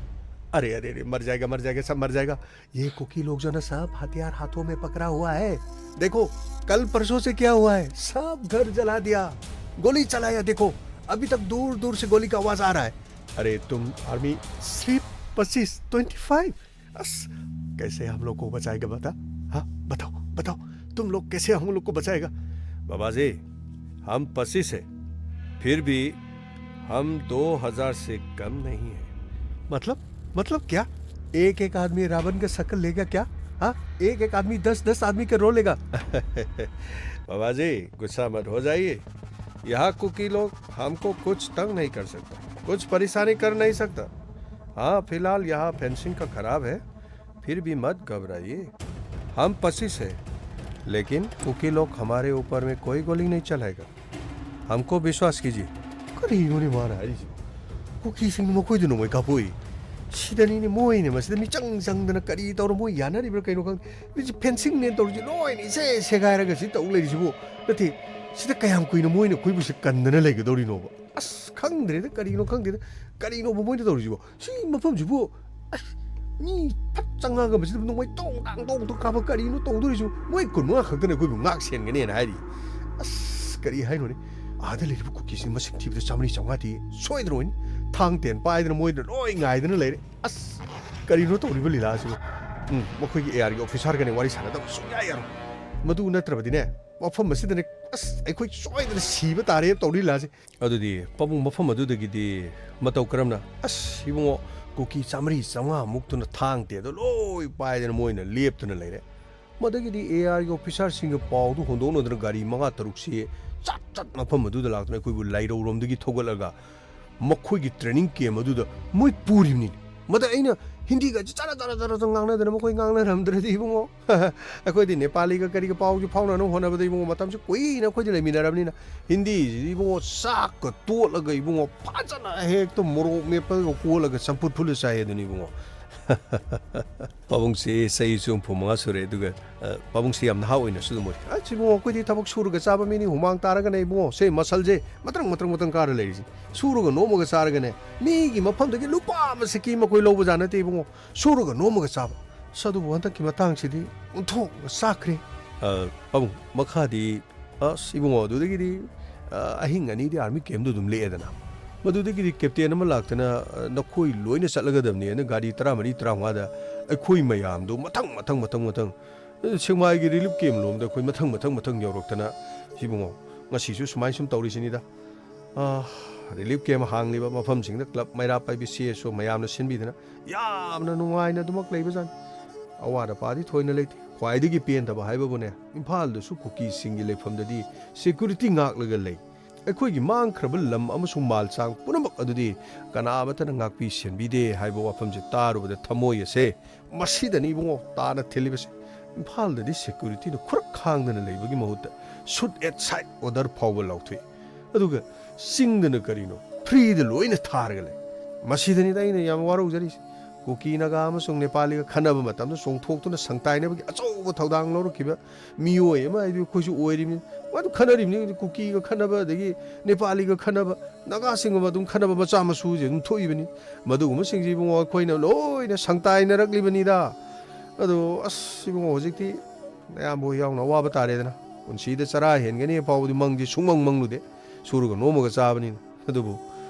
अरे, अरे, अरे, मर जाएगा, मर जाएगा, सब मर जाएगा। ये कुकी लोग जो ना, सब हथियार हाथों में पकड़ा हुआ है। देखो, कल परसों से क्या हुआ है, सब घर जला दिया, गोली चलाया। देखो, अभी तक दूर दूर से गोली का आवाज आ रहा है। अरे तुम आर्मी, सिर्फ पच्चीस, ट्वेंटी फाइव। अस, कैसे हम लोग को बचाएगा बता? हाँ, बताओ, बताओ, तुम लोग कैसे हम लोग को बचाएगा? बाबा जी, हम पच्चीस है, फिर भी हम दो हजार से कम नहीं है। मतलब? मतलब क्या? एक एक आदमी रावण का शक्ल लेगा क्या? हाँ, एक एक आदमी दस दस आदमी के रो लेगा। बाबा जी, गुस्सा मत हो जाइए। यहाँ कुकी लोग हमको कुछ तंग नहीं कर सकता, कुछ परेशानी कर नहीं सकता। हाँ, फिलहाल यहाँ फेंसिंग का खराब है, फिर भी मत घबराइए। हम पच्चीस है, लेकिन कुकी लोग हमारे ऊपर में कोई गोली नहीं चलाएगा। हमको विश्वास कीजिए। ꯀꯔꯤꯅꯣꯅꯦ ꯃꯥꯅ ꯍꯥꯏꯔꯤꯁꯤꯕꯣ? ꯀꯨꯀꯤꯁꯤꯡꯅ ꯃꯈꯣꯏꯗ ꯅꯣꯡꯃꯩ ꯀꯥꯞꯄꯣꯛꯏ꯫ ꯁꯤꯗꯅꯤꯅꯦ ꯃꯣꯏꯅ ꯃꯁꯤꯗ ꯃꯤꯆꯪ ꯆꯪꯗꯅ ꯀꯔꯤ ꯇꯧꯔ ꯃꯣꯏ ꯌꯥꯅꯔꯤꯕ꯭ꯔꯥ ꯀꯩꯅꯣ ꯈꯪꯗꯦ꯫ ꯃꯤꯁꯤ ꯐꯦꯟꯁꯤꯡꯅꯦꯅ ꯇꯧꯔꯤꯁꯤ ꯂꯣꯏꯅ ꯏꯁꯦ ꯁꯦꯒꯥꯏꯔꯒ ꯁꯤ ꯇꯧ ꯂꯩꯔꯤꯁꯤꯕꯨ꯫ ꯅꯠꯇꯦ, ꯁꯤꯗ ꯀꯌꯥꯝ ꯀꯨꯏꯅ ꯃꯣꯏꯅ ꯑꯩꯈꯣꯏꯕꯨ ꯁꯤ ꯀꯟꯗꯅ ꯂꯩꯒꯗꯧꯔꯤꯅꯣꯕ? ꯑꯁ, ꯈꯪꯗ꯭ꯔꯦꯗ, ꯀꯔꯤꯅꯣ ꯈꯪꯗꯦꯗ꯫ ꯀꯔꯤꯅꯣꯕ ꯃꯣꯏꯅ ꯇꯧꯔꯤꯁꯤꯕꯣ? ꯁꯤ ꯃꯐꯝꯁꯤꯕꯨ, ꯑꯁ, ꯃꯤ ꯐꯠ ꯆꯪꯉꯒ ꯃꯁꯤꯗ ꯅꯣꯡꯃꯩ ꯇꯣꯡ ꯇꯥꯡ ꯇꯣꯡ ꯇꯣꯡ ꯀꯥꯞꯄ ꯀꯔꯤꯅꯣ ꯇꯧꯗꯣꯔꯤꯁꯤꯕꯨ? ꯃꯣꯏ ꯀꯨꯟꯃꯉꯥ ꯈꯛꯇꯅ ꯑꯩꯈꯣꯏꯕꯨ ꯉꯥꯛ ꯁꯦꯟꯒꯅꯦꯅ ꯍꯥꯏꯔꯤ꯫ ꯑꯁ, ꯀꯔꯤ ꯍꯥꯏꯅꯣꯅꯦ? ꯑꯥꯗ ꯂꯩꯔꯤꯕ ꯀꯨꯀꯤꯁꯤꯡ ꯃꯁꯤꯡ ꯊꯤꯕꯗ ꯆꯥꯝꯃꯔꯤ ꯆꯥꯝꯃꯉꯥꯗꯤ ꯁꯣꯏꯗ꯭ꯔꯣꯏꯅꯤ꯫ ꯊꯥꯡ ꯇꯦꯟ ꯄꯥꯏꯗꯅ ꯃꯣꯏꯗ ꯂꯣꯏ ꯉꯥꯏꯗꯅ ꯂꯩꯔꯦ꯫ ꯑꯁ, ꯀꯔꯤꯅꯣ ꯇꯧꯔꯤꯕ ꯂꯤꯂꯥꯁꯤꯕꯨ? ꯎꯝ, ꯃꯈꯣꯏꯒꯤ ꯑꯦ ꯑꯥꯔꯒꯤ ꯑꯣꯐꯤꯁꯥꯔꯒꯅꯦ ꯋꯥꯔꯤ ꯁꯥꯟꯅꯗꯕ ꯁꯨꯡꯌꯥ ꯌꯥꯔꯣꯏ꯫ ꯃꯗꯨ ꯅꯠꯇ꯭ꯔꯕꯗꯤꯅꯦ, ꯃꯐꯝ ꯑꯁꯤꯗꯅꯦ, ꯑꯁ, ꯑꯩꯈꯣꯏ ꯁꯣꯏꯗꯅ ꯁꯤꯕ ꯇꯥꯔꯦ ꯇꯧꯔꯤ ꯂꯤꯂꯥꯁꯦ꯫ ꯑꯗꯨꯗꯤ ꯄꯥꯕꯨꯡ ꯃꯐꯝ ꯑꯗꯨꯗꯒꯤꯗꯤ ꯃꯇꯧ ꯀꯔꯝꯅ? ꯑꯁ, ꯏꯕꯨꯡꯉꯣ, ꯀꯨꯀꯤ ꯆꯥꯝꯃꯔꯤ ꯆꯥꯝꯃꯉꯥ ꯃꯨꯛꯇꯨꯅ ꯊꯥꯡ ꯇꯦꯗꯣ ꯂꯣꯏ ꯄꯥꯏꯗꯅ ꯃꯣꯏꯅ ꯂꯦꯞꯇꯨꯅ ꯂꯩꯔꯦ꯫ ꯃꯗꯒꯤꯗꯤ ꯑꯦ ꯑꯥꯔꯒꯤ ꯑꯣꯐꯤꯁꯥꯔꯁꯤꯡꯒ ꯄꯥꯎꯗꯨ ꯍꯣꯟꯗꯣꯛꯅꯗꯅ ꯒꯥꯔꯤ ꯃꯉꯥ ꯇꯔꯨꯛꯁꯤ ꯆꯠ ꯆꯠ ꯃꯐꯝ ꯑꯗꯨꯗ ꯂꯥꯛꯇꯨꯅ ꯑꯩꯈꯣꯏꯕꯨ ꯂꯥꯏꯔꯧꯔꯣꯝꯗꯒꯤ ꯊꯧꯒꯠꯂꯒ ꯃꯈꯣꯏꯒꯤ ꯇ꯭ꯔꯦꯅꯤꯡ ꯀꯦꯝ ꯑꯗꯨꯗ ꯃꯣꯏ ꯄꯨꯔꯤꯕꯅꯤꯅꯦ꯫ ꯃꯗ ꯑꯩꯅ ꯍꯤꯟꯗꯤꯒꯁꯦ ꯆꯔꯥ ꯆꯔꯥ ꯆꯔꯥ ꯆꯔꯥ ꯉꯥꯡꯅꯗꯅ ꯃꯈꯣꯏ ꯉꯥꯡꯅꯔꯝꯗ꯭ꯔꯗꯤ ꯏꯕꯨꯡꯉꯣ꯫ ꯑꯩꯈꯣꯏꯗꯤ ꯅꯦꯄꯥꯂꯤꯒ ꯀꯔꯤꯒ ꯄꯥꯎꯁꯦ ꯐꯥꯎꯅꯅꯕ ꯍꯣꯠꯅꯕꯗ ꯏꯕꯨꯡꯉꯣ ꯃꯇꯝꯁꯦ ꯀꯨꯏꯅ ꯑꯩꯈꯣꯏꯗꯤ ꯂꯩꯃꯤꯟꯅꯔꯕꯅꯤꯅ ꯍꯤꯟꯗꯤꯁꯤꯗꯤ ꯏꯕꯨꯡꯉꯣ ꯆꯥꯛꯀ ꯇꯣꯠꯂꯒ ꯏꯕꯨꯡꯉꯣ ꯐꯖꯅ ꯍꯦꯛꯇ ꯃꯣꯔꯣꯛ ꯃꯦꯠꯄꯒ ꯀꯣꯠꯂꯒ ꯆꯝꯐꯨꯠ ꯐꯨꯠꯂ ꯆꯥꯏ ꯑꯗꯨꯅꯤ ꯏꯕꯨꯡꯉꯣ꯫ ꯄꯥꯕꯨꯡꯁꯤ ꯆꯍꯤꯁꯨ ꯍꯨꯝꯐꯨ ꯃꯉꯥ ꯁꯨꯔꯦ, ꯑꯗꯨꯒ, ꯑ, ꯄꯥꯕꯨꯡꯁꯤ ꯌꯥꯝ ꯅꯍꯥ ꯑꯣꯏꯅꯁꯨ ꯑꯗꯨꯝ ꯎꯔꯤ꯫ ꯑꯁ, ꯏꯕꯨꯡꯉꯣ, ꯑꯩꯈꯣꯏꯗꯤ ꯊꯕꯛ ꯁꯨꯔꯒ ꯆꯥꯕ ꯃꯤꯅꯤ, ꯍꯨꯃꯥꯡ ꯇꯥꯔꯒꯅꯦ ꯏꯕꯨꯡꯉꯣ, ꯁꯦ ꯃꯁꯜꯁꯦ ꯃꯇ꯭ꯔꯪ ꯃꯇ꯭ꯔꯪ ꯃꯇ꯭ꯔꯪ ꯀꯥꯔ ꯂꯩꯔꯤꯁꯤ꯫ ꯁꯨꯔꯒ ꯅꯣꯝꯃꯒ ꯆꯥꯔꯒꯅꯦ, ꯃꯤꯒꯤ ꯃꯐꯝꯗꯒꯤ ꯂꯨꯄꯥ ꯑꯃ ꯁꯤꯀꯤ ꯃꯈꯣꯏ ꯂꯧꯕ ꯖꯥꯠ ꯅꯠꯇꯦ ꯏꯕꯨꯡꯉꯣ, ꯁꯨꯔꯒ ꯅꯣꯝꯃꯒ ꯆꯥꯕ꯫ ꯑꯁ, ꯑꯗꯨꯕꯨ ꯍꯟꯗꯛꯀꯤ ꯃꯇꯥꯡꯁꯤꯗꯤ ꯑꯣꯟꯊꯣꯛꯅ ꯆꯥꯛꯈ꯭ꯔꯦ꯫ ꯑ, ꯄꯥꯕꯨꯡ, ꯃꯈꯥꯗꯤ ꯑꯁ, ꯏꯕꯨꯡꯉꯣ, ꯑꯗꯨꯗꯒꯤꯗꯤ, ꯑ, ꯑꯍꯤꯡ ꯑꯅꯤꯗꯤ ꯑꯥꯔꯃꯤ ꯀꯦꯝꯗꯨ ꯑꯗꯨꯝ ꯂꯦꯛꯑꯦꯗꯅ꯫ ꯃꯗꯨꯗꯒꯤꯗꯤ ꯀꯦꯞꯇꯦꯟ ꯑꯃ ꯂꯥꯛꯇꯅ, ꯑ, "ꯅꯈꯣꯏ ꯂꯣꯏꯅ ꯆꯠꯂꯒꯗꯕꯅꯦꯅ" ꯒꯥꯔꯤ ꯇꯔꯥꯃꯔꯤ, ꯇꯔꯥꯃꯉꯥꯗ ꯑꯩꯈꯣꯏ ꯃꯌꯥꯝꯗꯨ ꯃꯊꯪ, ꯃꯊꯪ, ꯃꯊꯪ, ꯃꯊꯪ, ꯑ, ꯁꯦꯛꯃꯥꯏꯒꯤ ꯔꯤꯂꯤꯐ ꯀꯦꯝ ꯂꯣꯝꯗ ꯑꯩꯈꯣꯏ ꯃꯊꯪ, ꯃꯊꯪ, ꯃꯊꯪ ꯌꯧꯔꯛꯇꯅ, ꯏꯕꯨꯡꯉꯣ, ꯉꯁꯤꯁꯨ ꯁꯨꯃꯥꯏ ꯁꯨꯝ ꯇꯧꯔꯤꯁꯤꯅꯤꯗ꯫ ꯑ, ꯔꯤꯂꯤꯐ ꯀꯦꯝ ꯍꯥꯡꯂꯤꯕ ꯃꯐꯝꯁꯤꯡꯗ ꯀ꯭ꯂꯕ ꯃꯩꯔꯥ ꯄꯥꯏꯕꯤ ꯁꯤ ꯑꯦꯁ ꯑꯣ ꯃꯌꯥꯝꯅ ꯁꯤꯟꯕꯤꯗꯅ ꯌꯥꯝꯅ ꯅꯨꯡꯉꯥꯏꯅ ꯑꯗꯨꯃꯛ ꯂꯩꯕꯖꯥꯠꯅꯤ꯫ ꯑꯋꯥꯠ ꯑꯄꯥꯗꯤ ꯊꯣꯏꯅ ꯂꯩꯇꯦ꯫ ꯈ꯭ꯋꯥꯏꯗꯒꯤ ꯄꯦꯟꯗꯕ ꯍꯥꯏꯕꯕꯨꯅꯦ, ꯏꯝꯐꯥꯜꯗꯁꯨ ꯀꯨꯀꯤꯁꯤꯡꯒꯤ ꯂꯩꯐꯝꯗꯗꯤ ꯁꯦꯀ꯭ꯌꯨꯔꯤꯇꯤ ꯉꯥꯛꯂꯒ ꯂꯩ꯫ ꯑꯩꯈꯣꯏꯒꯤ ꯃꯥꯡꯈ꯭ꯔꯕ ꯂꯝ ꯑꯃꯁꯨꯡ ꯃꯥꯜ ꯆꯥꯡ ꯄꯨꯝꯅꯃꯛ ꯑꯗꯨꯗꯤ ꯀꯅꯥ ꯑꯃꯠꯇꯅ ꯉꯥꯛꯄꯤ ꯁꯦꯟꯕꯤꯗꯦ ꯍꯥꯏꯕ ꯋꯥꯐꯝꯁꯦ ꯇꯥꯔꯨꯕꯗ ꯊꯃꯣꯏ ꯑꯁꯦ ꯃꯁꯤꯗꯅꯤ ꯏꯕꯨꯡꯉꯣ ꯇꯥꯅ ꯊꯤꯜꯂꯤꯕꯁꯦ꯫ ꯏꯝꯐꯥꯜꯗꯗꯤ ꯁꯦꯀ꯭ꯌꯨꯔꯤꯇꯤꯅ ꯈꯨꯔꯛ ꯈꯥꯡꯗꯅ ꯂꯩꯕꯒꯤ ꯃꯍꯨꯠꯇ shoot at sight order ꯐꯥꯎꯕ ꯂꯥꯎꯊꯣꯛꯏ꯫ ꯑꯗꯨꯒ ꯆꯤꯡꯗꯅ ꯀꯔꯤꯅꯣ? ꯐ꯭ꯔꯤꯗ ꯂꯣꯏꯅ ꯊꯥꯔꯒ ꯂꯩ꯫ ꯃꯁꯤꯗꯅꯤꯗ ꯑꯩꯅ ꯌꯥꯝ ꯋꯥꯔꯧꯖꯔꯤꯁꯦ꯫ ꯀꯨꯀꯤ ꯅꯥꯒꯥ ꯑꯃꯁꯨꯡ ꯅꯦꯄꯥꯂꯤꯒ ꯈꯟꯅꯕ ꯃꯇꯝꯗ ꯆꯣꯡꯊꯣꯛꯇꯨꯅ ꯁꯪꯇꯥꯏꯅꯕꯒꯤ ꯑꯆꯧꯕ ꯊꯧꯗꯥꯡ ꯂꯧꯔꯛꯈꯤꯕ ꯃꯤꯑꯣꯏ ꯑꯃ ꯍꯥꯏꯗꯤ ꯑꯩꯈꯣꯏꯁꯨ ꯑꯣꯏꯔꯤꯕꯅꯤ꯫ ꯃꯗꯨ ꯈꯟꯅꯔꯤꯕꯅꯤ, ꯀꯨꯀꯤꯒ ꯈꯟꯅꯕ, ꯑꯗꯒꯤ ꯅꯦꯄꯥꯂꯤꯒ ꯈꯟꯅꯕ, ꯅꯥꯒꯥꯁꯤꯡꯒ ꯑꯗꯨꯝ ꯈꯟꯅꯕ, ꯃꯆꯥ ꯃꯁꯨꯁꯦ ꯑꯗꯨꯝ ꯊꯣꯛꯏꯕꯅꯤ꯫ ꯃꯗꯨꯒꯨꯝꯕꯁꯤꯡꯁꯤ ꯏꯕꯨꯡꯉꯣ ꯑꯩꯈꯣꯏꯅ ꯂꯣꯏꯅ ꯁꯪꯇꯥꯏꯅꯔꯛꯂꯤꯕꯅꯤꯗ꯫ ꯑꯗꯣ ꯑꯁ ꯏꯕꯨꯡꯉꯣ, ꯍꯧꯖꯤꯛꯇꯤ ꯅꯌꯥꯝꯕ ꯍꯣꯏ ꯌꯥꯎꯅ ꯑꯋꯥꯕ ꯇꯥꯔꯦꯗꯅ꯫ ꯄꯨꯟꯁꯤꯗ ꯆꯔꯥ ꯍꯦꯟꯒꯅꯤ ꯐꯥꯎꯕꯗꯤ ꯃꯪꯗꯤ ꯁꯨꯡꯃꯪ ꯃꯪꯂꯨꯗꯦ꯫ ꯁꯨꯔꯒ ꯅꯣꯝꯃꯒ ꯆꯥꯕꯅꯤꯅ꯫ ꯑꯗꯨꯕꯨ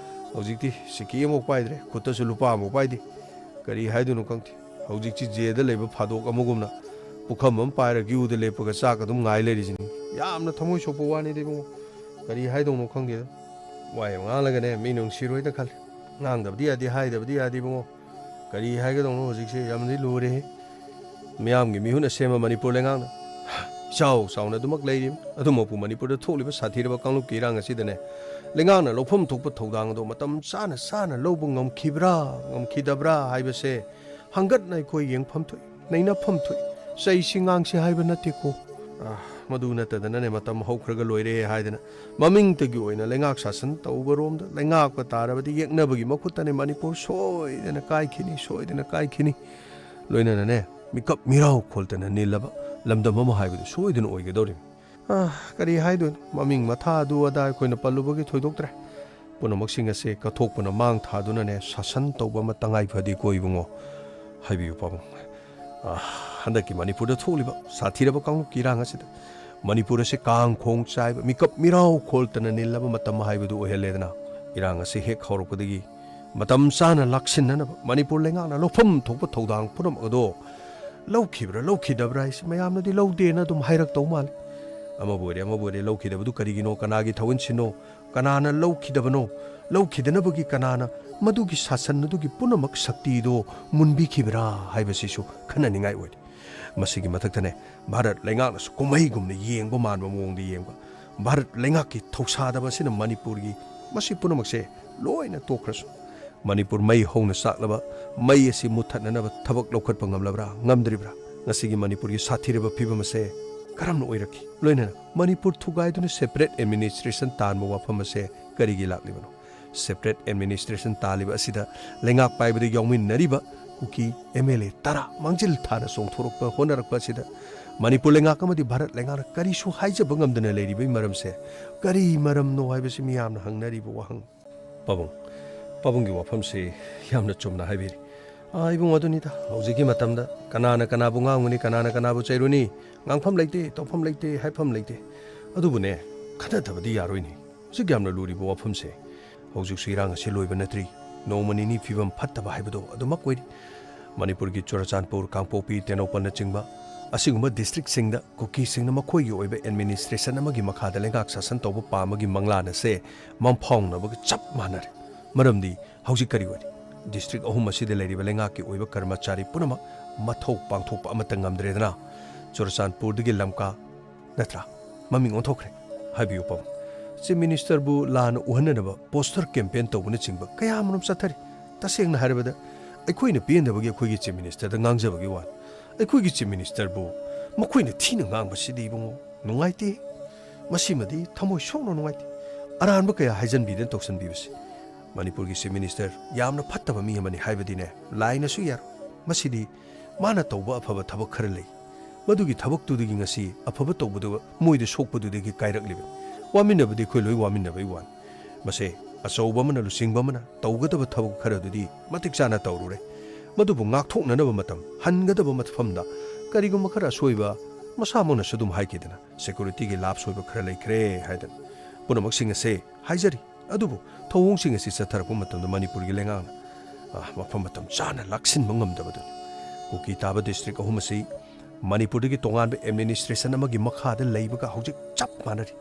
ꯍꯧꯖꯤꯛꯇꯤ ꯁꯤꯀꯤ ꯑꯃꯐꯥꯎ ꯄꯥꯏꯗ꯭ꯔꯦ, ꯈꯨꯠꯇꯁꯨ ꯂꯨꯄꯥ ꯑꯃꯐꯥꯎ ꯄꯥꯏꯗꯦ꯫ ꯀꯔꯤ ꯍꯥꯏꯗꯣꯏꯅꯣ ꯈꯪꯗꯦ꯫ ꯍꯧꯖꯤꯛꯁꯤ ꯖꯦꯜꯗ ꯂꯩꯕ ꯐꯥꯗꯣꯛ ꯑꯃꯒꯨꯝꯅ ꯄꯨꯈꯝ ꯑꯃ ꯄꯥꯏꯔꯒ ꯀ꯭ꯌꯨꯗ ꯂꯦꯞꯄꯒ ꯆꯥꯛ ꯑꯗꯨꯝ ꯉꯥꯏ ꯂꯩꯔꯤꯁꯤꯅꯤ꯫ ꯌꯥꯝꯅ ꯊꯃꯣꯏ ꯁꯣꯛꯄ ꯋꯥꯅꯤꯗ ꯏꯕꯨꯡꯉꯣ꯫ ꯀꯔꯤ ꯍꯥꯏꯗꯧꯅꯣ ꯈꯪꯗꯦꯗ꯫ ꯋꯥ ꯌꯥꯝ ꯉꯥꯡꯂꯒꯅꯦ ꯃꯤ ꯅꯨꯡꯁꯤꯔꯣꯏꯗ ꯈꯜꯂꯤ꯫ ꯉꯥꯡꯗꯕꯗꯤ ꯌꯥꯗꯦ, ꯍꯥꯏꯗꯕꯗꯤ ꯌꯥꯗꯦ ꯏꯕꯨꯡꯉꯣ꯫ ꯀꯔꯤ ꯍꯥꯏꯒꯗꯧꯅꯣ ꯍꯧꯖꯤꯛꯁꯦ? ꯌꯥꯝꯅꯗꯤ ꯂꯨꯔꯦꯍꯦ꯫ ꯃꯤꯌꯥꯝꯒꯤ ꯃꯤꯍꯨꯠꯅ ꯁꯦꯝꯕ ꯃꯅꯤꯄꯨꯔ ꯂꯩꯉꯥꯛꯅ ꯏꯆꯥꯎ ꯆꯥꯎꯅ ꯑꯗꯨꯃꯛ ꯂꯩꯔꯤ꯫ ꯑꯗꯨꯃꯛꯄꯨ ꯃꯅꯤꯄꯨꯔꯗ ꯊꯣꯛꯂꯤꯕ ꯁꯥꯊꯤꯔꯕ ꯀꯥꯡꯂꯨꯞꯀꯤ ꯏꯔꯥꯡ ꯑꯁꯤꯗꯅꯦ, ꯂꯩꯉꯥꯛꯅ ꯂꯧꯐꯝ ꯊꯣꯛꯄ ꯊꯧꯗꯥꯡ ꯑꯗꯨ ꯃꯇꯝ ꯆꯥꯅ ꯆꯥꯅ ꯂꯧꯕ ꯉꯝꯈꯤꯕ꯭ꯔꯥ, ꯉꯝꯈꯤꯗꯕ꯭ꯔꯥ ꯍꯥꯏꯕꯁꯦ ꯍꯪꯒꯠꯅ ꯑꯩꯈꯣꯏ ꯌꯦꯡꯐꯝ ꯊꯣꯛꯏ, ꯅꯩꯅꯐꯝ ꯊꯣꯛꯏ꯫ ꯆꯩꯁꯤ ꯉꯥꯡꯁꯤ ꯍꯥꯏꯕ ꯅꯠꯇꯦꯀꯣ꯫ ꯑꯥ, ꯃꯗꯨ ꯅꯠꯇꯗꯅꯅꯦ, ꯃꯇꯝ ꯍꯧꯈ꯭ꯔꯒ ꯂꯣꯏꯔꯦ ꯍꯥꯏꯗꯅ ꯃꯃꯤꯡꯇꯒꯤ ꯑꯣꯏꯅ ꯂꯩꯉꯥꯛ ꯁꯥꯁꯟ ꯇꯧꯕꯔꯣꯝꯗ, ꯂꯩꯉꯥꯛꯄ ꯇꯥꯔꯕꯗꯤ ꯌꯦꯛꯅꯕꯒꯤ ꯃꯈꯨꯠꯇꯅꯦ ꯃꯅꯤꯄꯨꯔ ꯁꯣꯏꯗꯅ ꯀꯥꯏꯈꯤꯅꯤ, ꯁꯣꯏꯗꯅ ꯀꯥꯏꯈꯤꯅꯤ꯫ ꯂꯣꯏꯅꯅꯅꯦ, ꯃꯤꯀꯞ ꯃꯤꯔꯥꯎ ꯈꯣꯜꯇꯅ ꯅꯤꯜꯂꯕ ꯂꯝꯗꯝ ꯑꯃ ꯍꯥꯏꯕꯗꯨ ꯁꯣꯏꯗꯅ ꯑꯣꯏꯒꯗꯧꯔꯤꯕꯅꯤ꯫ ꯑꯥ, ꯀꯔꯤ ꯍꯥꯏꯗꯣꯏꯅꯣ? ꯃꯃꯤꯡ ꯃꯊꯥ ꯑꯗꯨ ꯑꯗꯥ ꯑꯩꯈꯣꯏꯅ ꯄꯜꯂꯨꯕꯒꯤ ꯊꯣꯏꯗꯣꯛꯇ꯭ꯔꯦ꯫ ꯄꯨꯝꯅꯃꯛꯁꯤꯡ ꯑꯁꯦ ꯀꯠꯊꯣꯛꯄꯅ ꯃꯥꯡ ꯊꯥꯗꯨꯅꯅꯦ, ꯁꯥꯁꯟ ꯇꯧꯕ ꯑꯃ ꯇꯉꯥꯏ ꯐꯗꯦꯀꯣ ꯏꯕꯨꯡꯉꯣ꯫ ꯍꯥꯏꯕꯤꯌꯨ ꯄꯥꯕꯨꯡ꯫ ꯑꯥ, ꯍꯟꯗꯛꯀꯤ ꯃꯅꯤꯄꯨꯔꯗ ꯊꯣꯛꯂꯤꯕ ꯁꯥꯊꯤꯔꯕ ꯀꯥꯡꯂꯨꯞꯀꯤ ꯏꯔꯥꯡ ꯑꯁꯤꯗ ꯃꯅꯤꯄꯨꯔ ꯑꯁꯤ ꯀꯥꯡ ꯈꯣꯡ ꯆꯥꯏꯕ, ꯃꯤꯀꯞ ꯃꯤꯔꯥꯎ ꯈꯣꯜꯇꯅ ꯅꯤꯜꯂꯕ ꯃꯇꯝ ꯍꯥꯏꯕꯗꯨ ꯑꯣꯏꯍꯜꯂꯦꯗꯅ꯫ ꯏꯔꯥꯡ ꯑꯁꯤ ꯍꯦꯛ ꯍꯧꯔꯛꯄꯗꯒꯤ ꯃꯇꯝ ꯆꯥꯅ ꯂꯥꯛꯁꯤꯟꯅꯅꯕ ꯃꯅꯤꯄꯨꯔ ꯂꯩꯉꯥꯛꯅ ꯂꯧꯐꯝ ꯊꯣꯛꯄ ꯊꯧꯗꯥꯡ ꯄꯨꯝꯅꯃꯛ ꯑꯗꯣ ꯂꯧꯈꯤꯕ꯭ꯔꯥ ꯂꯧꯈꯤꯗꯕ꯭ꯔꯥ ꯍꯥꯏꯁꯤ ꯃꯌꯥꯝꯅꯗꯤ ꯂꯧꯗꯦꯅ ꯑꯗꯨꯝ ꯍꯥꯏꯔꯛꯇꯧ ꯃꯥꯜꯂꯤ꯫ ꯑꯃꯕꯨ ꯑꯣꯏꯔꯦ, ꯑꯃꯕꯨ ꯑꯣꯏꯔꯦ, ꯂꯧꯈꯤꯗꯕꯗꯨ ꯀꯔꯤꯒꯤꯅꯣ, ꯀꯅꯥꯒꯤ ꯊꯧꯑꯣꯟꯁꯤꯅꯣ, ꯀꯅꯥꯅ ꯂꯧꯈꯤꯗꯕꯅꯣ? ꯂꯧꯈꯤꯗꯅꯕꯒꯤ ꯀꯅꯥꯅ ꯃꯗꯨꯒꯤ ꯁꯥꯁꯟ ꯑꯗꯨꯒꯤ ꯄꯨꯝꯅꯃꯛ ꯁꯛꯇꯤꯗꯣ ꯃꯨꯟꯕꯤꯈꯤꯕ꯭ꯔꯥ ꯍꯥꯏꯕꯁꯤꯁꯨ ꯈꯟꯅꯅꯤꯡꯉꯥꯏ ꯑꯣꯏꯔꯤ꯫ ꯃꯁꯤꯒꯤ ꯃꯊꯛꯇꯅꯦ, ꯚꯥꯔꯠ ꯂꯩꯉꯥꯛꯅꯁꯨ ꯀꯨꯝꯍꯩꯒꯨꯝꯅ ꯌꯦꯡꯕ ꯃꯥꯟꯕ ꯃꯑꯣꯡꯗ ꯌꯦꯡꯕ꯫ ꯚꯥꯔꯠ ꯂꯩꯉꯥꯛꯀꯤ ꯊꯧꯁꯥꯗꯕ ꯑꯁꯤꯅ ꯃꯅꯤꯄꯨꯔꯒꯤ ꯃꯁꯤ ꯄꯨꯝꯅꯃꯛꯁꯦ ꯂꯣꯏꯅ ꯇꯣꯛꯈ꯭ꯔꯁꯨ, ꯃꯅꯤꯄꯨꯔ ꯃꯩ ꯍꯧꯅ ꯆꯥꯛꯂꯕ ꯃꯩ ꯑꯁꯤ ꯃꯨꯠꯊꯠꯅꯅꯕ ꯊꯕꯛ ꯂꯧꯈꯠꯄ ꯉꯝꯂꯕ꯭ꯔꯥ, ꯉꯝꯗ꯭ꯔꯤꯕ꯭ꯔꯥ? ꯉꯁꯤꯒꯤ ꯃꯅꯤꯄꯨꯔꯒꯤ ꯁꯥꯊꯤꯔꯕ ꯐꯤꯕꯝ ꯑꯁꯦ ꯀꯔꯝꯅ ꯑꯣꯏꯔꯛꯈꯤ? ꯂꯣꯏꯅꯅ ꯃꯅꯤꯄꯨꯔ ꯊꯨꯒꯥꯏꯗꯨꯅ separate administration ꯇꯥꯟꯕ ꯋꯥꯐꯝ ꯑꯁꯦ ꯀꯔꯤꯒꯤ ꯂꯥꯛꯂꯤꯕꯅꯣ? Separate administration ꯇꯥꯜꯂꯤꯕ ꯑꯁꯤꯗ ꯂꯩꯉꯥꯛ ꯄꯥꯏꯕꯗ ꯌꯥꯎꯃꯤꯟꯅꯔꯤꯕ ꯀꯨꯀꯤ M L A ꯇꯔꯥ ꯃꯥꯡꯖꯤꯜ ꯊꯥꯅ ꯆꯣꯡꯊꯣꯔꯛꯄ ꯍꯣꯠꯅꯔꯛꯄ ꯑꯁꯤꯗ ꯃꯅꯤꯄꯨꯔ ꯂꯩꯉꯥꯛ ꯑꯃꯗꯤ ꯚꯥꯔꯠ ꯂꯩꯉꯥꯛꯅ ꯀꯔꯤꯁꯨ ꯍꯥꯏꯖꯕ ꯉꯝꯗꯅ ꯂꯩꯔꯤꯕꯒꯤ ꯃꯔꯝꯁꯦ ꯀꯔꯤ ꯃꯔꯝꯅꯣ ꯍꯥꯏꯕꯁꯤ ꯃꯤꯌꯥꯝꯅ ꯍꯪꯅꯔꯤꯕ ꯋꯥꯍꯪ꯫ ꯄꯥꯕꯨꯡ, ꯄꯥꯕꯨꯡꯒꯤ ꯋꯥꯐꯝꯁꯤ ꯌꯥꯝꯅ ꯆꯨꯝꯅ ꯍꯥꯏꯕꯤꯔꯤ꯫ ꯑꯥ, ꯏꯕꯨꯡ, ꯑꯗꯨꯅꯤꯗ, ꯍꯧꯖꯤꯛꯀꯤ ꯃꯇꯝꯗ ꯀꯅꯥꯅ ꯀꯅꯥꯕꯨ ꯉꯥꯡꯒꯅꯤ, ꯀꯅꯥꯅ ꯀꯅꯥꯕꯨ ꯆꯩꯔꯨꯅꯤ? ꯉꯥꯡꯐꯝ ꯂꯩꯇꯦ, ꯇꯧꯐꯝ ꯂꯩꯇꯦ, ꯍꯥꯏꯐꯝ ꯂꯩꯇꯦ꯫ ꯑꯗꯨꯕꯨꯅꯦ, ꯈꯟꯅꯗꯕꯗꯤ ꯌꯥꯔꯣꯏꯅꯦ꯫ ꯍꯧꯖꯤꯛ ꯌꯥꯝꯅ ꯂꯨꯔꯤꯕ ꯋꯥꯐꯝꯁꯦ, ꯍꯧꯖꯤꯛꯁꯨ ꯏꯔꯥꯡ ꯑꯁꯤ ꯂꯣꯏꯕ ꯅꯠꯇ꯭ꯔꯤ꯫ ꯅꯣꯡꯃ ꯅꯤꯅꯤ ꯐꯤꯕꯝ ꯐꯠꯇꯕ ꯍꯥꯏꯕꯗꯣ ꯑꯗꯨꯃꯛ ꯑꯣꯏꯔꯤ꯫ ꯃꯅꯤꯄꯨꯔꯒꯤ ꯆꯨꯔꯆꯥꯟꯄꯨꯔ, ꯀꯥꯡꯄꯣꯛꯄꯤ, ꯇꯦꯡꯅꯧꯄꯜꯅꯆꯤꯡꯕ ꯑꯁꯤꯒꯨꯝꯕ districtꯁꯤꯡꯗ ꯀꯨꯀꯤꯁꯤꯡꯅ ꯃꯈꯣꯏꯒꯤ ꯑꯣꯏꯕ administration ꯑꯃꯒꯤ ꯃꯈꯥꯗ ꯂꯩꯉꯥꯛ ꯁꯥꯁꯟ ꯇꯧꯕ ꯄꯥꯝꯕꯒꯤ ꯃꯪꯂꯥꯟ ꯑꯁꯦ ꯃꯪꯐꯥꯎꯅꯕꯒ ꯆꯞ ꯃꯥꯟꯅꯔꯦ꯫ ꯃꯔꯝꯗꯤ ꯍꯧꯖꯤꯛ ꯀꯔꯤ ꯑꯣꯏꯔꯤ? District ꯑꯍꯨꯝ ꯑꯁꯤꯗ ꯂꯩꯔꯤꯕ ꯂꯩꯉꯥꯛꯀꯤ ꯑꯣꯏꯕ ꯀꯔꯃꯆꯥꯔꯤ ꯄꯨꯝꯅꯃꯛ ꯃꯊꯧ ꯄꯥꯡꯊꯣꯛꯄ ꯑꯃꯠꯇ ꯉꯝꯗ꯭ꯔꯦꯗꯅ꯫ ꯆꯨꯔꯆꯥꯟꯄꯨꯔꯗꯒꯤ ꯂꯝꯀꯥ, ꯅꯠꯇ꯭ꯔꯥ? ꯃꯃꯤꯡ ꯑꯣꯟꯊꯣꯛꯈ꯭ꯔꯦ꯫ ꯍꯥꯏꯕꯤꯌꯨ ꯄꯥꯕꯨꯡ꯫ Chief Ministerꯕꯨ ꯂꯥꯟꯅ ꯎꯍꯟꯅꯅꯕ poster campaign ꯇꯧꯕꯅꯆꯤꯡꯕ ꯀꯌꯥ ꯑꯃꯔꯣꯝ ꯆꯠꯊꯔꯤ꯫ ꯇꯁꯦꯡꯅ ꯍꯥꯏꯔꯕꯗ, ꯑꯩꯈꯣꯏꯅ ꯄꯦꯟꯗꯕꯒꯤ ꯑꯩꯈꯣꯏꯒꯤ Chief Ministerꯗ ꯉꯥꯡꯖꯕꯒꯤ ꯋꯥꯅꯤ꯫ ꯑꯩꯈꯣꯏꯒꯤ Chief Ministerꯕꯨ ꯃꯈꯣꯏꯅ ꯊꯤꯅ ꯉꯥꯡꯕꯁꯤꯗꯤ, ꯏꯕꯨꯡꯉꯣ, ꯅꯨꯡꯉꯥꯏꯇꯦ꯫ ꯃꯁꯤꯃꯗꯤ ꯊꯃꯣꯏ ꯁꯣꯛꯅ ꯅꯨꯡꯉꯥꯏꯇꯦ꯫ ꯑꯔꯥꯟꯕ ꯀꯌꯥ ꯍꯥꯏꯖꯟꯕꯤꯗꯅ ꯇꯧꯁꯟꯕꯤꯕꯁꯤ꯫ ꯃꯅꯤꯄꯨꯔꯒꯤ Chief Minister ꯌꯥꯝꯅ ꯐꯠꯇꯕ ꯃꯤ ꯑꯃꯅꯤ ꯍꯥꯏꯕꯗꯤꯅꯦ, ꯂꯥꯏꯅꯁꯨ ꯌꯥꯔꯣꯏ꯫ ꯃꯁꯤꯗꯤ ꯃꯥꯅ ꯇꯧꯕ ꯑꯐꯕ ꯊꯕꯛ ꯈꯔ ꯂꯩ꯫ ꯃꯗꯨꯒꯤ ꯊꯕꯛꯇꯨꯗꯒꯤ ꯉꯁꯤ ꯑꯐꯕ ꯇꯧꯕꯗꯨ ꯃꯣꯏꯗ ꯁꯣꯛꯄꯗꯨꯗꯒꯤ ꯀꯥꯏꯔꯛꯂꯤꯕꯅꯤ꯫ ꯋꯥꯃꯤꯟꯅꯕꯗꯤ ꯑꯩꯈꯣꯏ ꯂꯣꯏ ꯋꯥꯃꯤꯟꯅꯕꯩ ꯋꯥꯅꯤ꯫ ꯃꯁꯦ ꯑꯆꯧꯕ ꯑꯃꯅ, ꯂꯨꯆꯤꯡꯕ ꯑꯃꯅ ꯇꯧꯒꯗꯕ ꯊꯕꯛ ꯈꯔꯗꯨꯗꯤ ꯃꯇꯤꯛ ꯆꯥꯅ ꯇꯧꯔꯨꯔꯦ꯫ ꯃꯗꯨꯕꯨ ꯉꯥꯛꯊꯣꯛꯅꯅꯕ ꯃꯇꯝ ꯍꯟꯒꯗꯕ ꯃꯐꯝꯗ ꯀꯔꯤꯒꯨꯝꯕ ꯈꯔ ꯑꯁꯣꯏꯕ ꯃꯁꯥꯃꯛꯅꯁꯨ ꯑꯗꯨꯝ ꯍꯥꯏꯈꯤꯗꯅ, securityꯒꯤ ꯂꯥꯞ ꯁꯣꯏꯕ ꯈꯔ ꯂꯩꯈ꯭ꯔꯦ ꯍꯥꯏꯗꯅ ꯄꯨꯝꯅꯃꯛꯁꯤꯡ ꯑꯁꯦ ꯍꯥꯏꯖꯔꯤ꯫ ꯑꯗꯨꯕꯨ ꯊꯧꯑꯣꯡꯁꯤꯡ ꯑꯁꯤ ꯆꯠꯊꯔꯛꯄ ꯃꯇꯝꯗ ꯃꯅꯤꯄꯨꯔꯒꯤ ꯂꯩꯉꯥꯛꯅ, ꯑ, ꯃꯐꯝ ꯃꯇꯝ ꯆꯥꯅ ꯂꯥꯛꯁꯤꯟꯕ ꯉꯝꯗꯕꯗꯨꯅꯤ꯫ ꯀꯨꯀꯤ ꯇꯥꯕ district ꯑꯍꯨꯝ ꯑꯁꯤ ꯃꯅꯤꯄꯨꯔꯗꯒꯤ ꯇꯣꯉꯥꯟꯕ administration ꯑꯃꯒꯤ ꯃꯈꯥꯗ ꯂꯩꯕꯒ ꯍꯧꯖꯤꯛ ꯆꯞ ꯃꯥꯟꯅꯔꯤ꯫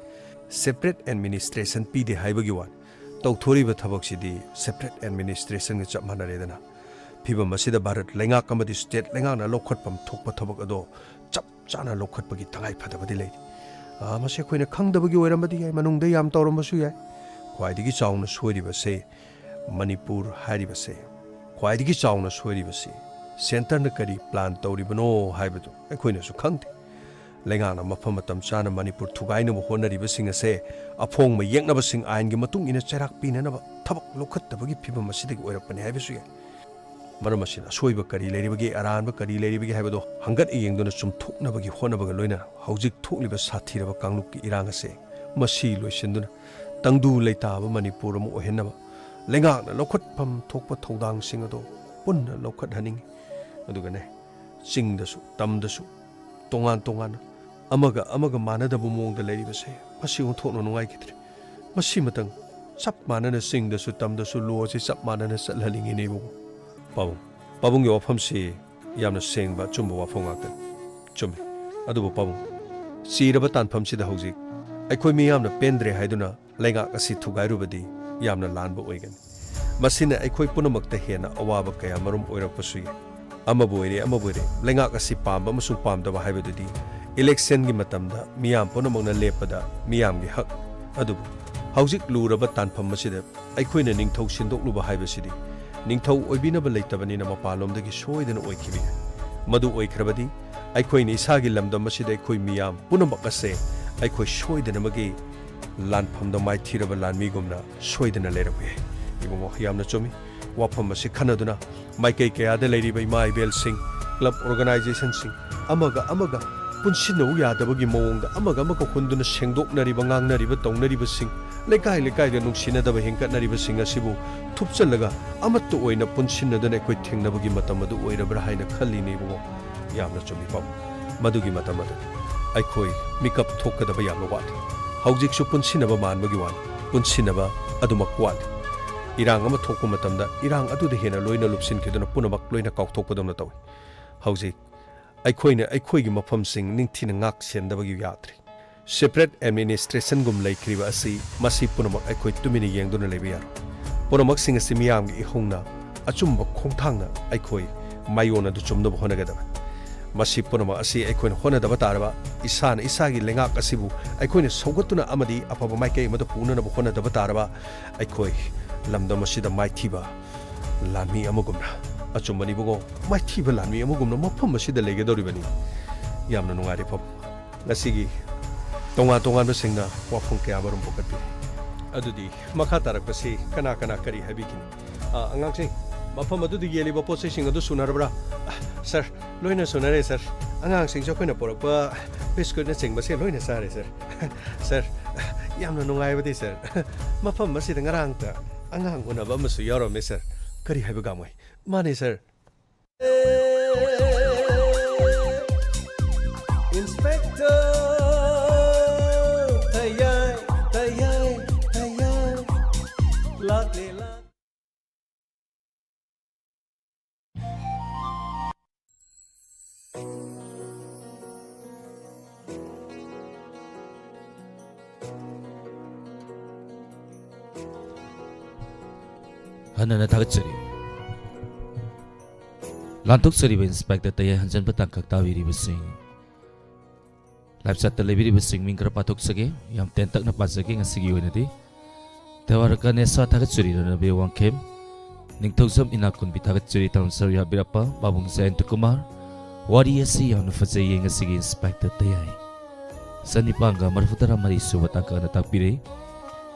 ꯁꯦꯄꯔꯦꯠ ꯑꯦꯗꯃꯤꯅꯤꯁꯇ꯭ꯔꯦꯁꯟ ꯄꯤꯗꯦ ꯍꯥꯏꯕꯒꯤ ꯋꯥꯅꯤ꯫ ꯇꯧꯊꯣꯔꯤꯕ ꯊꯕꯛꯁꯤꯗꯤ ꯁꯦꯄꯔꯦꯠ ꯑꯦꯗꯃꯤꯅꯤꯁꯇ꯭ꯔꯦꯁꯟꯒ ꯆꯞ ꯃꯥꯟꯅꯔꯦꯗꯅ꯫ ꯐꯤꯕꯝ ꯑꯁꯤꯗ ꯚꯥꯔꯠ ꯂꯩꯉꯥꯛ ꯑꯃꯗꯤ ꯁ꯭ꯇꯦꯠ ꯂꯩꯉꯥꯛꯅ ꯂꯧꯈꯠꯐꯝ ꯊꯣꯛꯄ ꯊꯕꯛ ꯑꯗꯣ ꯆꯞ ꯆꯥꯅ ꯂꯧꯈꯠꯄꯒꯤ ꯇꯉꯥꯏ ꯐꯗꯕꯗꯤ ꯂꯩꯔꯤ꯫ ꯑꯥ, ꯃꯁꯤ ꯑꯩꯈꯣꯏꯅ ꯈꯪꯗꯕꯒꯤ ꯑꯣꯏꯔꯝꯕꯗꯤ ꯌꯥꯏ, ꯃꯅꯨꯡꯗ ꯌꯥꯝ ꯇꯧꯔꯝꯕꯁꯨ ꯌꯥꯏ꯫ ꯈ꯭ꯋꯥꯏꯗꯒꯤ ꯆꯥꯎꯅ ꯁꯣꯏꯔꯤꯕꯁꯦ ꯃꯅꯤꯄꯨꯔ ꯍꯥꯏꯔꯤꯕꯁꯦ, ꯈ꯭ꯋꯥꯏꯗꯒꯤ ꯆꯥꯎꯅ ꯁꯣꯏꯔꯤꯕꯁꯤ ꯁꯦꯟꯇꯔꯅ ꯀꯔꯤ ꯄ꯭ꯂꯥꯟ ꯇꯧꯔꯤꯕꯅꯣ ꯍꯥꯏꯕꯗꯨ ꯑꯩꯈꯣꯏꯅꯁꯨ ꯈꯪꯗꯦ꯫ ꯂꯩꯉꯥꯛꯅ ꯃꯐꯝ ꯃꯇꯝ ꯆꯥꯅ ꯃꯅꯤꯄꯨꯔ ꯊꯨꯒꯥꯏꯅꯕ ꯍꯣꯠꯅꯔꯤꯕꯁꯤꯡ ꯑꯁꯦ ꯑꯐꯣꯡꯕ ꯌꯦꯛꯅꯕꯁꯤꯡ ꯑꯥꯏꯟꯒꯤ ꯃꯇꯨꯡ ꯏꯟꯅ ꯆꯩꯔꯥꯛ ꯄꯤꯅꯅꯕ ꯊꯕꯛ ꯂꯧꯈꯠꯇꯕꯒꯤ ꯐꯤꯕꯝ ꯑꯁꯤꯗꯒꯤ ꯑꯣꯏꯔꯛꯄꯅꯤ ꯍꯥꯏꯕꯁꯨ ꯌꯥꯏ꯫ ꯃꯔꯝ ꯑꯁꯤꯅ ꯑꯁꯣꯏꯕ ꯀꯔꯤ ꯂꯩꯔꯤꯕꯒꯦ, ꯑꯔꯥꯟꯕ ꯀꯔꯤ ꯂꯩꯔꯤꯕꯒꯦ ꯍꯥꯏꯕꯗꯣ ꯍꯪꯒꯠ ꯌꯦꯡꯗꯨꯅ ꯆꯨꯝꯊꯣꯛꯅꯕꯒꯤ ꯍꯣꯠꯅꯕꯒ ꯂꯣꯏꯅꯅ ꯍꯧꯖꯤꯛ ꯊꯣꯛꯂꯤꯕ ꯁꯥꯊꯤꯔꯕ ꯀꯥꯡꯂꯨꯞꯀꯤ ꯏꯔꯥꯡ ꯑꯁꯦ ꯃꯁꯤ ꯂꯣꯏꯁꯤꯟꯗꯨꯅ ꯇꯪꯗꯨ ꯂꯩꯇꯥꯕ ꯃꯅꯤꯄꯨꯔ ꯑꯃ ꯑꯣꯏꯍꯟꯅꯕ ꯂꯩꯉꯥꯛꯅ ꯂꯧꯈꯠꯐꯝ ꯊꯣꯛꯄ ꯊꯧꯗꯥꯡꯁꯤꯡ ꯑꯗꯣ ꯄꯨꯟꯅ ꯂꯧꯈꯠꯍꯟꯅꯤꯡꯏ꯫ ꯑꯗꯨꯒꯅꯦ, ꯆꯤꯡꯗꯁꯨ ꯇꯝꯗꯁꯨ ꯇꯣꯉꯥꯟ ꯇꯣꯉꯥꯟꯅ ꯑꯃꯒ ꯑꯃꯒ ꯃꯥꯟꯅꯗꯕ ꯃꯑꯣꯡꯗ ꯂꯩꯔꯤꯕꯁꯦ ꯃꯁꯤ ꯑꯣꯟꯊꯣꯛꯅ ꯅꯨꯡꯉꯥꯏꯈꯤꯗ꯭ꯔꯦ꯫ ꯃꯁꯤꯃꯇꯪ ꯆꯞ ꯃꯥꯟꯅꯅ ꯆꯤꯡꯗꯁꯨ ꯇꯝꯗꯁꯨ ꯂꯣ ꯑꯁꯤ ꯆꯞ ꯃꯥꯟꯅꯅ ꯆꯠꯍꯟꯅꯤꯡꯉꯤꯅꯦ ꯏꯕꯨꯡꯉꯣ꯫ ꯄꯥꯕꯨꯡ, ꯄꯥꯕꯨꯡꯒꯤ ꯋꯥꯐꯝꯁꯤ ꯌꯥꯝꯅ ꯁꯦꯡꯕ ꯑꯆꯨꯝꯕ ꯋꯥꯐꯝ ꯉꯥꯛꯇꯅꯤ꯫ ꯆꯨꯝꯃꯤ꯫ ꯑꯗꯨꯕꯨ ꯄꯥꯕꯨꯡ, ꯆꯤꯔꯕ ꯇꯥꯟꯐꯝꯁꯤꯗ ꯍꯧꯖꯤꯛ ꯑꯩꯈꯣꯏ ꯃꯤꯌꯥꯝꯅ ꯄꯦꯟꯗ꯭ꯔꯦ ꯍꯥꯏꯗꯨꯅ ꯂꯩꯉꯥꯛ ꯑꯁꯤ ꯊꯨꯒꯥꯏꯔꯨꯕꯗꯤ ꯌꯥꯝꯅ ꯂꯥꯟꯕ ꯑꯣꯏꯒꯅꯤ꯫ ꯃꯁꯤꯅ ꯑꯩꯈꯣꯏ ꯄꯨꯝꯅꯃꯛꯇ ꯍꯦꯟꯅ ꯑꯋꯥꯕ ꯀꯌꯥ ꯃꯔꯨꯝ ꯑꯣꯏꯔꯛꯄꯁꯨ ꯌꯥꯏ꯫ ꯑꯃꯕꯨ ꯑꯣꯏꯔꯦ, ꯑꯃꯕꯨ ꯑꯣꯏꯔꯦ, ꯂꯩꯉꯥꯛ ꯑꯁꯤ ꯄꯥꯝꯕ ꯑꯃꯁꯨꯡ ꯄꯥꯝꯗꯕ ꯍꯥꯏꯕꯗꯨꯗꯤ ꯏꯂꯦꯛꯁꯟꯒꯤ ꯃꯇꯝꯗ ꯃꯤꯌꯥꯝ ꯄꯨꯝꯅꯃꯛꯅ ꯂꯦꯞꯄꯗ ꯃꯤꯌꯥꯝꯒꯤ ꯍꯛ꯫ ꯑꯗꯨꯕꯨ ꯍꯧꯖꯤꯛ ꯂꯨꯔꯕ ꯇꯥꯟꯐꯝ ꯑꯁꯤꯗ ꯑꯩꯈꯣꯏꯅ ꯅꯤꯡꯊꯧ ꯁꯤꯟꯗꯣꯛꯂꯨꯕ ꯍꯥꯏꯕꯁꯤꯗꯤ ꯅꯤꯡꯊꯧ ꯑꯣꯏꯕꯤꯅꯕ ꯂꯩꯇꯕꯅꯤꯅ ꯃꯄꯥꯟꯂꯣꯝꯗꯒꯤ ꯁꯣꯏꯗꯅ ꯑꯣꯏꯈꯤꯕ ꯌꯥꯏ꯫ ꯃꯗꯨ ꯑꯣꯏꯈ꯭ꯔꯕꯗꯤ ꯑꯩꯈꯣꯏꯅ ꯏꯁꯥꯒꯤ ꯂꯝꯗꯝ ꯑꯁꯤꯗ ꯑꯩꯈꯣꯏ ꯃꯤꯌꯥꯝ ꯄꯨꯝꯅꯃꯛ ꯑꯁꯦ ꯑꯩꯈꯣꯏ ꯁꯣꯏꯗꯅꯃꯛꯀꯤ ꯂꯥꯟꯐꯝꯗ ꯃꯥꯏꯊꯤꯔꯕ ꯂꯥꯟꯃꯤꯒꯨꯝꯅ ꯁꯣꯏꯗꯅ ꯂꯩꯔꯛꯄ ꯌꯥꯏ꯫ ꯏꯕꯨꯡꯉꯣ, ꯌꯥꯝꯅ ꯆꯨꯝꯃꯤ꯫ ꯋꯥꯐꯝ ꯑꯁꯤ ꯈꯟꯅꯗꯨꯅ ꯃꯥꯏꯀꯩ ꯀꯌꯥꯗ ꯂꯩꯔꯤꯕ ꯏꯃꯥ ꯏꯕꯦꯜꯁꯤꯡ, ꯀ꯭ꯂꯕ ꯑꯣꯔꯒꯅꯥꯏꯖꯦꯁꯟꯁꯤꯡ, ꯑꯃꯒ ꯑꯃꯒ ꯄꯨꯟꯁꯤꯟꯅꯧ ꯌꯥꯗꯕꯒꯤ ꯃꯑꯣꯡꯗ ꯑꯃꯒ ꯑꯃꯒ ꯍꯨꯟꯗꯨꯅ ꯁꯦꯡꯗꯣꯛꯅꯔꯤꯕ, ꯉꯥꯡꯅꯔꯤꯕ, ꯇꯧꯅꯔꯤꯕꯁꯤꯡ, ꯂꯩꯀꯥꯏ ꯂꯩꯀꯥꯏꯗ ꯅꯨꯡꯁꯤꯅꯗꯕ ꯍꯦꯟꯒꯠꯅꯔꯤꯕꯁꯤꯡ ꯑꯁꯤꯕꯨ ꯊꯨꯞꯆꯜꯂꯒ ꯑꯃꯠꯇ ꯑꯣꯏꯅ ꯄꯨꯟꯁꯤꯟꯅꯗꯨꯅ ꯑꯩꯈꯣꯏ ꯊꯦꯡꯅꯕꯒꯤ ꯃꯇꯝ ꯑꯗꯨ ꯑꯣꯏꯔꯕ꯭ꯔꯥ ꯍꯥꯏꯅ ꯈꯜꯂꯤꯅꯦ ꯏꯕꯨꯡꯉꯣ꯫ ꯌꯥꯝꯅ ꯆꯨꯝꯃꯤ ꯄꯥꯕꯨꯡ꯫ ꯃꯗꯨꯒꯤ ꯃꯇꯝ ꯑꯗꯨꯗꯤ ꯑꯩꯈꯣꯏ ꯃꯤꯀꯞ ꯊꯣꯛꯀꯗꯕ ꯌꯥꯝꯅ ꯋꯥꯠꯂꯤ꯫ ꯍꯧꯖꯤꯛꯁꯨ ꯄꯨꯟꯁꯤꯟꯅꯕ ꯃꯥꯟꯕꯒꯤ ꯋꯥꯅꯤ, ꯄꯨꯟꯁꯤꯟꯅꯕ ꯑꯗꯨꯃꯛ ꯋꯥꯠꯂꯤ꯫ ꯏꯔꯥꯡ ꯑꯃ ꯊꯣꯛꯄ ꯃꯇꯝꯗ ꯏꯔꯥꯡ ꯑꯗꯨꯗ ꯍꯦꯟꯅ ꯂꯣꯏꯅ ꯂꯨꯞꯁꯤꯟꯈꯤꯗꯨꯅ ꯄꯨꯝꯅꯃꯛ ꯂꯣꯏꯅ ꯀꯥꯎꯊꯣꯛꯄꯗꯧꯅ ꯇꯧꯏ꯫ ꯍꯧꯖꯤꯛ ꯑꯩꯈꯣꯏꯅ ꯑꯩꯈꯣꯏꯒꯤ ꯃꯐꯝꯁꯤꯡ ꯅꯤꯡꯊꯤꯅ ꯉꯥꯛ ꯁꯦꯟꯗꯕꯒꯤ ꯌꯥꯗ꯭ꯔꯤ꯫ Separate administrationꯒꯨꯝ ꯂꯩꯈ꯭ꯔꯤꯕ ꯑꯁꯤ, ꯃꯁꯤ ꯄꯨꯝꯅꯃꯛ ꯑꯩꯈꯣꯏ ꯇꯨꯃꯤꯟꯅ ꯌꯦꯡꯗꯨꯅ ꯂꯩꯕ ꯌꯥꯔꯣꯏ꯫ ꯄꯨꯝꯅꯃꯛꯁꯤꯡ ꯑꯁꯤ ꯃꯤꯌꯥꯝꯒꯤ ꯏꯍꯨꯝꯅ ꯑꯆꯨꯝꯕ ꯈꯣꯡꯊꯥꯡꯅ ꯑꯩꯈꯣꯏ ꯃꯥꯏꯑꯣꯟ ꯑꯗꯨ ꯆꯨꯝꯅꯕ ꯍꯣꯠꯅꯒꯗꯕꯅꯤ꯫ ꯃꯁꯤ ꯄꯨꯝꯅꯃꯛ ꯑꯁꯤ ꯑꯩꯈꯣꯏꯅ ꯍꯣꯠꯅꯗꯕ ꯇꯥꯔꯕ, ꯏꯁꯥꯅ ꯏꯁꯥꯒꯤ ꯂꯩꯉꯥꯛ ꯑꯁꯤꯕꯨ ꯑꯩꯈꯣꯏꯅ ꯁꯧꯒꯠꯇꯨꯅ ꯑꯃꯗꯤ ꯑꯐꯕ ꯃꯥꯏꯀꯩ ꯑꯃꯗ ꯄꯨꯅꯅꯕ ꯍꯣꯠꯅꯗꯕ ꯇꯥꯔꯕ, ꯑꯩꯈꯣꯏ ꯂꯝꯗꯝ ꯑꯁꯤꯗ ꯃꯥꯏꯊꯤꯕ ꯂꯥꯟꯃꯤ ꯑꯃꯒꯨꯝꯅ, ꯑꯆꯨꯝꯕꯅꯤ ꯏꯕꯨꯡꯉꯣ, ꯃꯥꯏꯊꯤꯕ ꯂꯥꯟꯃꯤ ꯑꯃꯒꯨꯝꯅ ꯃꯐꯝ ꯑꯁꯤꯗ ꯂꯩꯒꯗꯧꯔꯤꯕꯅꯤ꯫ ꯌꯥꯝꯅ ꯅꯨꯡꯉꯥꯏꯔꯦ ꯐꯝ꯫ ꯉꯁꯤꯒꯤ ꯇꯣꯉꯥꯟ ꯇꯣꯉꯥꯟꯕꯁꯤꯡꯅ ꯋꯥꯐꯝ ꯀꯌꯥ ꯑꯃꯔꯣꯝ ꯄꯨꯈꯠꯄꯤꯔꯤ꯫ ꯑꯗꯨꯗꯤ ꯃꯈꯥ ꯇꯥꯔꯛꯄꯁꯤ ꯀꯅꯥ ꯀꯅꯥ ꯀꯔꯤ ꯍꯥꯏꯕꯤꯒꯅꯤ? ꯑ, ꯑꯉꯥꯡꯁꯤꯡ, ꯃꯐꯝ ꯑꯗꯨꯗ ꯌꯦꯜꯂꯤꯕ ꯄꯣꯠ ꯆꯩꯁꯤꯡ ꯑꯗꯨ ꯁꯨꯅꯔꯕ꯭ꯔꯥ? ꯑ, ꯁꯔ, ꯂꯣꯏꯅ ꯁꯨꯅꯔꯦ, ꯁꯔ꯫ ꯑꯉꯥꯡꯁꯤꯡꯁꯨ ꯑꯩꯈꯣꯏꯅ ꯄꯨꯔꯛꯄ ꯕꯤꯁꯀꯨꯠꯅꯆꯤꯡꯕꯁꯦ ꯂꯣꯏꯅ ꯆꯥꯔꯦ, ꯁꯔ꯫ ꯁꯔ, ꯌꯥꯝꯅ ꯅꯨꯡꯉꯥꯏꯕꯗꯤ, ꯁꯔ꯫ ꯃꯐꯝ ꯑꯁꯤꯗ ꯉꯔꯥꯡꯇ ꯑꯉꯥꯡ ꯎꯅꯕ ꯑꯃꯁꯨ ꯌꯥꯎꯔꯝꯃꯦ, ꯁꯔ꯫ ꯀꯔꯤ ꯍꯥꯏꯕ, ꯒꯥꯃꯣꯏ? ꯃꯥꯅꯦ, ꯁꯔ꯫ Inspector ꯇꯌꯥꯏ, ꯇꯌꯥꯏ, ꯇꯌꯥꯏ꯫ ꯂꯥꯛꯂꯦ, ꯂꯥꯛꯂꯦ꯫ ꯍꯟꯅꯅ ꯊꯥꯒꯠꯆꯔꯤ꯫ ꯂꯥꯟꯊꯣꯛꯆꯔꯤꯕ ꯏꯟꯁꯄꯦꯛꯇꯔ ꯇꯌꯥꯏ ꯍꯟꯖꯟꯕ ꯇꯥꯡꯀꯛ ꯇꯥꯕꯤꯔꯤꯕꯁꯤꯡ, ꯂꯥꯏꯞ ꯆꯥꯠꯇ ꯂꯩꯕꯤꯔꯤꯕꯁꯤꯡ ꯃꯤꯡ ꯈꯔ ꯄꯥꯊꯣꯛꯆꯒꯦ, ꯌꯥꯝ ꯇꯦꯟꯇꯛꯅ ꯄꯥꯖꯒꯦ ꯉꯁꯤꯒꯤ ꯑꯣꯏꯅꯗꯤ꯫ ꯇꯦꯋꯥꯔ ꯒꯅꯦꯁꯥ ꯊꯥꯒꯠꯆꯔꯤ, ꯔꯅꯕꯤꯔ ꯋꯥꯡꯈꯦꯝ꯫ ꯅꯤꯡꯊꯧꯖꯝ ꯏꯅꯥꯛꯈꯨꯟꯕꯤ ꯊꯥꯒꯠꯆꯔꯤ, ꯇꯥꯝꯆꯧ ꯌꯥꯕꯤꯔꯞꯄ꯫ ꯄꯥꯕꯨꯡ ꯖꯌꯟꯇ ꯀꯨꯃꯥꯔ꯫ ꯋꯥꯔꯤ ꯑꯁꯤ ꯌꯥꯝꯅ ꯐꯖꯩꯌꯦ ꯉꯁꯤꯒꯤ ꯏꯟꯁꯄꯦꯛꯇꯔ ꯇꯌꯥꯏ꯫ ꯆꯅꯤꯄꯥꯟꯒ ꯃꯔꯤꯐꯨꯇꯔꯥ ꯃꯔꯤ ꯁꯨꯕ ꯇꯥꯡꯀꯛꯅ ꯇꯥꯛꯄꯤꯔꯦ꯫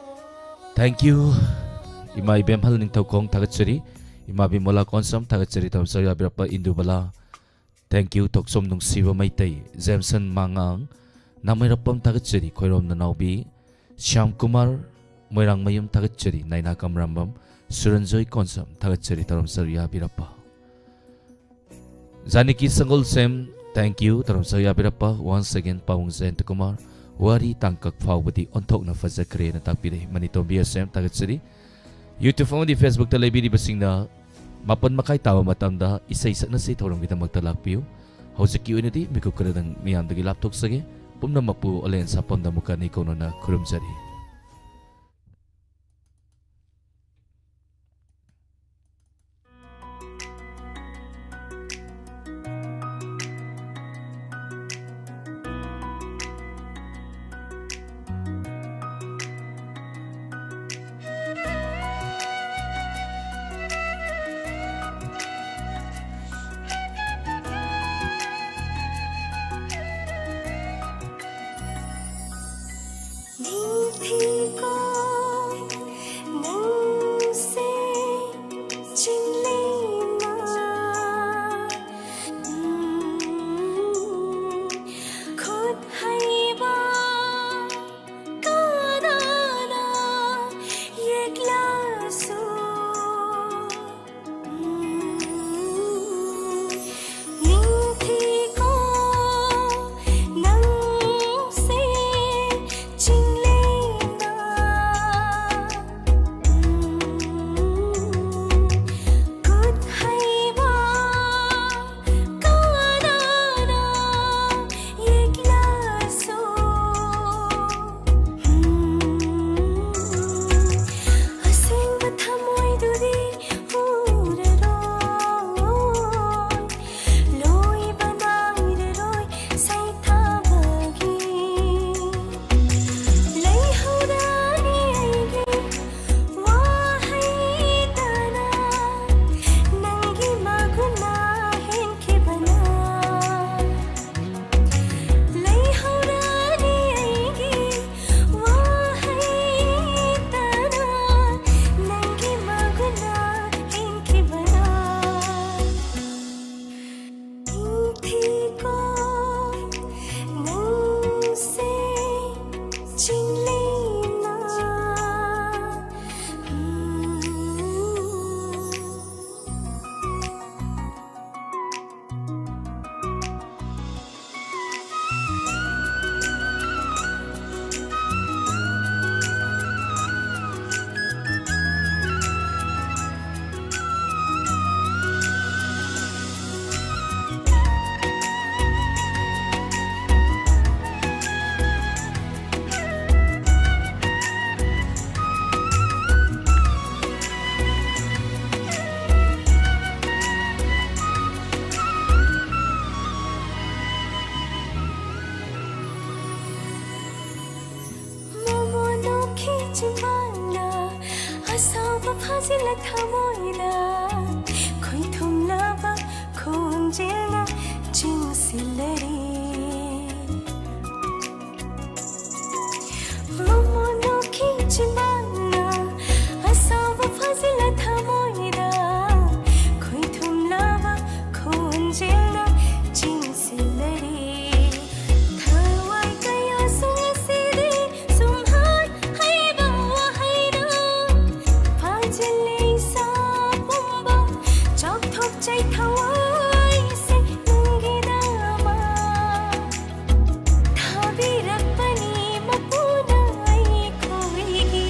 Thank you꯫ ꯏꯃꯥ ꯏꯕꯦꯝꯍꯜ ꯅꯤꯡꯊꯧꯈꯣꯡ ꯊꯥꯒꯠꯆꯔꯤ꯫ ꯏꯃꯥ ꯕꯤꯃꯣꯂꯥ ꯀꯣꯟꯁꯝ ꯊꯥꯒꯠꯆꯔꯤ, ꯇꯥꯝꯆꯧ ꯌꯥꯕꯤꯔꯞꯄ ꯏꯟꯗꯨꯕꯂꯥ꯫ Thank you, ꯊꯣꯛꯆꯣꯝ ꯅꯨꯡꯁꯤꯕ ꯃꯩꯇꯩ, ꯖꯦꯝꯁꯟ ꯃꯉꯥꯡ, ꯅꯥꯃꯩꯔꯞꯄꯝ ꯊꯥꯒꯠꯆꯔꯤ, ꯈꯣꯏꯔꯣꯝ ꯅꯅꯥꯎꯕꯤ, ꯁ꯭ꯌꯥꯝ ꯀꯨꯃꯥꯔ, ꯃꯣꯏꯔꯥꯡꯃꯌꯨꯝ ꯊꯥꯒꯠꯆꯔꯤ, ꯅꯥꯏꯅꯥ ꯀꯝꯔꯥꯝꯕꯝ, ꯁꯨꯔꯟꯖꯣꯏ ꯀꯣꯟꯁꯝ ꯊꯥꯒꯠꯆꯔꯤ, ꯇꯔꯝꯆꯔꯨ ꯌꯥꯕꯤꯔꯞꯄ꯫ ꯖꯥꯅꯤꯀꯤ ꯁꯪꯒꯣꯜꯁꯦꯝ, thank you, ꯇꯔꯝꯆꯔꯨ ꯌꯥꯕꯤꯔꯞꯄ꯫ Once again, ꯄꯥꯕꯨꯡ ꯖꯌꯟꯇ ꯀꯨꯃꯥꯔ, ꯋꯥꯔꯤ ꯇꯥꯡꯀꯛ ꯐꯥꯎꯕꯗꯤ ꯑꯣꯟꯊꯣꯛꯅ ꯐꯖꯈ꯭ꯔꯦꯅ ꯇꯥꯛꯄꯤꯔꯛꯏ꯫ ꯃꯅꯤꯇꯣꯝꯕꯤ ꯑꯁꯦꯝ ꯊꯥꯒꯠꯆꯔꯤ꯫ YouTube ꯑꯃꯗꯤ Facebook ꯇ ꯂꯩꯕꯤꯔꯤꯕꯁꯤꯡꯅ ꯃꯥꯄꯟ ꯃꯈꯥꯏ ꯇꯥꯕ ꯃꯇꯝꯗ ꯏꯁꯩ ꯁꯛꯅꯁꯤ ꯊꯧꯔꯝꯒꯤꯗꯃꯛꯇ ꯂꯥꯛꯄꯤꯌꯨ꯫ ꯍꯧꯖꯤꯛꯀꯤ ꯑꯣꯏꯅꯗꯤ ꯃꯤꯀꯨꯞ ꯈꯔꯗꯪ ꯃꯤꯌꯥꯝꯗꯒꯤ ꯂꯥꯞꯊꯣꯛꯆꯒꯦ꯫ ꯄꯨꯝꯅꯃꯛꯄꯨ ꯑꯣꯂꯦꯟ ꯁꯥꯄꯝꯗ ꯑꯃꯨꯛꯀ ꯑꯅꯤ ꯀꯧꯅꯅ ꯈꯨꯔꯨꯝꯖꯔꯤ꯫ ꯊꯃꯣꯏꯗ ꯈꯣꯏꯊꯨꯝꯂꯕ ꯈꯣꯟꯖꯦꯜꯅ ꯆꯤꯡꯁꯤꯜꯂꯔꯦ꯫ ꯃꯃꯣꯟ ꯅꯣꯛꯈꯤ ꯆꯤꯝꯕꯥꯜꯅ ꯑꯁꯥꯎꯕ ꯐꯥꯖꯤꯜꯂ ꯊꯃꯣꯏꯗ ꯈꯣꯏꯊꯨꯝꯂꯕ ꯈꯣꯟꯖꯦꯜꯅ ꯆꯤꯡꯁꯤꯜꯂꯔꯦ꯫ ꯊꯋꯥꯏ ꯀꯌꯥꯁꯨ ꯉꯁꯤꯗꯤ ꯁꯨꯝꯍꯠ ꯍꯩꯕ ꯋꯥꯍꯩꯅ ꯐꯥꯖꯤꯜꯂꯦ ꯏꯁꯥ ꯄꯨꯝꯕ꯫ ꯆꯥꯎꯊꯣꯛꯆꯩ ꯊꯋꯥꯏꯁꯦ ꯅꯪꯒꯤꯗꯃꯛ ꯊꯥꯕꯤꯔꯛꯄꯅꯤ ꯃꯄꯨꯅ ꯑꯩꯈꯣꯏꯒꯤ꯫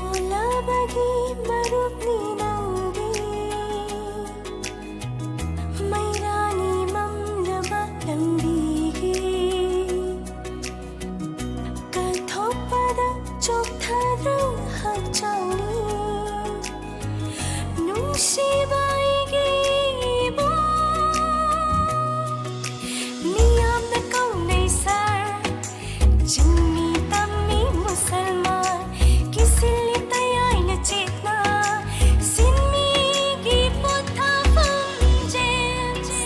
ꯑꯣꯜꯂꯕꯒꯤ ꯃꯔꯨꯞꯅꯤ ꯅꯪꯗꯤ, ꯃꯩꯔꯥꯅꯤ ꯃꯝꯂꯕ ꯂꯝꯕꯤꯒꯤ꯫ ꯀꯠꯊꯣꯛꯄꯗ ꯆꯣꯛꯊꯗ꯭ꯔ ꯍꯛꯆꯥꯡꯅꯤ, ꯅꯨꯡꯁꯤꯕ ꯑꯩꯒꯤ ꯏꯕꯨꯡ꯫ ꯃꯤꯌꯥꯝꯅ ꯀꯧꯅꯩ ꯁꯥꯔ, ꯆꯤꯡꯃꯤ ꯇꯝꯃꯤ ꯃꯨꯁꯜꯃꯥꯟ, ꯀꯤꯁꯤꯜꯂꯤ ꯇꯌꯥꯏꯅ ꯆꯦꯠꯅ, ꯁꯤꯟꯃꯤꯒꯤ ꯄꯣꯊꯥꯐꯝ ꯖꯦꯝꯁ꯫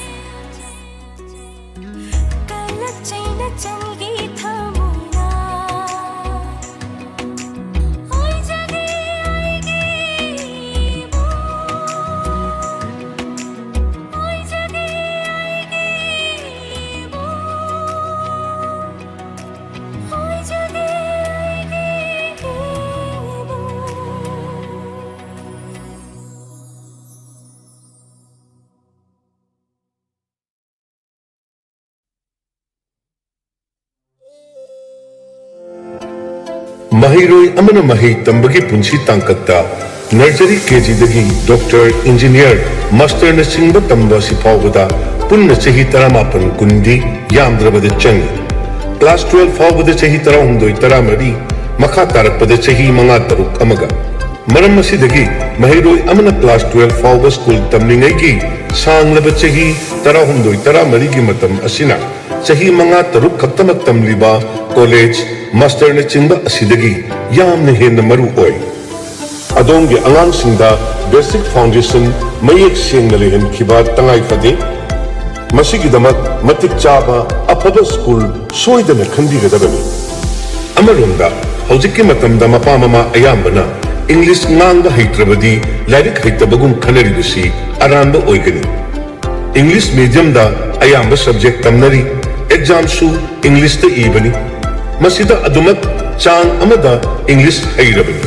ꯀꯂꯛ ꯆꯩꯅ ꯆꯪꯒꯤ ꯊꯃꯣꯏꯅ꯫ ꯑꯣꯏꯖꯒꯦ ꯑꯩꯒꯤ ꯏꯕꯨꯡ꯫ ꯑꯣꯏꯖꯒꯦ ꯑꯩꯒꯤ ꯏꯕꯨꯡ꯫ ꯑꯣꯏꯖꯒꯦ ꯑꯩꯒꯤ ꯏꯕꯨꯡ꯫ ꯃꯍꯩꯔꯣꯏ ꯑꯃꯅ ꯃꯍꯩ ꯇꯝꯕꯒꯤ ꯄꯨꯟꯁꯤ ꯇꯥꯡꯀꯛꯇ ꯅꯔꯖꯔꯤ ꯀꯦ ꯖꯤꯗꯒꯤ ꯗꯣꯛꯇꯔ, ꯏꯟꯖꯤꯅꯤꯌꯔ, ꯃꯥꯁꯇꯔꯅꯆꯤꯡꯕ ꯇꯝꯕ ꯑꯁꯤ ꯐꯥꯎꯕꯗ ꯄꯨꯟꯅ ꯆꯍꯤ ꯇꯔꯥꯃꯥꯄꯟ ꯀꯨꯟꯗꯤ ꯌꯥꯝꯗ꯭ꯔꯕꯗ ꯆꯪꯏ꯫ ꯀ꯭ꯂꯥꯁ ꯇꯨꯋꯦꯜꯐ ꯐꯥꯎꯕꯗ ꯆꯍꯤ ꯇꯔꯥꯍꯨꯝꯗꯣꯏ ꯇꯔꯥꯃꯔꯤ, ꯃꯈꯥ ꯇꯥꯔꯛꯄꯗ ꯆꯍꯤ ꯃꯉꯥ ꯇꯔꯨꯛ ꯑꯃꯒ꯫ ꯃꯔꯝ ꯑꯁꯤꯗꯒꯤ ꯃꯍꯩꯔꯣꯏ ꯑꯃꯅ ꯀ꯭ꯂꯥꯁ ꯇꯨꯋꯦꯜꯐ ꯐꯥꯎꯕ ꯁ꯭ꯀꯨꯜ ꯇꯝꯂꯤꯉꯩꯒꯤ ꯁꯥꯡꯂꯕ ꯆꯍꯤ ꯇꯔꯥꯍꯨꯝꯗꯣꯏ ꯇꯔꯥꯃꯔꯤꯒꯤ ꯃꯇꯝ ꯑꯁꯤꯅ ꯆꯍꯤ ꯃꯉꯥ ꯇꯔꯨꯛ ꯈꯛꯇꯃꯛ ꯇꯝꯂꯤꯕ ꯀꯣꯂꯦꯖ, ꯃꯥꯁꯇꯔꯅꯆꯤꯡꯕ ꯑꯁꯤꯗꯒꯤ ꯌꯥꯝꯅ ꯍꯦꯟꯅ ꯃꯔꯨ ꯑꯣꯏ꯫ ꯑꯗꯣꯝꯒꯤ ꯑꯉꯥꯡꯁꯤꯡꯗ ꯕꯦꯁꯤꯛ ꯐꯥꯎꯟꯗꯦꯁꯟ ꯃꯌꯦꯛ ꯁꯦꯡꯅ ꯂꯩꯍꯟꯈꯤꯕ ꯇꯉꯥꯏ ꯐꯗꯦ꯫ ꯃꯁꯤꯒꯤꯗꯃꯛ ꯃꯇꯤꯛ ꯆꯥꯕ ꯑꯐꯕ ꯁ꯭ꯀꯨꯜ ꯁꯣꯏꯗꯅ ꯈꯟꯕꯤꯒꯗꯕꯅꯤ꯫ ꯑꯃꯔꯣꯝꯗ, ꯍꯧꯖꯤꯛꯀꯤ ꯃꯇꯝꯗ ꯃꯄꯥ ꯃꯃꯥ ꯑꯌꯥꯝꯕꯅ ꯏꯪꯂꯤꯁ ꯉꯥꯡꯕ ꯍꯩꯇ꯭ꯔꯕꯗꯤ ꯂꯥꯏꯔꯤꯛ ꯍꯩꯇꯕꯒꯨꯝ ꯈꯟꯅꯔꯤꯕꯁꯤ ꯑꯔꯥꯟꯕ ꯑꯣꯏꯒꯅꯤ꯫ ꯏꯪꯂꯤꯁ ꯃꯤꯗꯤꯌꯝꯗ ꯑꯌꯥꯝꯕ ꯁꯕꯖꯦꯛ ꯇꯝꯅꯔꯤ, ꯑꯦꯛꯖꯥꯝꯁꯨ ꯏꯪꯂꯤꯁꯇ ꯏꯕꯅꯤ꯫ ꯃꯁꯤꯗ ꯑꯗꯨꯃꯛ ꯆꯥꯡ ꯑꯃꯗ ꯏꯪꯂꯤꯁ ꯍꯩꯔꯕꯅꯤ꯫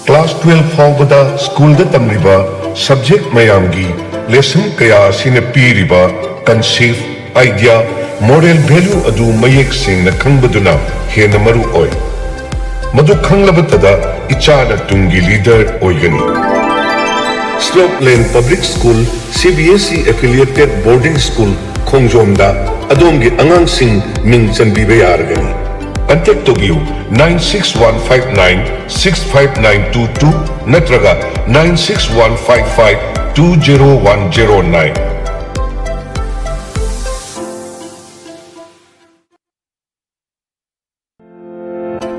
ꯀ꯭ꯂꯥꯁ ꯇꯨꯋꯦꯜꯐ ꯐꯥꯎꯕꯗ ꯁ꯭ꯀꯨꯜꯗ ꯇꯝꯂꯤꯕ ꯁꯕꯖꯦꯛ ꯃꯌꯥꯝꯒꯤ ꯂꯦꯁꯟ ꯀꯌꯥ ꯑꯁꯤꯅ ꯄꯤꯔꯤꯕ ꯀꯟꯁꯦꯞ, ꯑꯥꯏꯗꯤꯌꯥ, ꯃꯣꯔꯦꯜ ꯚꯦꯂ꯭ꯌꯨ ꯑꯗꯨ ꯃꯌꯦꯛ ꯁꯦꯡꯅ ꯈꯪꯕꯗꯨꯅ ꯍꯦꯟꯅ ꯃꯔꯨ ꯑꯣꯏ꯫ ꯃꯗꯨ ꯈꯪꯂꯕꯇꯗ ꯏꯆꯥꯅ ꯇꯨꯡꯒꯤ ꯂꯤꯗꯔ ꯑꯣꯏꯒꯅꯤ꯫ Slopeland public school, C B S E affiliated boarding school, ꯈꯣꯡꯖꯣꯝꯗ ꯑꯗꯣꯝꯒꯤ ꯑꯉꯥꯡꯁꯤꯡ ꯃꯤꯡ ꯆꯟꯕꯤꯕ ꯌꯥꯔꯒꯅꯤ꯫ ꯀꯟꯇꯦꯛ ꯇꯧꯕꯤꯌꯨ, nine six one five nine six five nine two two ꯅꯠꯇ꯭ꯔꯒ nine six one five five two zero one zero nine꯫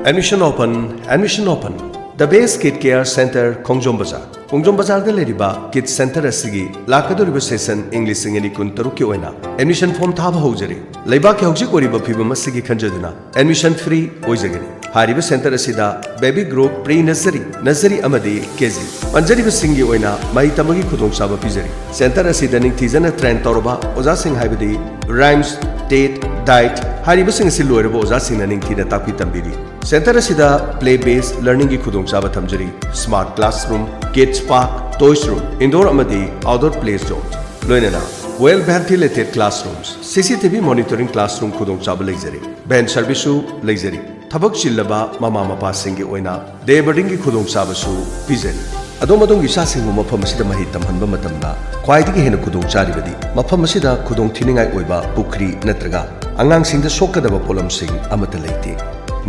Admission open, admission open. The Best Kid Care Center, ꯈꯣꯡꯖꯣꯝ ꯕꯖꯥꯔ꯫ ꯈꯣꯡꯖꯣꯝ ꯕꯖꯥꯔꯗ ꯂꯩꯔꯤꯕ ꯀꯤꯗ ꯁꯦꯟꯇꯔ ꯑꯁꯤꯒꯤ ꯂꯥꯛꯀꯗꯧꯔꯤꯕ session ꯏꯪ ꯂꯤꯁꯤꯡ ꯑꯅꯤ ꯀꯨꯟꯇꯔꯨꯛꯀꯤ ꯑꯣꯏꯅ ꯑꯦꯗꯃꯤꯁꯟ ꯐꯣꯔꯝ ꯊꯥꯕ ꯍꯧꯖꯔꯤ꯫ ꯂꯩꯕꯥꯛꯀꯤ ꯍꯧꯖꯤꯛ ꯑꯣꯏꯔꯤꯕ ꯐꯤꯕꯝ ꯑꯁꯤꯒꯤ ꯈꯟꯖꯗꯨꯅ ꯑꯦꯗꯃꯤꯁꯟ ꯐ꯭ꯔꯤ ꯑꯣꯏꯖꯒꯅꯤ꯫ ꯍꯥꯏꯔꯤꯕ ꯁꯦꯟꯇꯔ ꯑꯁꯤꯗ baby group, pre nursery, nursery ꯑꯃꯗꯤ ꯀꯦ ꯖꯤ ꯄꯟꯖꯔꯤꯕꯁꯤꯡꯒꯤ ꯑꯣꯏꯅ ꯃꯍꯩ ꯇꯝꯕꯒꯤ ꯈꯨꯗꯣꯡꯆꯥꯕ ꯄꯤꯖꯔꯤ꯫ ꯁꯦꯟꯇꯔ ꯑꯁꯤꯗ ꯅꯤꯡꯊꯤꯖꯅ ꯇ꯭ꯔꯦꯟ ꯇꯧꯔꯕ ꯑꯣꯖꯥꯁꯤꯡ ꯍꯥꯏꯕꯗꯤ ꯔꯥꯏꯝꯁ, ꯇꯦꯠ, ꯗꯥꯏꯠ ꯍꯥꯏꯔꯤꯕꯁꯤꯡ ꯑꯁꯤ ꯂꯣꯏꯔꯕ ꯑꯣꯖꯥꯁꯤꯡꯅ ꯅꯤꯡꯊꯤꯅ ꯇꯥꯛꯄꯤ ꯇꯝꯕꯤꯔꯤ꯫ ꯁꯦꯟꯇꯔ ꯑꯁꯤꯗ ꯄ꯭ꯂꯦ ꯕꯦꯁ ꯂꯔꯅꯤꯡꯒꯤ ꯈꯨꯗꯣꯡꯆꯥꯕ ꯊꯝꯖꯔꯤ꯫ Smart classroom, kids park, toys room, indoor ꯑꯃꯗꯤ ꯑꯥꯎꯠꯗꯣꯔ ꯄ꯭ꯂꯦ ꯖꯣꯟ, ꯂꯣꯏꯅꯅ well ventilated classrooms, C C T V monitoring classroom ꯈꯨꯗꯣꯡꯆꯥꯕ ꯂꯩꯖꯔꯤ꯫ ꯚꯦꯟ ꯁꯔꯚꯤꯁꯁꯨ ꯂꯩꯖꯔꯤ꯫ ꯊꯕꯛ ꯆꯤꯜꯂꯕ ꯃꯃꯥ ꯃꯄꯥꯁꯤꯡꯒꯤ ꯑꯣꯏꯅ ꯗꯦ ꯕꯣꯔꯗꯤꯡꯒꯤ ꯈꯨꯗꯣꯡꯆꯥꯕꯁꯨ ꯄꯤꯖꯔꯤ꯫ ꯑꯗꯣꯝ ꯑꯗꯣꯝꯒꯤ ꯏꯆꯥꯁꯤꯡꯕꯨ ꯃꯐꯝ ꯑꯁꯤꯗ ꯃꯍꯩ ꯇꯝꯍꯟꯕ ꯃꯇꯝꯗ ꯈ꯭ꯋꯥꯏꯗꯒꯤ ꯍꯦꯟꯅ ꯈꯨꯗꯣꯡ ꯆꯥꯔꯤꯕꯗꯤ ꯃꯐꯝ ꯑꯁꯤꯗ ꯈꯨꯗꯣꯡ ꯊꯤꯅꯤꯡꯉꯥꯏ ꯑꯣꯏꯕ ꯄꯨꯈ꯭ꯔꯤ ꯅꯠꯇ꯭ꯔꯒ ꯑꯉꯥꯡꯁꯤꯡꯗ ꯁꯣꯛꯀꯗꯕ ꯄꯣꯠꯂꯝꯁꯤꯡ ꯑꯃꯠꯇ ꯂꯩꯇꯦ꯫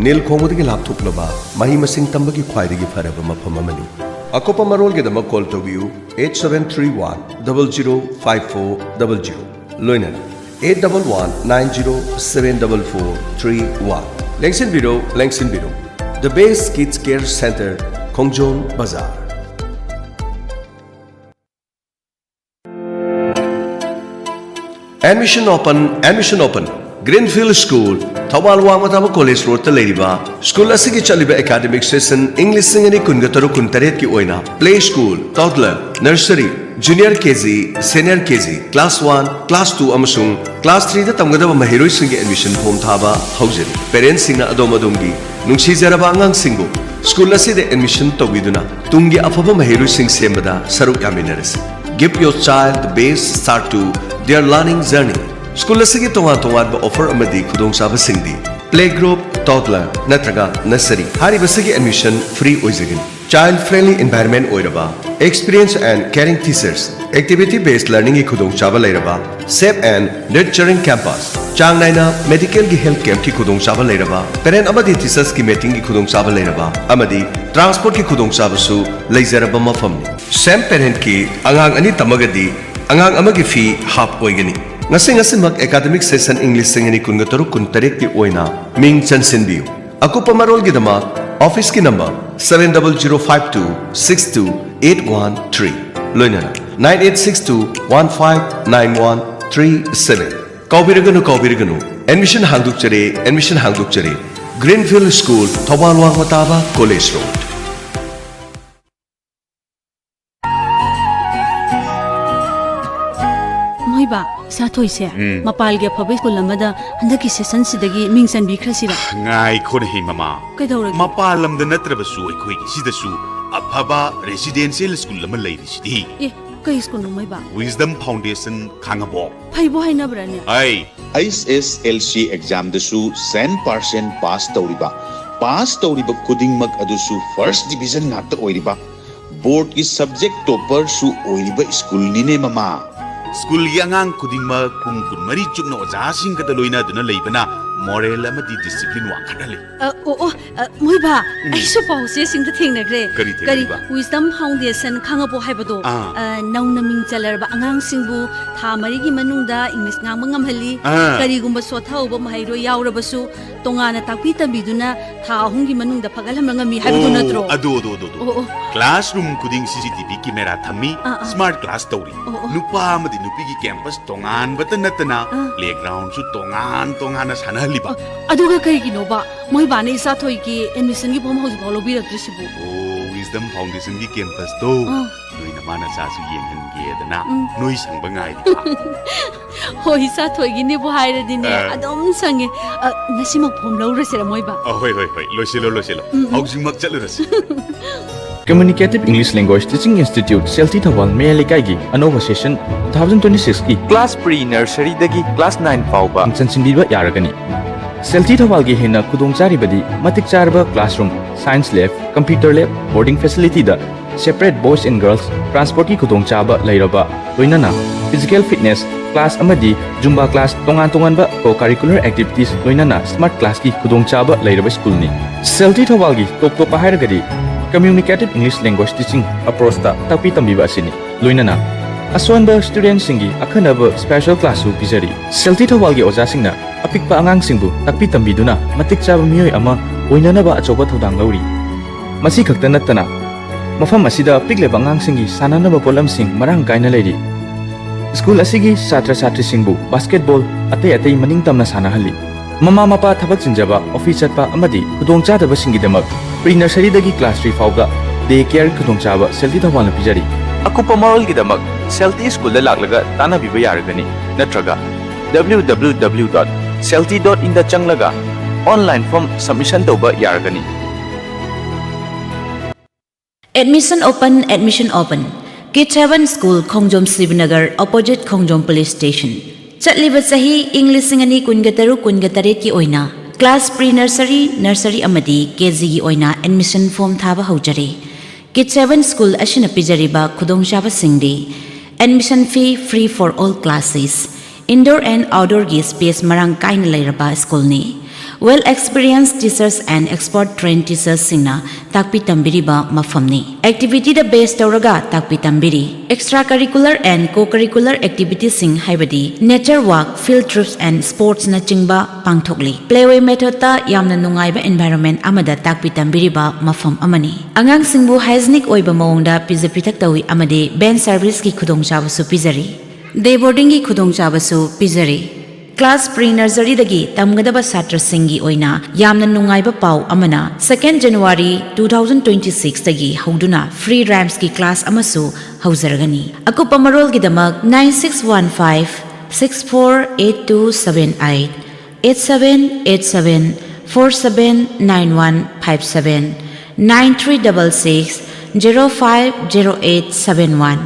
ꯅꯤꯜ ꯈꯣꯡꯕꯗꯒꯤ ꯂꯥꯞꯊꯣꯛꯂꯕ ꯃꯍꯩ ꯃꯁꯤꯡ ꯇꯝꯕꯒꯤ ꯈ꯭ꯋꯥꯏꯗꯒꯤ ꯐꯔꯕ ꯃꯐꯝ ꯑꯃꯅꯤ꯫ ꯑꯀꯨꯞꯄ ꯃꯔꯣꯜꯒꯤꯗꯃꯛ call ꯇꯧꯕꯤꯌꯨ eight seven three one double zero five four double zero꯫ ꯂꯣꯏꯅꯅ eight double one nine zero seven double four three one꯫ ꯂꯦꯡꯁꯤꯟꯕꯤꯔꯣ, ꯂꯦꯡꯁꯤꯟꯕꯤꯔꯣ꯫ The Best Kids Care Center, ꯈꯣꯡꯖꯣꯝ ꯕꯖꯥꯔ꯫ Admission open, admission open꯫ Greenfield School, Thoubal ꯋꯥꯡꯃ ꯇꯥꯕ college ꯔꯣꯗꯇ ꯂꯩꯔꯤꯕ school ꯑꯁꯤꯒꯤ ꯆꯠꯂꯤꯕ academic session ꯏꯪ ꯂꯤꯁꯤꯡ ꯑꯅꯤ ꯀꯨꯟꯒ ꯇꯔꯨꯛ ꯀꯨꯟꯇꯔꯦꯠꯀꯤ ꯑꯣꯏꯅ play school, toddler, nursery, junior K G, senior K G, class one, class two ꯑꯃꯁꯨꯡ class threeꯗ ꯇꯝꯒꯗꯕ ꯃꯍꯩꯔꯣꯏꯁꯤꯡꯒꯤ admission form ꯊꯥꯕ ꯍꯧꯖꯔꯤ꯫ Parentsꯁꯤꯡꯅ ꯑꯗꯣꯝ ꯑꯗꯣꯝꯒꯤ ꯅꯨꯡꯁꯤꯖꯔꯕ ꯑꯉꯥꯡꯁꯤꯡꯕꯨ ꯁ꯭ꯀꯨꯜ ꯑꯁꯤꯗ admission ꯇꯧꯕꯤꯗꯨꯅ ꯇꯨꯡꯒꯤ ꯑꯐꯕ ꯃꯍꯩꯔꯣꯏꯁꯤꯡ ꯁꯦꯝꯕꯗ ꯁꯔꯨꯛ ꯌꯥꯃꯤꯟꯅꯔꯁꯤ꯫ Give your child the best start to their learning journey꯫ School ꯑꯁꯤꯒꯤ ꯇꯣꯉꯥꯟ ꯇꯣꯉꯥꯟꯕ offer ꯑꯃꯗꯤ ꯈꯨꯗꯣꯡꯆꯥꯕꯁꯤꯡꯗꯤ play group, toddler ꯅꯠꯇ꯭ꯔꯒ nursery꯫ ꯍꯥꯏꯔꯤꯕꯁꯤꯒꯤ admission free ꯑꯣꯏꯖꯒꯅꯤ꯫ Child friendly environment ꯑꯣꯏꯔꯕ, experience and caring teachers, activity based learningꯒꯤ ꯈꯨꯗꯣꯡꯆꯥꯕ ꯂꯩꯔꯕ, safe and nurturing campus, ꯆꯥꯡ ꯅꯥꯏꯅ medicalꯒꯤ health campꯀꯤ ꯈꯨꯗꯣꯡꯆꯥꯕ ꯂꯩꯔꯕ, parent ꯑꯃꯗꯤ teachersꯀꯤ meetingꯒꯤ ꯈꯨꯗꯣꯡꯆꯥꯕ ꯂꯩꯔꯕ ꯑꯃꯗꯤ transportꯀꯤ ꯈꯨꯗꯣꯡꯆꯥꯕꯁꯨ ꯂꯩꯖꯔꯕ ꯃꯐꯝꯅꯤ꯫ Same parentꯀꯤ ꯑꯉꯥꯡ ꯑꯅꯤ ꯇꯝꯃꯒꯗꯤ ꯑꯉꯥꯡ ꯑꯃꯒꯤ fee half ꯑꯣꯏꯒꯅꯤ꯫ ꯉꯁꯤ ꯉꯁꯤꯃꯛ academic session ꯏꯪ ꯂꯤꯁꯤꯡ ꯑꯅꯤ ꯀꯨꯟꯒ ꯇꯔꯨꯛ ꯀꯨꯟꯇꯔꯦꯠꯀꯤ ꯑꯣꯏꯅ ꯃꯤꯡ ꯆꯟꯁꯤꯟꯕꯤꯌꯨ꯫ ꯑꯀꯨꯞꯄ ꯃꯔꯣꯜꯒꯤꯗꯃꯛ officeꯀꯤ number seven double zero five two six two eight one three, ꯂꯣꯏꯅꯅ nine eight six two one five nine one three seven꯫ ꯀꯥꯎꯕꯤꯔꯒꯅꯨ, ꯀꯥꯎꯕꯤꯔꯒꯅꯨ, admission ꯍꯥꯡꯗꯣꯛꯆꯔꯦ, admission ꯍꯥꯡꯗꯣꯛꯆꯔꯦ꯫ Greenfield School, Thoubal ꯋꯥꯡꯃ ꯇꯥꯕ ꯀꯣꯂꯦꯖ ꯔꯣꯗ꯫ ꯃꯣꯏꯕꯥ, ꯏꯆꯥ ꯊꯣꯏꯁꯦ ꯎꯝ꯫ ꯃꯄꯥꯜꯒꯤ ꯑꯐꯕ ꯁ꯭ꯀꯨꯜ ꯑꯃꯗ ꯍꯟꯗꯛꯀꯤ ꯁꯦꯁꯟꯁꯤꯗꯒꯤ ꯃꯤꯡ ꯆꯟꯕꯤꯈ꯭ꯔꯁꯤꯔ? ꯉꯥꯏꯈꯣꯅꯦꯍꯦ ꯃꯃꯥ꯫ ꯀꯩꯗꯧꯔꯒꯦ? ꯃꯄꯥꯟ ꯂꯝꯗ ꯅꯠꯇ꯭ꯔꯕꯁꯨ ꯑꯩꯈꯣꯏꯒꯤ ꯁꯤꯗꯁꯨ ꯑꯐꯕ residential ꯁ꯭ꯀꯨꯜ ꯑꯃ ꯂꯩꯔꯤꯁꯤꯗꯤ꯫ ꯑꯦ, ꯀꯩ ꯁ꯭ꯀꯨꯜꯅꯣ ꯃꯣꯏꯕꯥ? Wisdom Foundation ꯈꯥꯡꯉꯕꯣꯛ꯫ ꯐꯩꯕꯣ ꯍꯥꯏꯅꯕ꯭ꯔꯥꯅꯦ? ꯑꯩ ꯑꯩꯁ ꯑꯦꯁ ꯑꯦꯜ ꯁꯤ ꯑꯦꯛꯖꯥꯝꯗꯁꯨ ꯁꯦꯟ ꯄꯥꯔꯁꯦꯟ ꯄꯥꯁ ꯇꯧꯔꯤꯕ, ꯄꯥꯁ ꯇꯧꯔꯤꯕ ꯈꯨꯗꯤꯡꯃꯛ ꯑꯗꯨꯁꯨ ꯐꯥꯔꯁ ꯗꯤꯕꯤꯖꯟ ꯉꯥꯛꯇ ꯑꯣꯏꯔꯤꯕ, ꯕꯣꯔꯗꯀꯤ ꯁꯕꯖꯦꯛ ꯇꯣꯄꯔꯁꯨ ꯑꯣꯏꯔꯤꯕ ꯁ꯭ꯀꯨꯜꯅꯤꯅꯦ, ꯃꯃꯥ꯫ ꯁ꯭ꯀꯨꯜꯒꯤ ꯑꯉꯥꯡ ꯈꯨꯗꯤꯡꯃꯛ ꯄꯨꯡ ꯀꯨꯟꯃꯔꯤ ꯆꯨꯞꯅ ꯑꯣꯖꯥꯁꯤꯡꯒꯗ ꯂꯣꯏꯅꯗꯨꯅ ꯂꯩꯕꯅ ꯃꯣꯔꯦꯜ ꯑꯃꯗꯤ ꯗꯤꯁꯤꯄ꯭ꯂꯤꯟ ꯋꯥꯡꯈꯠꯍꯜꯂꯤ꯫ ꯑ, ꯑꯣ, ꯑꯣ, ꯑ, ꯃꯣꯏꯕꯥ, ꯎꯝ꯫ ꯑꯩꯁꯨ ꯄꯥꯎꯆꯦꯁꯤꯡꯗ ꯊꯦꯡꯅꯈ꯭ꯔꯦ꯫ ꯀꯔꯤ ꯊꯦꯡꯅꯔꯤꯕ? Wisdom Foundation ꯈꯪꯉꯕꯣ ꯍꯥꯏꯕꯗꯣ? ꯑꯥ꯫ ꯑ, ꯅꯧꯅ ꯃꯤꯡ ꯆꯜꯂꯔꯕ ꯑꯉꯥꯡꯁꯤꯡꯕꯨ ꯊꯥ ꯃꯔꯤꯒꯤ ꯃꯅꯨꯡꯗ ꯏꯪꯂꯤꯁ ꯉꯥꯡꯕ ꯉꯝꯍꯜꯂꯤ꯫ ꯑꯥ꯫ ꯀꯔꯤꯒꯨꯝꯕ ꯁꯣꯊꯍꯧꯕ ꯃꯍꯩꯔꯣꯏ ꯌꯥꯎꯔꯕꯁꯨ ꯇꯣꯉꯥꯟꯅ ꯇꯥꯛꯄꯤ ꯇꯝꯕꯤꯗꯨꯅ ꯊꯥ ꯑꯍꯨꯝꯒꯤ ꯃꯅꯨꯡꯗ ꯐꯒꯠꯍꯟꯕ ꯉꯝꯃꯤ ꯍꯥꯏꯕꯗꯨ ꯑꯣ, ꯅꯠꯇ꯭ꯔꯣ? ꯑꯗꯨ, ꯑꯗꯨ, ꯑꯗꯨ, ꯑꯗꯨ꯫ ꯑꯣ, ꯑꯣ꯫ Classroom ꯈꯨꯗꯤꯡ CCTV camera ꯊꯝꯃꯤ, ꯑꯥ, ꯑꯥ꯫ Smart class ꯇꯧꯔꯤ꯫ ꯑꯣ, ꯑꯣ꯫ ꯅꯨꯄꯥ ꯑꯃꯗꯤ ꯅꯨꯄꯤꯒꯤ campus ꯇꯣꯉꯥꯟꯕꯇ ꯅꯠꯇꯅ ꯑꯥ꯫ Playgroundꯁꯨ ꯇꯣꯉꯥꯟ ꯇꯣꯉꯥꯟꯅ ꯁꯥꯟꯅꯍꯜꯂꯤꯕ꯫ ꯑꯣ, ꯑꯗꯨꯒ ꯀꯩꯒꯤꯅꯣꯕ ꯃꯣꯏꯕꯥꯅ ꯏꯆꯥꯊꯣꯏꯒꯤ admissionꯒꯤ form ꯍꯧꯖꯤꯛꯐꯥꯎ ꯂꯧꯕꯤꯔꯛꯇ꯭ꯔꯤꯁꯤꯕꯨ? ꯑꯣ, Wisdom Foundationꯒꯤ campusꯇꯣ ꯑꯥ꯫ ꯅꯣꯏ ꯅꯃꯥ ꯅꯆꯥꯁꯨ ꯌꯦꯡꯍꯟꯒꯦꯗꯅ ꯎꯝ꯫ ꯅꯣꯏ ꯁꯪꯕ ꯉꯥꯏꯔꯤꯕ꯫ ꯍꯣꯏ, ꯏꯆꯥꯊꯣꯏꯒꯤꯅꯦꯕꯨ ꯍꯥꯏꯔꯗꯤꯅꯦ, ꯑꯥ꯫ ꯑꯗꯨꯝ ꯁꯪꯉꯦ꯫ ꯑ, ꯉꯁꯤꯃꯛ form ꯂꯧꯔꯁꯤꯔ ꯃꯣꯏꯕꯥ? ꯑ, ꯍꯣꯏ, ꯍꯣꯏ, ꯍꯣꯏ, ꯂꯣꯏꯁꯤꯜꯂꯣ, ꯂꯣꯏꯁꯤꯜꯂꯣ꯫ ꯎꯝ, ꯎꯝ꯫ ꯍꯧꯖꯤꯛꯃꯛ ꯆꯠꯂꯨꯔꯁꯤ꯫ Communicative English Language Teaching Institute, ꯁꯦꯜꯊꯤ Thoubal ꯃꯌꯥꯏ ꯂꯩꯀꯥꯏꯒꯤ ꯑꯅꯧꯕ session two thousand twenty sixꯀꯤ class pre nurseryꯗꯒꯤ class nine ꯐꯥꯎꯕ ꯆꯟꯁꯤꯟꯕꯤꯕ ꯌꯥꯔꯒꯅꯤ꯫ ꯁꯦꯜꯊꯤ ꯊꯧꯕꯥꯜꯒꯤ ꯍꯦꯟꯅ ꯈꯨꯗꯣꯡꯆꯥꯔꯤꯕꯗꯤ ꯃꯇꯤꯛ ꯆꯥꯔꯕ classroom, science lab, computer lab, boarding facilityꯗ separate boys and girls transportꯀꯤ ꯈꯨꯗꯣꯡꯆꯥꯕ ꯂꯩꯔꯕ, ꯂꯣꯏꯅꯅ physical fitness class ꯑꯃꯗꯤ Zumba class, ꯇꯣꯉꯥꯟ ꯇꯣꯉꯥꯟꯕ co-curricular activities, ꯂꯣꯏꯅꯅ smart classꯀꯤ ꯈꯨꯗꯣꯡꯆꯥꯕ ꯂꯩꯔꯕ ꯁ꯭ꯀꯨꯜꯅꯤ꯫ ꯁꯦꯜꯊꯤ ꯊꯧꯕꯥꯜꯒꯤ ꯇꯣꯞ ꯇꯣꯞꯄ ꯍꯥꯏꯔꯒꯗꯤ Communicative English Language Teaching approachꯇ ꯇꯥꯛꯄꯤ ꯇꯝꯕꯤꯕ ꯑꯁꯤꯅꯤ꯫ ꯂꯣꯏꯅꯅ ꯑꯁꯣꯟꯕ studentꯁꯤꯡꯒꯤ ꯑꯈꯟꯅꯕ special classꯁꯨ ꯄꯤꯖꯔꯤ꯫ ꯁꯦꯜꯊꯤ ꯊꯧꯕꯥꯜꯒꯤ ꯑꯣꯖꯥꯁꯤꯡꯅ ꯑꯄꯤꯛꯄ ꯑꯉꯥꯡꯁꯤꯡꯕꯨ ꯇꯥꯛꯄꯤ ꯇꯝꯕꯤꯗꯨꯅ ꯃꯇꯤꯛ ꯆꯥꯕ ꯃꯤꯑꯣꯏ ꯑꯃ ꯑꯣꯏꯅꯅꯕ ꯑꯆꯧꯕ ꯊꯧꯗꯥꯡ ꯂꯧꯔꯤ꯫ ꯃꯁꯤ ꯈꯛꯇ ꯅꯠꯇꯅ, ꯃꯐꯝ ꯑꯁꯤꯗ ꯄꯤꯛꯂꯤꯕ ꯑꯉꯥꯡꯁꯤꯡꯒꯤ ꯁꯥꯟꯅꯅꯕ ꯄꯣꯠꯂꯝꯁꯤꯡ ꯃꯔꯥꯡ ꯀꯥꯏꯅ ꯂꯩꯔꯤ꯫ ꯁ꯭ꯀꯨꯜ ꯑꯁꯤꯒꯤ ꯁꯥꯇ꯭ꯔ ꯁꯥꯇ꯭ꯔꯤꯁꯤꯡꯕꯨ basketball, ꯑꯇꯩ ꯑꯇꯩ ꯃꯅꯤꯡ ꯇꯝꯅ ꯁꯥꯟꯅꯍꯜꯂꯤ꯫ ꯃꯃꯥ ꯃꯄꯥ ꯊꯕꯛ ꯆꯤꯟꯖꯕ, office ꯆꯠꯄ ꯑꯃꯗꯤ ꯈꯨꯗꯣꯡꯆꯥꯗꯕꯁꯤꯡꯒꯤꯗꯃꯛ pre nurseryꯗꯒꯤ class three ꯐꯥꯎꯕ day care ꯈꯨꯗꯣꯡꯆꯥꯕ ꯁꯦꯜꯊꯤ ꯊꯧꯕꯥꯜꯅ ꯄꯤꯖꯔꯤ꯫ ꯑꯀꯨꯞꯄ ꯃꯔꯣꯜꯒꯤꯗꯃꯛ ꯁꯦꯜꯊꯤ ꯁ꯭ꯀꯨꯜꯗ ꯂꯥꯛꯂꯒ ꯇꯥꯟꯅꯕꯤꯕ ꯌꯥꯔꯒꯅꯤ, ꯅꯠꯇ꯭ꯔꯒ W W W dot selthi dot inꯗ ꯆꯪꯂꯒ online form submission ꯇꯧꯕ ꯌꯥꯔꯒꯅꯤ꯫ Admission open, admission open. K seven School, ꯈꯣꯡꯖꯣꯝ ꯁꯤꯕꯅꯒꯔ, opposite ꯈꯣꯡꯖꯣꯝ police station꯫ ꯆꯠꯂꯤꯕ ꯆꯍꯤ ꯏꯪ ꯂꯤꯁꯤꯡ ꯑꯅꯤ ꯀꯨꯟꯒ ꯇꯔꯨꯛ ꯀꯨꯟꯒ ꯇꯔꯦꯠꯀꯤ ꯑꯣꯏꯅ class pre nursery, nursery ꯑꯃꯗꯤ KGꯒꯤ ꯑꯣꯏꯅ admission form ꯊꯥꯕ ꯍꯧꯖꯔꯦ꯫ Kid Seven School ꯑꯁꯤꯅ ꯄꯤꯖꯔꯤꯕ ꯈꯨꯗꯣꯡꯆꯥꯕꯁꯤꯡꯗꯤ: admission fee free for all classes, indoor and outdoorꯒꯤ space ꯃꯔꯥꯡ ꯀꯥꯏꯅ ꯂꯩꯔꯕ ꯁ꯭ꯀꯨꯜꯅꯤ, well experienced teachers and expert trained teachersꯁꯤꯡꯅ ꯇꯥꯛꯄꯤ ꯇꯝꯕꯤꯔꯤꯕ ꯃꯐꯝꯅꯤ꯫ Activityꯗ base ꯇꯧꯔꯒ ꯇꯥꯛꯄꯤ ꯇꯝꯕꯤꯔꯤ꯫ Extra curricular and co-curricular activitiesꯁꯤꯡ ꯍꯥꯏꯕꯗꯤ nature walk, field trips and sportsꯅꯆꯤꯡꯕ ꯄꯥꯡꯊꯣꯛꯂꯤ꯫ Playway methodꯇ ꯌꯥꯝꯅ ꯅꯨꯡꯉꯥꯏꯕ environment ꯑꯃꯗ ꯇꯥꯛꯄꯤ ꯇꯝꯕꯤꯔꯤꯕ ꯃꯐꯝ ꯑꯃꯅꯤ꯫ ꯑꯉꯥꯡꯁꯤꯡꯕꯨ hygienic ꯑꯣꯏꯕ ꯃꯑꯣꯡꯗ ꯄꯤꯖ ꯄꯤꯊꯛ ꯇꯧꯏ ꯑꯃꯗꯤ bench serviceꯀꯤ ꯈꯨꯗꯣꯡꯆꯥꯕꯁꯨ ꯄꯤꯖꯔꯤ꯫ Day boardingꯒꯤ ꯈꯨꯗꯣꯡꯆꯥꯕꯁꯨ ꯄꯤꯖꯔꯤ꯫ Class pre-nurseryꯗꯒꯤ ꯇꯝꯒꯗꯕ ꯁꯥꯇ꯭ꯔꯁꯤꯡꯒꯤ ꯑꯣꯏꯅ ꯌꯥꯝꯅ ꯅꯨꯡꯉꯥꯏꯕ ꯄꯥꯎ ꯑꯃꯅ, second January two thousand twenty sixꯇꯒꯤ ꯍꯧꯗꯨꯅ free rhymesꯀꯤ class ꯑꯃꯁꯨ ꯍꯧꯖꯔꯒꯅꯤ꯫ ꯑꯀꯨꯞꯄ ꯃꯔꯣꯜꯒꯤꯗꯃꯛ nine six one five six four eight two seven eight, eight seven eight seven four seven nine one five seven, nine three double six zero five zero eight seven one,